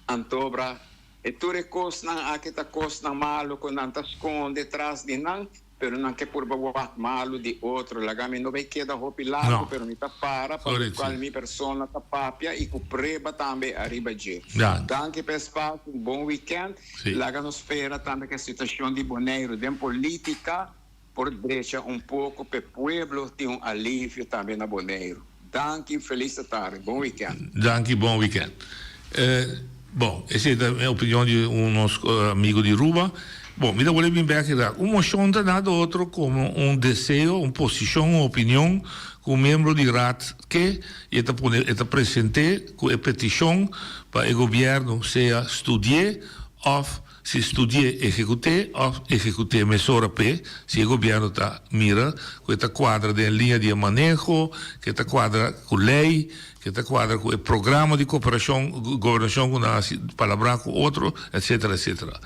S2: Antobra e tur e kosnan aki ta kosnan malu ku nan ta skonde tras di nan, pero nan ke purba wak malu di otro. Laga mi no bay keda hopi largu, pero mi ta para pa lokual mi persona ta papia i ku prueba tambe ariba dje. Danki pa e spasio, un bon wikènt. Laga nos spera tambe ku e situashon di Boneiru den polítika por drecha un poko p'e pueblo tin un alivio tambe na Boneiru. Danki, felis atardi, bon wikènt.
S15: Danki, bon wikènt. Bon, esei ta e opinion di un nos amigo di Ruba. Bon, mi ta wòrdu bin bèk i Un moshon ta nada otro komo un deseo, un posishon, un opinion ku un miembro di Raad ke i e ta pone, e ta present'é ku e petishon pa e gobièrnu sea studi'é òf si studi'é ehekut'é òf ehekut'é mesora p'e si e gobièrnu ta mira ku e ta kuadra den liña di e maneho, ku e ta kuadra ku lei, ku e ta kuadra ku e programa di koperashon, gobernashon ku nan hasi palabrá ku otro, etsetera, etsetera.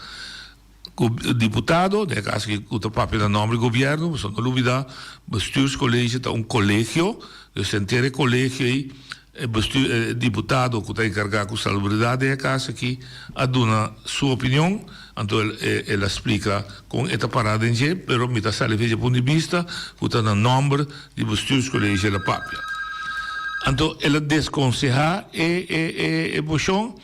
S15: Diputado, den e kaso aki ku ta papia na nòmber di gobièrnu, pasobra no lubidá Bestuurscollege ta un kolegio, dus henter e kolegio ei e bestuur e diputado ku ta enkargá ku salubridat den e kaso aki a duna su opinion, anto el el a splika kon e ta pará den dje, pero mi ta sali for dje punto di bista ku ta na nòmber di Bestuurscollege el a papia. Anto el a deskonsehá e e e e moshon.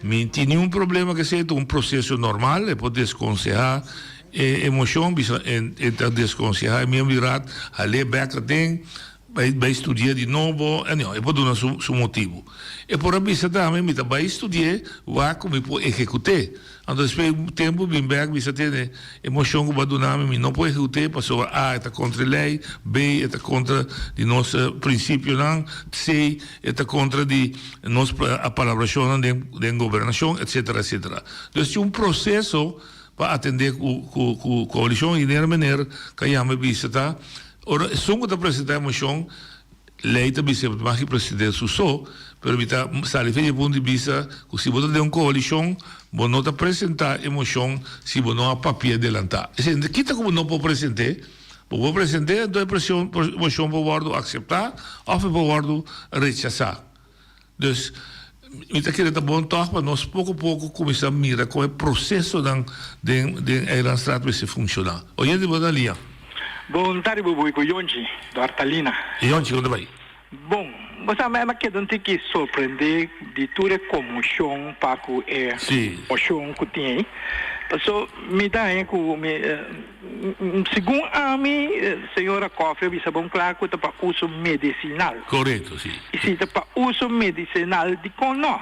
S15: Mi tin niun problema ku esei, ta un proseso normal, e por deskonsehá e e moshon, bisa e e ta deskonsehá e miembro di raad, hal'é bèk aden, bai bai studi'é di nobo, anyhow, e por duna su su motibu. E por a bisa tambe, mi ta bai studi'é, wak ku mi por ehekut'é. Anto despues di un tempu bin bèk bisa tene e moshon ku bo a duna mi, mi no por ehekut'é pasobra A e ta kontra e lei, B e ta kontra di nos prinsipionan, C e ta kontra di nos palabrashonnan den den gobernashon, etsetera, etsetera. Dus tin un proseso pa atendé ku ku ku koalishon i nera mener ka yama e bisa ta ora esun ku ta presentá e moshon Lei ta bisa bo mag e presidente su so, pero mi ta sali fe di e punto di bista ku si bo ta den un koalishon, bo no ta presentá e moshon si bo no a papia delantá. Esei no ta kita ku bo no por present'é, bo por present'é anto e presion moshon por wòrdu akseptá òf e por wòrdu rechasá. Dus mi ta kere ta bon tòg pa nos poko poko kuminsá mira kon e prosesonan den den Eilandstraat mester funshoná. Oyente bo ta lia.
S1: Bon tardi Bubui ku Yonchi do Artalina.
S15: Yonchi kon ta bai?
S1: Bon, bo sa mi a keda un tiki sorprendé di tur e konmoshon pa ku e moshon ku tin ei. Paso mi ta haña ku mi Segun ami, señora Coffie a bisa bon kla ku ta pa uso medisinal.
S15: Korekto, si.
S1: I si ta pa uso medisinal, dikon no?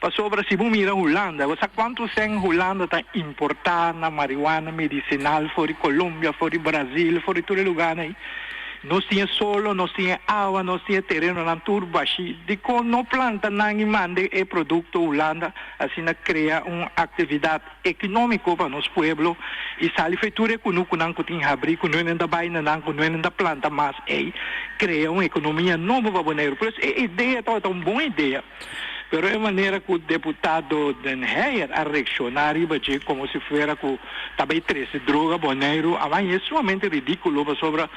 S1: Pasobra si bo mira Hulanda, bo sa kuantu sèn Hulanda ta importá na marihuana medisinal for di Colombia, for di Brazil, for di tur e lugánan ei. Nos tin e solo, nos tin e awa, nos tin e terenonan tur bashí. Dikon no planta nan i manda e produkto Hulanda, asina krea un aktividat ekonómiko pa nos pueblo i sali fo'i tur e kunukunan ku tin habrí ku no ta bai na nan ku no ta planta mas ei krea un ekonomia nobo pa Boneiru. Pues e idea tabata un bon idea pero e manera ku deputado Den Heyer a reakshoná riba dje komo si fuera ku ta bai trese droga Boneiru a bai e sumamente ridíkulo pasobra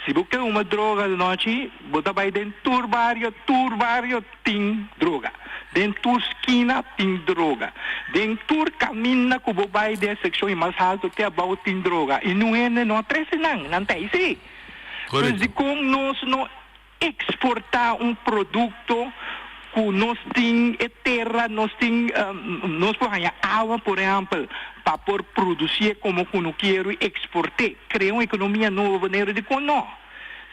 S1: si bo ke huma droga di nochi bo ta bai den tur bario tur bario Tin droga. Den tur skina tin droga. Den tur kaminda ku bo bai den sekshon i mas haltu te abou tin droga. I nun hende no a trese nan. Nan ta ei sí. Dus dikon nos no eksportá un produkto ku nos tin e tera, nos tin, nos por haña awa por ehèmpel pa por produsié komo ku no kieru i eksport'é, krea un ekonomia nobo Boneiru. Dikon no?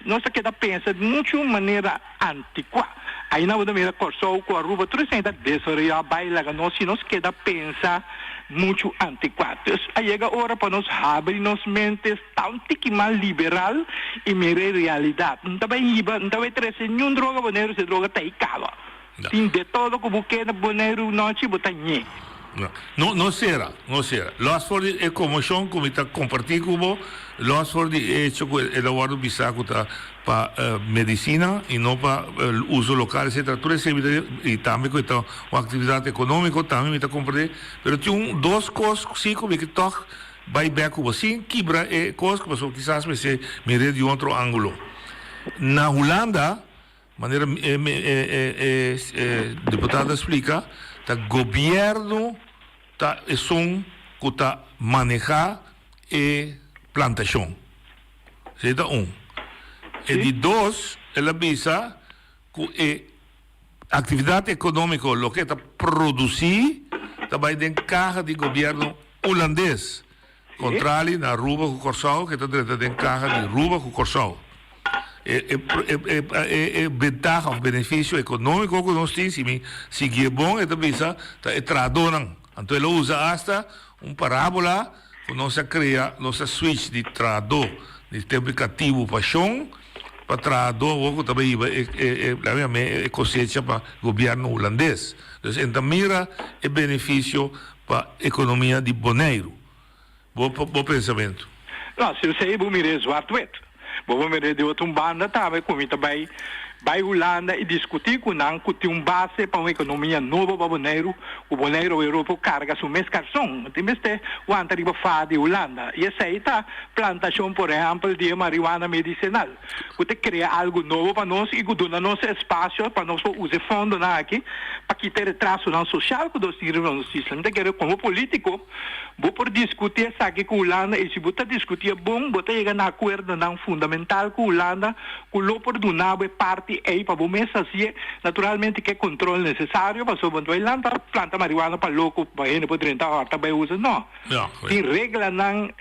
S1: Nos ta keda pensa di muchu manera antikuá. Aina bo ta mira Kòrsou ku Aruba tur esei ta desaroyá bai laga nos si nos keda pensa muchu antikuá. Dus a yega ora pa nos habri nos mente, sta un tiki mas liberal i mira e realidat. N ta bai hiba, n ta bai trese niun droga Boneiru si e droga ta ei kaba. Tin de todo ku bo ke na Boneiru nochi bo ta ñe.
S15: No, no sera, no sera. Los for di e konmoshon ku mi ta kompartí ku bo, los for di e hecho ku el a wòrdu bisá ku ta pa medisina i no pa uso lokal etcetera, tur esei mi ta i tambe ku e ta un aktividat ekonómiko tambe mi ta komprendé, pero tin un dos kos si ku mi ke tòg bai bèk ku bo sin kibra e kos pasobra kisas mester mir'é di un otro ángulo. Na Hulanda. Manera e diputado a splika, ta gobièrnu ta esun ku ta manehá e plantashon. Esei ta un. E di dos, el a bisa ku e aktividat ekonómiko, loke e ta produsí, ta bai den kaha di gobièrnu hulandes. Kontrali na Aruba ku Kòrsou ke ta drenta den kaha di Ruba ku Kòrsou. E e bentaha òf benefisio ekonómiko ku nos tin, si mi siguié bon, e ta bisa ta e trahadónan. Anto el a usa asta un parábola ku nos a krea, nos a switch di trahadó di tempu di katibu pa shon pa trahadó awor ku ta bai hiba e e e kosecha pa gobièrnu hulandes. Dus e ta mira e benefisio pa ekonomia di Boneiru. Bo bo pensamentu?
S1: No, si esei bo mir'é zwart-wit. Bo por mir'é di otro un banda tambe ku mi ta bai. Bai Hulanda i diskutí ku nan ku tin un base pa un ekonomia nobo pa Boneiru, ku Boneiru awor por karga su mes karson. Tin mester wanta riba fa di Hulanda. I esei ta plantashon por ehèmpel di e marihuana medisinal, ku ta krea algu nobo pa nos i ku duna nos espasio pa nos por usa e fondonan aki pa kita e retrasonan sosial ku nos tin riba nos isla. Mi ta kere komo polítiko bo por diskutí esaki ku Hulanda i si bo ta diskutié bon bo ta yega na akuerdonan fundamental ku Hulanda Ku lo por duna bo e parti ei pa bo mes hasié, naturalmente ku e kontrol nesesario, pasobra bo no ta bai lanta planta marihuana pa loko pa hende por drenta hòrta bai usa, no. Tin reglanan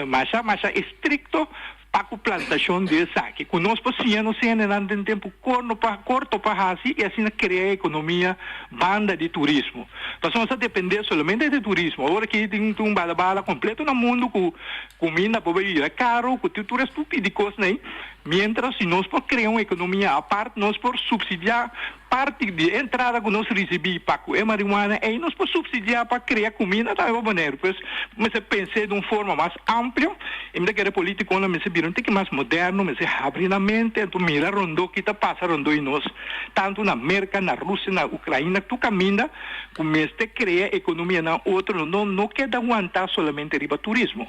S1: masha masha estrikto pa ku plantashon di esaki, ku nos por siña nos hendenan den tempu korno pa korto pa hasi i asina krea e ekonomia banda di turismo. Pasobra nos ta dependé solamente di turismo. Awor aki tin un bala bala kompleto na mundu ku kuminda por bai bira karo, ku tin tur e stupi di kosnan ei. Miéntras si nos por krea un ekonomia apart, nos por supsidiá parti di e entrada ku nos risibí pa ku e marihuana ei, nos por supsidiá pa krea kuminda tambe pa Boneiru. Pues mester pens'é di un forma mas amplio i mi ta kere polítikonan mester bira un tiki mas moderno, mester habri nan mente anto mira rondó ki ta pasa rondó di nos, tantu na Merka, na Rusia, na Ukraina, tur kaminda ku mester krea ekonomianan otro, no no keda wantá solamente riba turismo.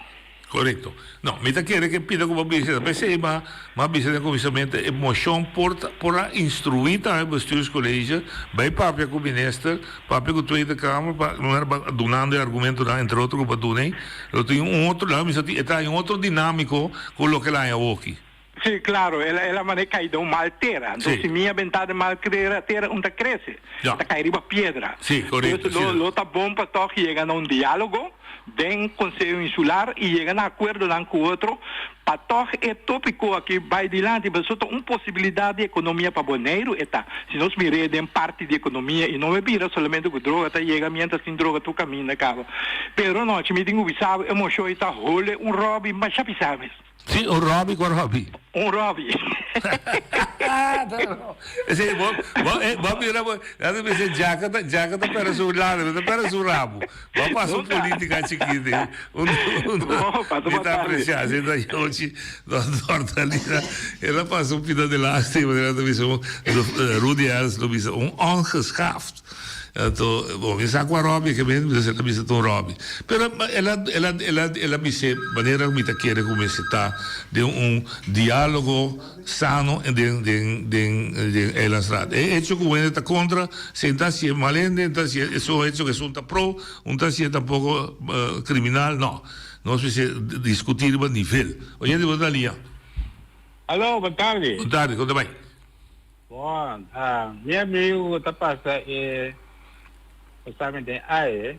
S15: Korekto. No, mi ta kere ke pida ku bo bisa ta p'esei ma ma bisa den kuminsamentu e moshon por ta por a instruí tambe bestuurscollege bai papia ku minister, papia ku Tweede Kamer pa manera pa dunando e argumentonan entre otro ku bo a duna ei lo tin un otro laga bisa tin e ta un otro dinamiko ku loke el a haña awoki.
S1: Sí, claro, el a el a manera cai den un mal tera. Entonces,
S15: Sí.
S1: simia bentá den mal tera, tera un ta crece,
S15: Ja.
S1: ta cai riba piedra.
S15: Sí, correcto,
S1: Entonces, lo,
S15: sí.
S1: lo ta bon pa toch yega na un diálogo den Conseho Insular y yega na acuerdonan cu otro pa toch e tópico aki bai dilanti. Pasobra ta un posibilidad di economia pa Boneiru e ta. Si nos mir'é den parti di economia y no e bira solamente cu droga ta yega mientras tin droga tur caminda caba. Pero nochi mi tin cu bisa bo e moshon ei ta hole un robi masha bisa mes.
S15: Sí, un Robbie con Robbie.
S1: Un Robbie.
S15: Esei, bo, bo, eh, bo mira, bo, ya te bisa, Jaka ta, Jaka ta pera su lado, ta pera su rabo. Bo pasa un política chiquito. eh. Un, un,
S1: Bo, pasa
S15: mi
S1: boa
S15: ta
S1: tarde.
S15: aprecia, si ta yochi, don Dortalina, el a pasa un pida de lástima, el ta bisa, un, eh, Rudy Els lo bisa, un ongeschaafd. Anto, bon, mi sa ku a Robbie ke men, pues el a bisa ta un Robbie. Pero el a, el a, el a, el a bis'é manera ku mi ta kere ku mester ta den un diálogo sano den, den, den, den Eilandsraad. E hecho ku wende ta kontra, si ta hasié mal hende, ta hasié esun hecho ku esun ta pro, un ta hasié tampoko kriminal, no. Nos mester diskutí riba nivel. Oyente, bo ta na liña.
S4: Aló, bon tardi.
S15: Bon tardi, kon ta bai?
S4: Bon, mi amigu ku ta pasa e examen den ae,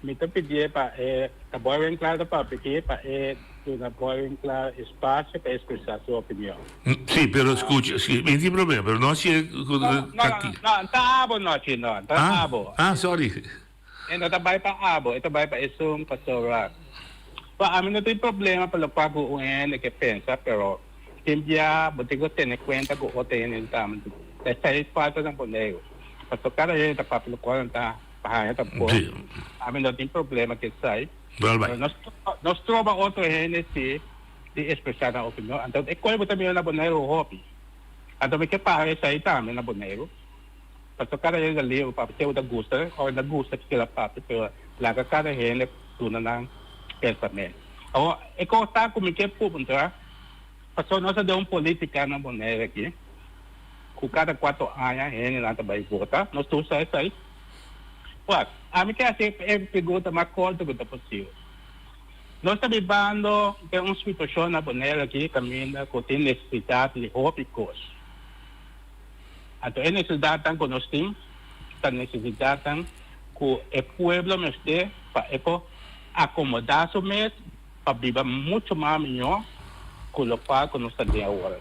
S4: mi ta pidié pa e ta Boywinkelaar ta papia aki pa e duna Boywinkelaar espasio pa e expresá su opinion.
S15: Sí, pero skucha, sí, mi tin problema, pero no hasié ku
S4: No, no,
S15: kaki.
S4: no, no, ta abo nochi, no, ta
S15: Ah,
S4: abo.
S15: ah, sorry.
S4: E no ta bai pa abo, e ta bai pa esun pasobra. Bo, ami no tin problema pa lokual ku un hende ke pensa, pero tin bia bo tin ku tene kuenta ku otro hende tambe. Esei falta na Boneiru. Pasobra kada hende ta papia lokual nan ta haña ta bon. Ami no tin problema ku esei. Pero no no stroba otro hende si di ekspresá nan opinion. Anto e kos bo ta mira na Boneiru hopi. Anto mi ke para esei tambe na Boneiru. Pasobra kada hende ta liber pa papia, ta gusta ora na gusta kila papia, pero laga kada hende duna nan pensamentu. Awor, e kos ta ku mi ke puntra, pasobra nos a den un politika na Bonaire aki, ku kada kuatro aña hendenan ta bai vota, nos tur sa esei. Wak, ami ke hasi e pregunta mas korto ku ta posibel. Nos ta bibando den un situashon na Bonaire aki kaminda ku tin nesesidat di hopi kos. Anto e nesesidatnan ku nos tin ta nesesidatnan ku e pueblo mester pa e por akomodá su mes pa biba muchu mas mihó ku lokual ku nos ta den awor.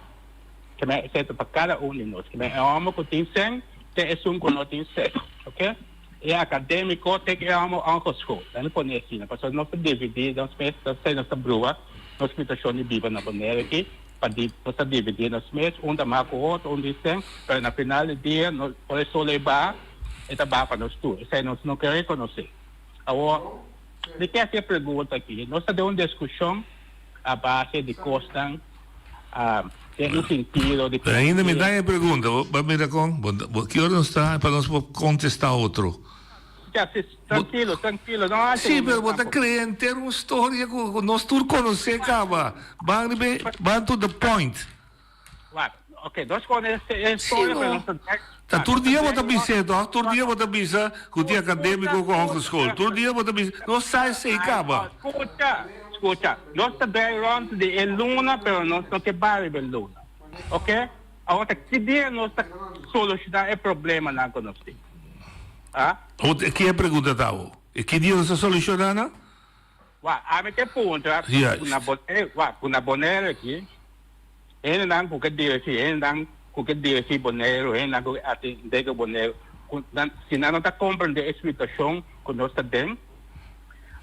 S4: Kimen esei ta pa kada un di nos. Kimen e hòmber ku tin sèn te esun ku no tin sèn. Oke? E akadémiko te ku e hòmber ongeschoold. Laat mi pone asina pasobra nos ta dividí nos mes, nos ta brua nos situashon di biba na Bonaire aki. Pa di nos ta dividí nos mes, un ta mas ku otro, un di sen, pero na final di dia nos ora e sol ei baha, e ta baha pa nos tur. Esei nos no ke rekonosé. Awor, mi ke hasi e pregunta aki. Nos ta den un diskushon a base di kosnan. Den un sentido di.
S15: Pero ainda mi ta e pregunta, bo a mira con? Bo ki ora nos ta pa nos por contesta otro?
S4: Ya, si, trankilo, trankilo, no haci
S15: Sí, pero bo ta crea henter un storia cu nos tur conoce caba. Ban riba e, ban to the point.
S4: Wak, ok, nos conoce e storia, pero nos ta.
S15: Ta tur dia bo ta bis'é toch? Tur dia bo ta bisa cu tin academico cu hogeschool. Tur dia bo ta bisa, nos sa esey caba.
S4: Scucha, scucha, nos ta draai rond di e luna, pero nos no ke bari riba e luna. Ok? Awor ta ki dia nos ta soluciona e problemanan cu nos tin? Ah?
S15: Awor ki e pregunta ta awor? E ki dia nos ta soluciona nan?
S4: Wak, ami ke puntra
S15: Juist.
S4: ku na Bonaire, wak, ku na Bonaire aki, hendenan ku ke dirigí, hendenan ku ke dirigí Boneiru, hendenan ku ke atendé ku Boneiru, ku nan, si nan no ta komprendé e situashon ku nos ta den,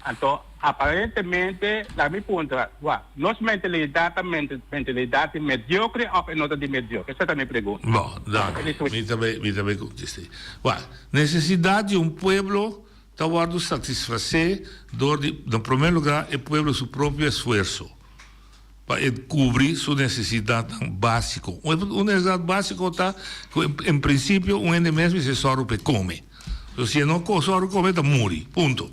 S4: anto aparentemente, laga mi puntra, wak, nos mentalidat ta mentalidat di mediokre òf e no ta di mediokre? Esa ta mi pregunta.
S15: Bon, danki. Mi ta bay, mi ta bay kontest'é. Wak, nesesidat di un pueblo Ta wòrdu satisfasé dor di, na promé lugá, e pueblo su propio esfuerso pa e kubri su nesesidatnan básiko. Un nesesidat básiko ta ku en prinsipio un hende mes mester sòru pa e kome. So si e no sòru kome e ta muri, punto.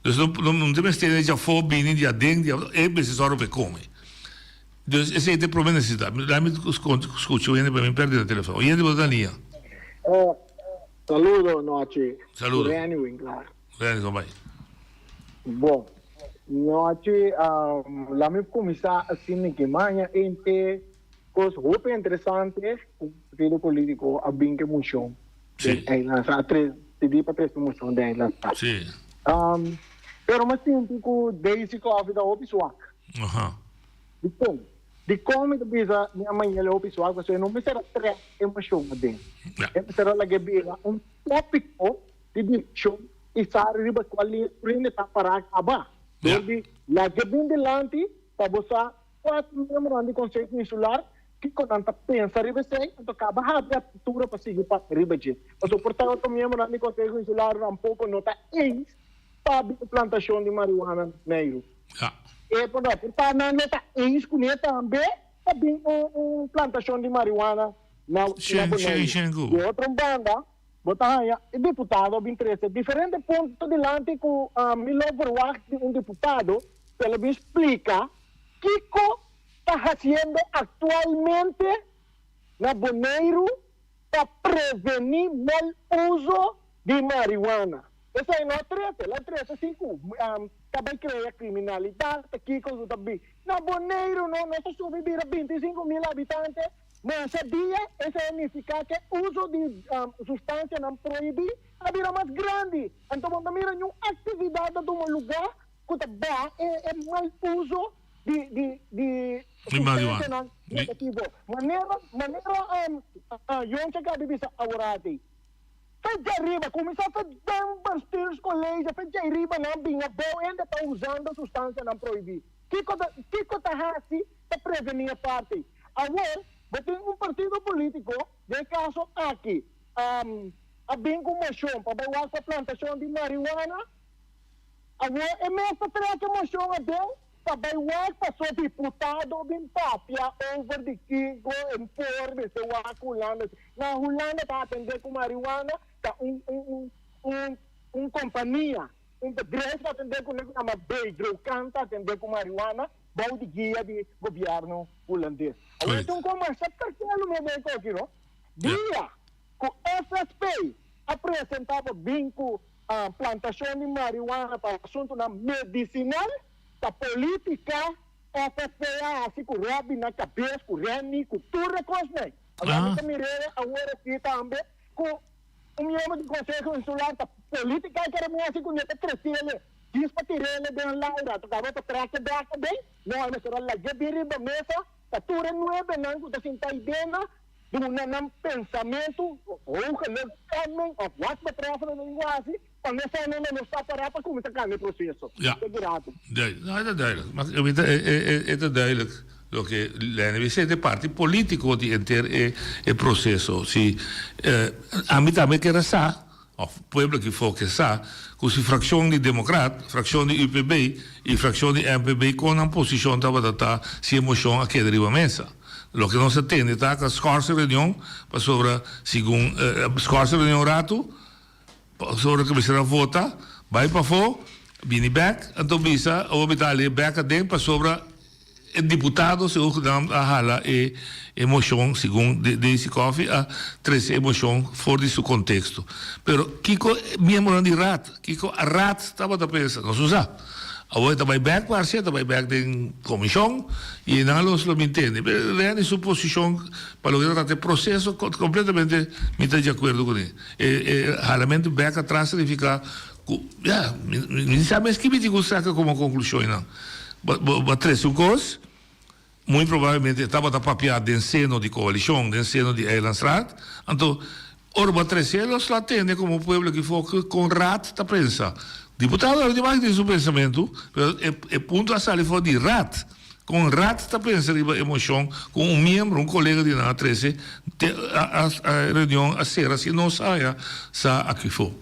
S15: Dus no no ta mester di afó bini di aden di afó, e mester sòru pa e kome. Dus esei ta e promé nesesidat. Laat mi skucha un hende pa mi pèrdè na telefòn. Un hende bo ta nia.
S3: Saludo Nochi.
S15: Saludo.
S3: Renny Winklaar.
S15: Renny kon bai?
S3: Bon. Nochi, um, la mi kuminsá asina ke maña ente kos hopi interesante ku partido politiko a bin ke moshon den Eilandstraat. A tres, pidi pa trese moshon den Eilandstraat.
S15: Sí.
S3: Um, pero mi a sinti ku Daisy Coffie ta hopi swak.
S15: Aha.
S3: Dikon? Dikon mi ta bisa mi a maña hopi suak? Pasobra e no mester a trek emocion aden. E mester a laga bira un topico di discusion y sa riba cual liña tur hende ta para caba. Dor di laga bin dilanti pa bo sa cua ta miembronan di Conseho Insular kico nan ta pensa riba esey, anto caba habri apertura pa sigui papia riba dje. Pasobra por tanto miembronan di Conseho Insular tampoco no ta eens pa bin plantacion di marihuana na Boneiru. E por por ta nan lo ta eens kuné tambe pa bin un un plantashon di marihuana na na Boneiru. Di otro banda bo ta haña e diputado a bin trese diferente punto dilanti ku mi lo verwagt di un diputado ku el a bin splika kiko ta hasiendo aktualmente na Boneiru pa prevení mal uso di marihuana. Esei no a trese, el a trese si ku ta bai krea kriminalidat, ta kiko su ta bi. Na Boneiru no, nos a subi bira 25 mil habitante, masha dia esei a nifiká ku e uso di sustansianan prohibí a bira mas grandi. Anto bo ta mira niun aktividat ta tuma lugá ku ta baha e mal uso di di di sustansianan negativo. Manera manera Yonche Gabi bisa aworati. Fe djariba, kuminsá fe den bestuurscollege, fe djariba nan bin abou hende ta usando sustansianan prohibí. Kiko ta kiko ta hasi pa prevení e parti? Awor bo tin un partido polítiko, den e kaso aki a bin ku moshon pa bai wak pa plantashon di marihuana. Awor e mes ta trek e moshon aden pa bai wak paso diputado bin papia over di kiko en por mester wak Hulanda. Na Hulanda ta atende ku marihuana ta un un un un kompania, un bedrijf ta atende ku nan yama Bedrocan ta atende ku marihuana bou di guia di gobierno Hulandes. Awor ta un kon masha terkelo mi a bay koki no. Dia ku FSP a presenta pa bin ku Plantashon di marihuana pa asuntunan medisinal ta politica FFP a hasi ku Robby na kabes, ku Renny, ku tur e kosnan. Awor mi ta mir'é awor aki tambe ku un miembro di Konseho Insular ta politica e kere mi hasi ku ne ta tresi'ele djis pa tir'ele den Laura ta kaba pa trèk'e bèk aden. No, e mester a lag'é bin riba mesa pa tur e nuebenan ku ta sinta aidena Duna nan pensamentu, hoge stemming of wat betreffende lingua hasi, pa nos sa no nos ta pará pa kuminsá kambia e proseso.
S15: Ja.
S3: Segurado.
S15: Duidelijk. No, e ta duidelijk. Maar e ta, e, e ta duidelijk loke Lenny bisa, e parti politico di henter e, e proceso. Si, eh, ami tambe kier a sa, of pueblo aki for ke sa, ku si frakshon di Demokrat, frakshon di UPB i frakshon di MPB kon nan posishon tabata ta si e moshon a keda riba mesa. Loke nos a tende ta ku a skòrs e reunion pasobra segun skòrs e reunion un ratu pasobra ku mester a vota bai pafó bini bèk anto bisa awor mi ta halia bèk aden pasobra e diputado segun ku nan a hala e e moshon segun Daisy Coffie a trese e moshon for di su konteksto. Pero kiko miembronan di raad kiko raad tabata pensa nos no sa. Awor e ta bai bek parce, e ta bai bek den comision y nan los lo mi tende. Pero Renny su posicion pa loke ta trata e proceso completamente mi ta di acuerdo cune. E e halamento bek atras significa cu ya mi mi sa mes ki mi tin cu saca como conclusion eynan. Bo bo a trece un cos. Muy probablemente e tabata papia den seno di coalicion, den seno di Eilandsraad. Anto, ora bo a trece los lo a tende como pueblo aki for con raad ta pensa. Diputado a di tin su pensamento, pero e e punto a sali for di raad. Con raad ta pensa riba e mocion cu un miembro, un colega di nan a trece te a a reunion a cera si nos haya sa aki for.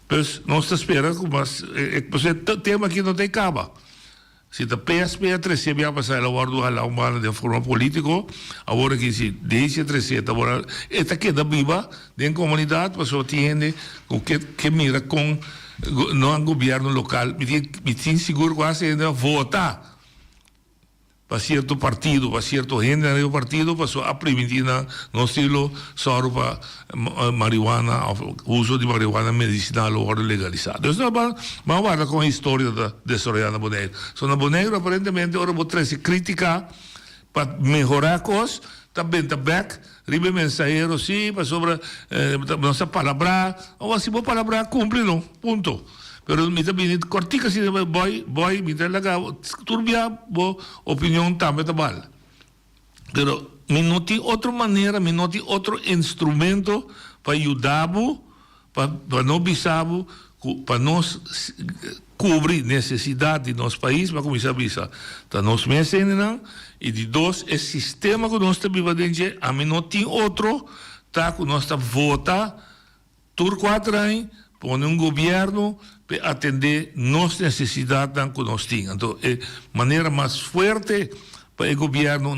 S15: Pues nos ta spera cu mas e e tema aki no ta e caba. Si ta PSP a trece bia pasa el a wordo hala un banda den forma politico, awor aki si DC a trece ta wor e ta keda biba den comunidad pasobra tin hende cu ke ke mira con nan gobierno local mi tin mi tin sigur cu hasta hende a vota pa cierto partido pa cierto hende nan riba partido pasobra a priminti nan nos tin lo sòru pa marihuana of uso di marihuana medicinal lo wordo legalisa. Dus nos ban ban warda con historia ta desaroya na Boneiru. So na Boneiru aparentemente ora bo trece critica pa mehora cos ta benta bek riba e mensahero si pasobra nos a palabra awor si bo palabra cumpli no punto. Pero mi ta bini cortico asina boy boy mi ta laga tur bia bo opinion tambe ta bal. Pero mi no tin otro manera, mi no tin otro instrumento pa yuda bo, pa pa no bisa bo ku pa nos kubri nesesidat di nos pais, mi a kuminsá bisa, ta nos mes hendenan, i di dos e sistema ku nos ta biba den dje, ami no tin otro, ta ku nos ta vota Tur kuater aña pone un gobierno p'e atendé nos nesesidatnan ku nos tin. Anto e manera mas fuerte pa e gobierno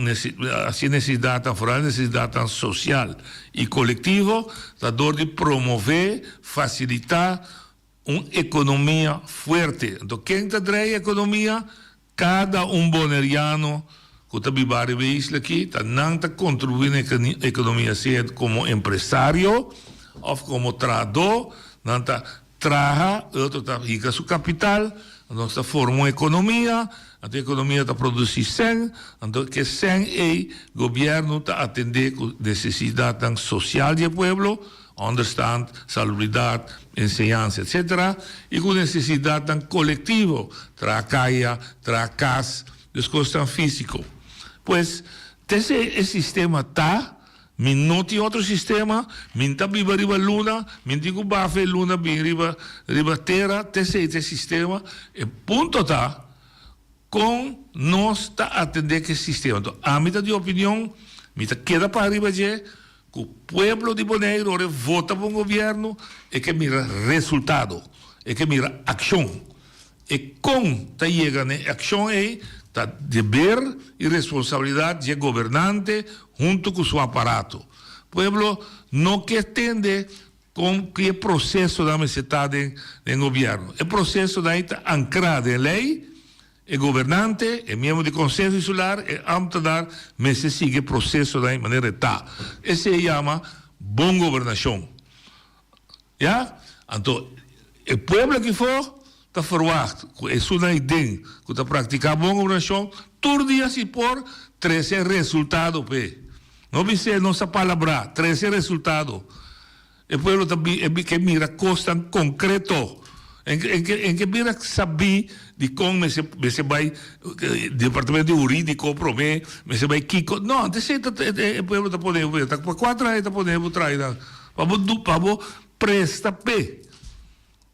S15: hasi e nesesidatnan, foral e nesesidatnan sosial i kolektivo, ta dor di promové, fasilitá un ekonomia fuerte. Anto ken ta drei e ekonomia? Kada un boneriano ku ta biba riba e isla aki ta nan ta kontribuí na e ekonomia sea komo empresario òf komo trahadó, nan ta traha, e otro ta hika su kapital, nos ta forma un ekonomia, anto e ekonomia ta produsí sèn, anto ke sèn ei gobièrnu ta atendé ku nesesidatnan sosial di e pueblo, Onderstand, salubridat, enseñansa etc. I ku nesesidatnan kolektivo, traha kaya, traha kas, dus kosnan físiko. Pues, t'esei e sistema ta, mi no tin otro sistema, mi n'ta biba riba luna, mi n'tin ku bafa e luna bin riba riba tera, t'esei ta e sistema. E punto ta, kon nos ta atendé ku e sistema. Enton, ami ta di opinion, mi ta keda para riba dje, Ku pueblo di Boneiru ora e vota pa un gobièrnu e ke mira resultado, e ke mira akshon. E kon ta yega na e akshon ei ta deber i responsabilidat dje gobernante huntu ku su aparato. Pueblo no ke tende kon ki e prosesonan mester ta den den gobièrnu. E prosesonan ei ta ankrá den lei. E gobernante, e miembro di Konseho Insular, e ámtenar mester sigui e prosesonan e manera e ta. Esei e yama bon gobernashon. Ya? Anto, e pueblo aki for ta ferwagt ku esunnan ei den ku ta praktiká bon gobernashon tur dia si por trese resultado p'e. No bis'é nos a palabrá, trese resultado. E pueblo ta bi e ke mira kosnan konkreto. En ke en ke en ke bira sabí di kon mester mester bai departamento di hurídiko promé, mester bai kiko. No, antes e ta e pueblo ta pone bo ta pa kua traha e ta pone bo traha nan? Pa bo du pa bo presta p'e.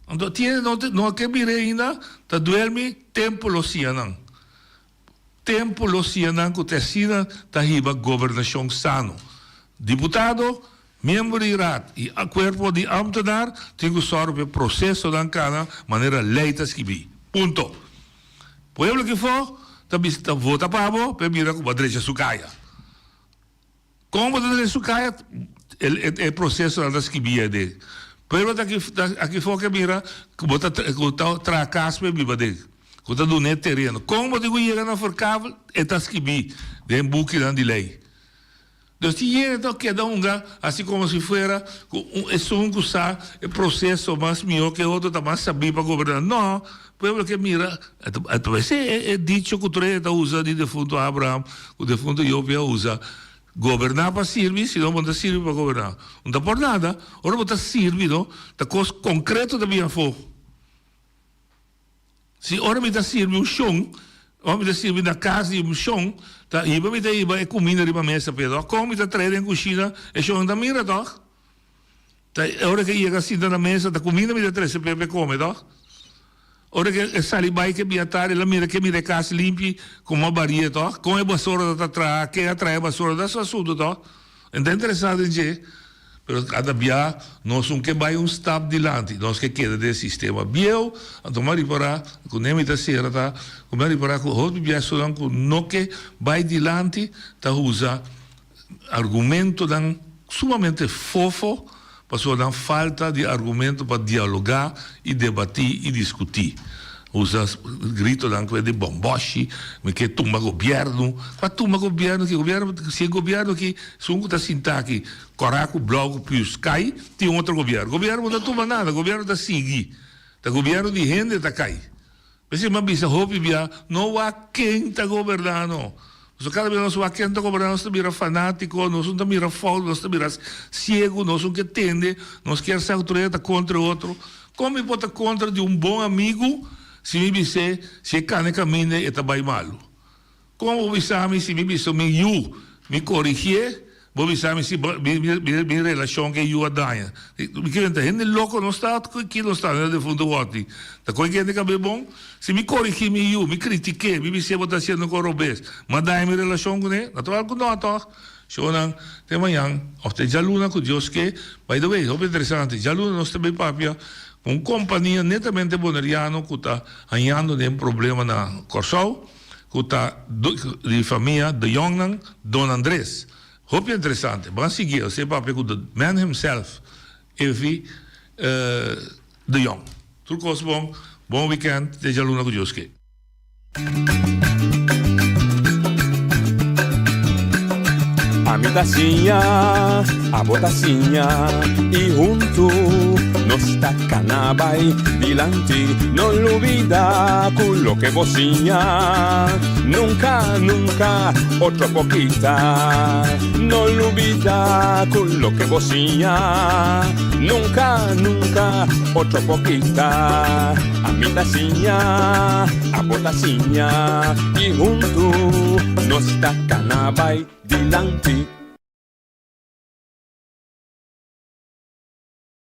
S15: Anto tiene no no a ke bira ainda ta duermi tempu lo siña nan. Tempu lo siña nan ku te asina ta hiba gobernashon sano. Diputado, miembro di Raad i kuerpo di ámtenar tin ku sòru pa e prosesonan kana manera lei ta skibí. Punto. Pueblo ki fo ta bisa ta vota pa bo pa e mira ku bo a drecha su kaya. Kon bo ta drecha su kaya? E prosesonan ta skibí aden. Pueblo ta aki aki for ke mira ku bo ta ku ta traha kas pa e biba aden, ku ta dun'é tereno. Kon bo tin ku yega na verkavel? E ta skibí den bukinan di lei. Dus tin hende ta keda hunga hasi komo si fuera ku un esun ku sa e proseso mas mihó ke otro ta mas sabí pa goberná. No, pueblo ke mira, esei e e dicho ku tur hende ta usa di defunto Abraham ku defunto Job a usa, goberná pa sirbi, si no bo no ta sirbi pa goberná. No ta por nada, ora bo ta sirbi no, ta kos konkreto ta bin afó. Si ora mi ta sirbi un shon, ora mi ta sirbi na kas di un shon, ta hiba mi ta hiba e kuminda riba mesa p'e tòg. Kon mi ta trae den kushina, e shon ta mira tòg. Ta ora ke yega sinta na mesa, ta kuminda mi ta trese p'e p'e kome tòg. Ora ke e sali bai ke bia tardi, el a mira ke mira e kas limpi, komo a barie tòg. Kon e basora ta traha, ken a traha e basora, ta su asuntu tòg. E no ta interesá den dje. Pero kada bia nos un ke bai un stap dilanti, nos ke keda den e sistema bieu. Anto mi a ripará ku ne mi ta sera ta ku mi a ripará ku hopi bia esunnan ku no ke bai dilanti ta usa argumentonan sumamente fofo pasobra nan falta di argumento pa dialogá i debatí i diskutí. Usa gritonan ku e di bòmbòshi, mi ke tumba gobièrnu. Kua tumba gobièrnu ki? Gobièrnu, si e gobièrnu aki, esun ku ta sinta aki, kòrá ku blou ku püs kai, tin un otro gobièrnu. Gobièrnu no ta tumba nada, gobièrnu ta sigui. Ta gobièrnu di hende ta kai. P'esei mi a bisa hopi bia, no wak ken ta goberná no. Pasobra kada bes nos wak ken ta goberná nos ta bira fanátiko, nos no ta mira fout, nos ta bira siegu, nos no ke tende, nos kier sa ku tur hende ta kontra e otro. Kon mi por ta kontra di un bon amigu si mi bis'é si e kana e kaminda e ta bai malu? Kon bo bisa mi si mi bisa mi yu mi korigié, bo bisa mi si mi relashon ku e yu a daña? Mi ke benta hende loko nos ta ki nos ta na defuntu wòrdi? Ta koe hende kab'é bon? Si mi korigí mi yu, mi kritik'é, mi bis'é bo ta hasiendo kos robes, mi a daña mi relashon kuné? Natural ku no tòg. Shownan te mañan of te djaluna ku Dios ke. By the way, hopi interesante, djaluna nos ta bay papia ku un kompania netamente boneriano ku ta hañando den problema na Kòrsou, ku ta di famia De Jongnan, Don Andres. Hopi interesante. Ban sigui esei papia ku the man himself, Evi De Jong. Tur kos bon, bon weekend, te djaluna ku Dios ke.
S14: Ami ta siña, abo ta siña y huntu nos ta cana bay dilanti. No lubida cu loke bo siña nunca, nunca otro por kita. No lubida cu loke bo siña nunca, nunca otro por kita. Ami ta siña, abo ta siña y huntu nos ta cana bay dilanti.